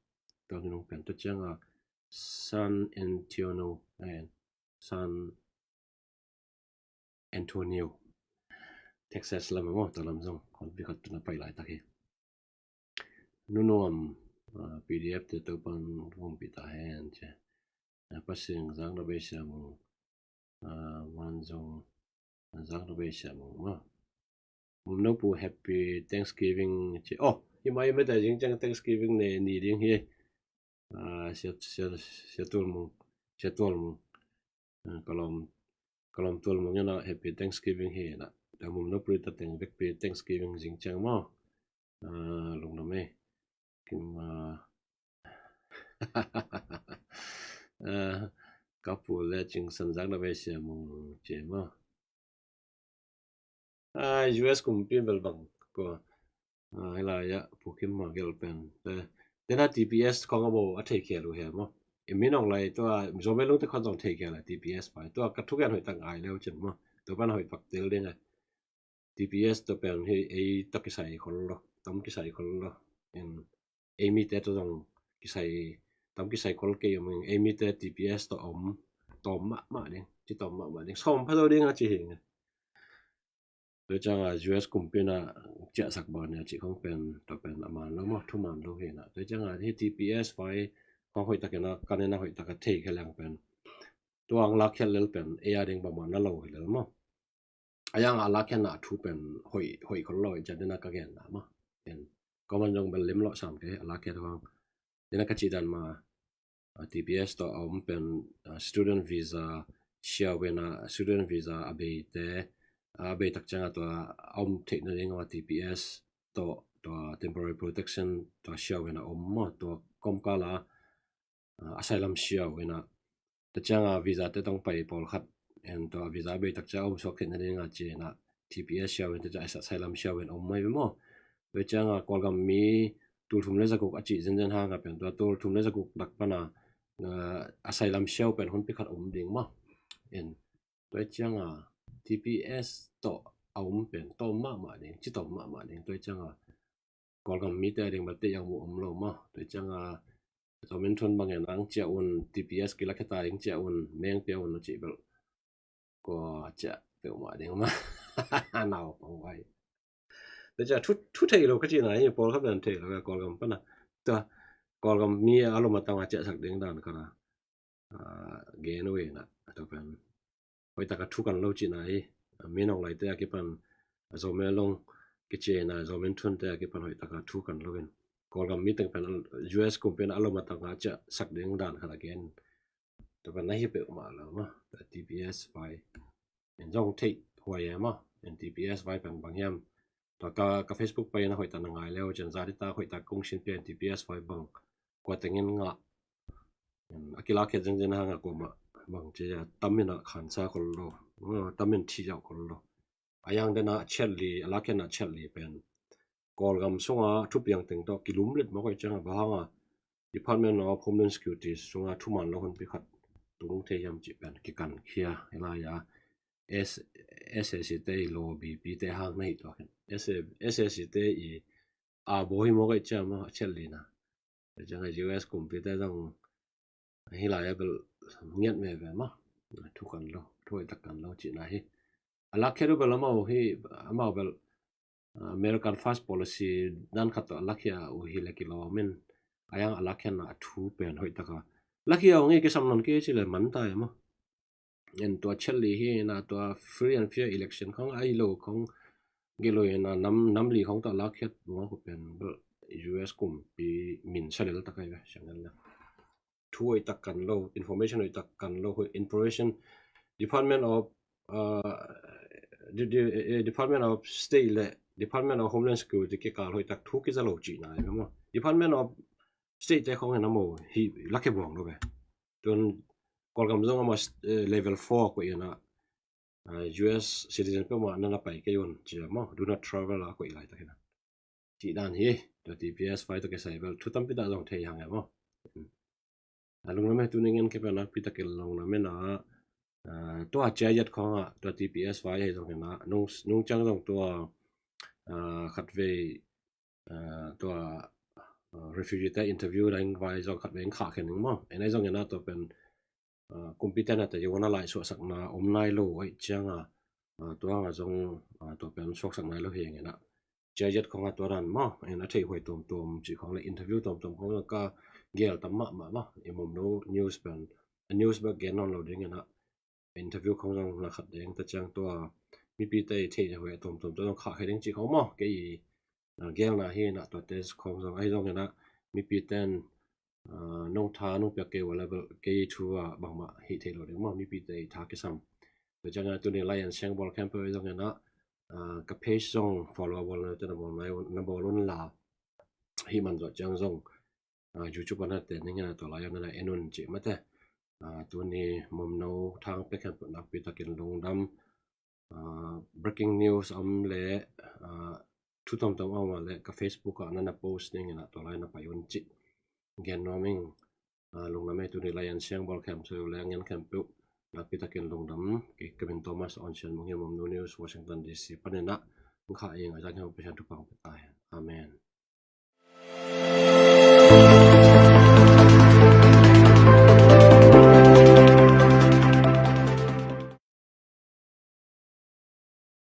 Tua nunung pen tua ciang a San Antonio, eh, San Antonio, Texas lam maw, tua lam zong hong pi khat tuna pai laitak hi. Nunuam, ah, PDF te Topan hong pi ta hen ci. Ah, Pasing zang na bei Sia Mung. Ah, man zong zang na bei Sia Mung maw. Mumno pu Happy Thanksgiving ci. Oh, i mai mete zing ciang Thanksgiving ne ni ding hi. Ah, Sia, Sia, Sia Tual Mung, Sia Tual Mung. Ah, ka lawm, ka lawm Tual Mung ina Happy Thanksgiving hi na. Tua Mumno pu ta teng vekpi Thanksgiving zing ciang maw. Ah, lungdam ei. Kim, ah, ah, ka pu le Cing San zang na bei Sia Mung ci maw. Ah, US kumpi bel bang ko. Ah, hila ya Pu Kim ma gel pen. Te, tena TPS khong a bo a thei khel uh he maw. I min ong lai tua Zomi Lungte khong zong thei khel a TPS pai. Tua ka thugen hoih tak ngai leu cin maw. Tua pan hoih pak tel ding a. TPS tua pen hi ei tak kisai khol lo. Tam kisai khol lo. In ei mite tawh zong kisai, tam kisai khol kei om ing, ei mite TPS tawh om tawm mahmah ding, ci tawm mahmah ding, sawm pha zo ding a ci hi ing. Tua ciang a US kumpi na ciahsak bang nia cih khong pen, tua pen a man lo maw, thu man lo hi na. Tua ciang a hi TPS vai khong hoih takin a, kan in a hoih tak a thei khe leng pen, tua ang lak khiat lel pen ei a ding bangmah na lo hi lel maw. A yang a lakkhiatna a thu pen hoih, hoih khol lo, i cian dena ka genna mah. En, ka man zong bel lim lo sam ke a lakkhiat hong. Dena ka cih dan ma, a, TPS tawh a om pen, a, student visa siau vena, student visa a beite, a, bei tak cianga tua a om theihna ding a TPS tawh, tua temporary protection tua siau vena om maw, tua komkala, a, asylum siau vena. Tua cianga visa te tong pai pawlkhat en tua visa bei tak cianga om suak theihna dinga ci ina TPS siau in tua cianga asylum siau in om mai ve maw. Tua cianga Kawlgam mi tulthum le zaguk a cih zenzen hanga pen tua tulthum le zaguk dak pana, a, asylum siau pen hun pi khat om ding maw. En tua cianga TPS tawh a om pen tawm mahmah ding, ci tawm mahmah ding. Tua cianga Kawlgam mite a ding bel teh yang mu om lo maw. Tua cianga Zomi Thun bangin ang ciah un, TPS kilakhia ta ding ciah un, meng pia un a cih bel kua ciah peuhmah ding maw. Naupang vai. Tua cianga thu, thu thei lo ka cihna hi, pawlkhat pen thei lo ka Kawlgam pana. Tua Kawlgam mi a lom a tanga ciahsak ding dan kana, a, gen uh ina. Tua pen hoih taka thu kan lo cihna hi. A, mi nong laite a kipan, a, Zomi Long kici ina, Zomi Thunte a kipan hoih taka thu kan lo in. Kawlgam mi teng pen, a, US kumpi in a lom a tanga ciahsak ding dan khat a gen. Tua pen na hi peuhmah lo maw, tua TPS vai. En zong theih huai e maw, en TPS vai pen bang hiam. Tua ka, ka Facebook page na hoih taka na ngai leu cin, za dita hoih taka kong sin pia en TPS vai bang kua tengin ngah. A kilakhiat zenzen hanga kuamah bang ci a, tam in a khansa khol lo, a, tam in thizauh khol lo. A yang dena a chiat li, a lakkhiatna a chiat li pen Kawlgam sunga thupiang teng tawh kilumlet mawk hoih cianga bang hanga Department of Homeland Security sunga thuman lo hun pi khat tung thei hiam cih pen kikan khia hi lai a. S, SAC te i lobby pi te hang na hi tua khen. SA, SAC te i a bo hi mawk hoih cianga a chiat lina. Tua cianga US kumpite zong hi lai a bel ngiat veve maw. Thu kan lo, thu hoih tak kan lo cihna hi. A lakkhiat uh bel amau hi, amau bel, a, American First Policy dan khat tawh a lakkhia uh hi le kilawm in. A yang a lakkhiatna a thu pen hoih taka lakkhia uh nge kisam nawn kei ci le man ta e maw. En tua chiat li hi na tua free and fair election khong a hi lo khong gilo hi na nam, nam li khong tawh lakkhiat mawk uh pen bel US kumpi min sa lel tak ahi ve, siang lel le. Thu hoih tak kan lo, information hoih tak kan lo, hoih information Department of, uh, de, de, eh, Department of State le Department of Homeland Security kikal hoih tak thu kiza lo cihna hi maw. Department of State te khong hi na maw hi lakkhe buang lo ve. Tun Kawlgam zong amah, eh, level four koih ina, ah, US citizen peuhmah na na pai kei un ci a maw, do not travel a koih laitak hi na. Cih dan hi. Tua T P S vai tawh kisai bel thu tampi tak zong thei hang e maw. A lungdam e, tuni ngen kei pen nakpi takin lungdam e na. Tua J I Z khawngah tua T P S vai ahi zongin ah nung, nung ciang zong tua khatvei tua refugee te interview ding vai zong khatvei in khah khen ning maw. En ahi zongin ah tua pen kumpi te na te yo na lai suahsakna om nai lo ahi cianga tua nga zong tua pen suaksak nai lo hi ngena. J I Z khawngah tua dan maw, en a theih huai tuamtuam cih khawng le interview tuamtuam khawng zong ka gel tam mahmah maw. I Mumno news pen a news bek gen nawn lo ding ngena. Interview khawng zong na khat ding ta ciang tua mipi te i theih huai tuamtuam tua zong khah khe ding cih khawng maw. Kei i gelna hi na tua test khawng zong ahi zongin ah mipi ten nong tha nong piak kei uh a level kei thu ah bangmah hih theih lo ding maw, mipi te i tha kisam. Tua ciangin ah tuni lai an siang bawl khempeuh ahi zongin ah ka page zong follow a bawl na te na bawl nai un, na bawl un la hih man zawh ciang zong YouTube ah na te ning ngena tua lai an na en un cih mate. Tuni Mumno thang pek khempeuh nakpi takin lungdam. Breaking news om le thu tuamtuam om le ka Facebook ah na na post ning ngena tua lai na pai un cih gen nuam ing. Lungdam e, tuni lai an siang bawl khempeuh le ngen khempeuh nakpi takin lungdam. Kei ka min Thomas Onsian Mung hi, Mumno News, Washington D C panin ah. Khah ing a zang hi, Pasian thupha pia ta hen. Amen.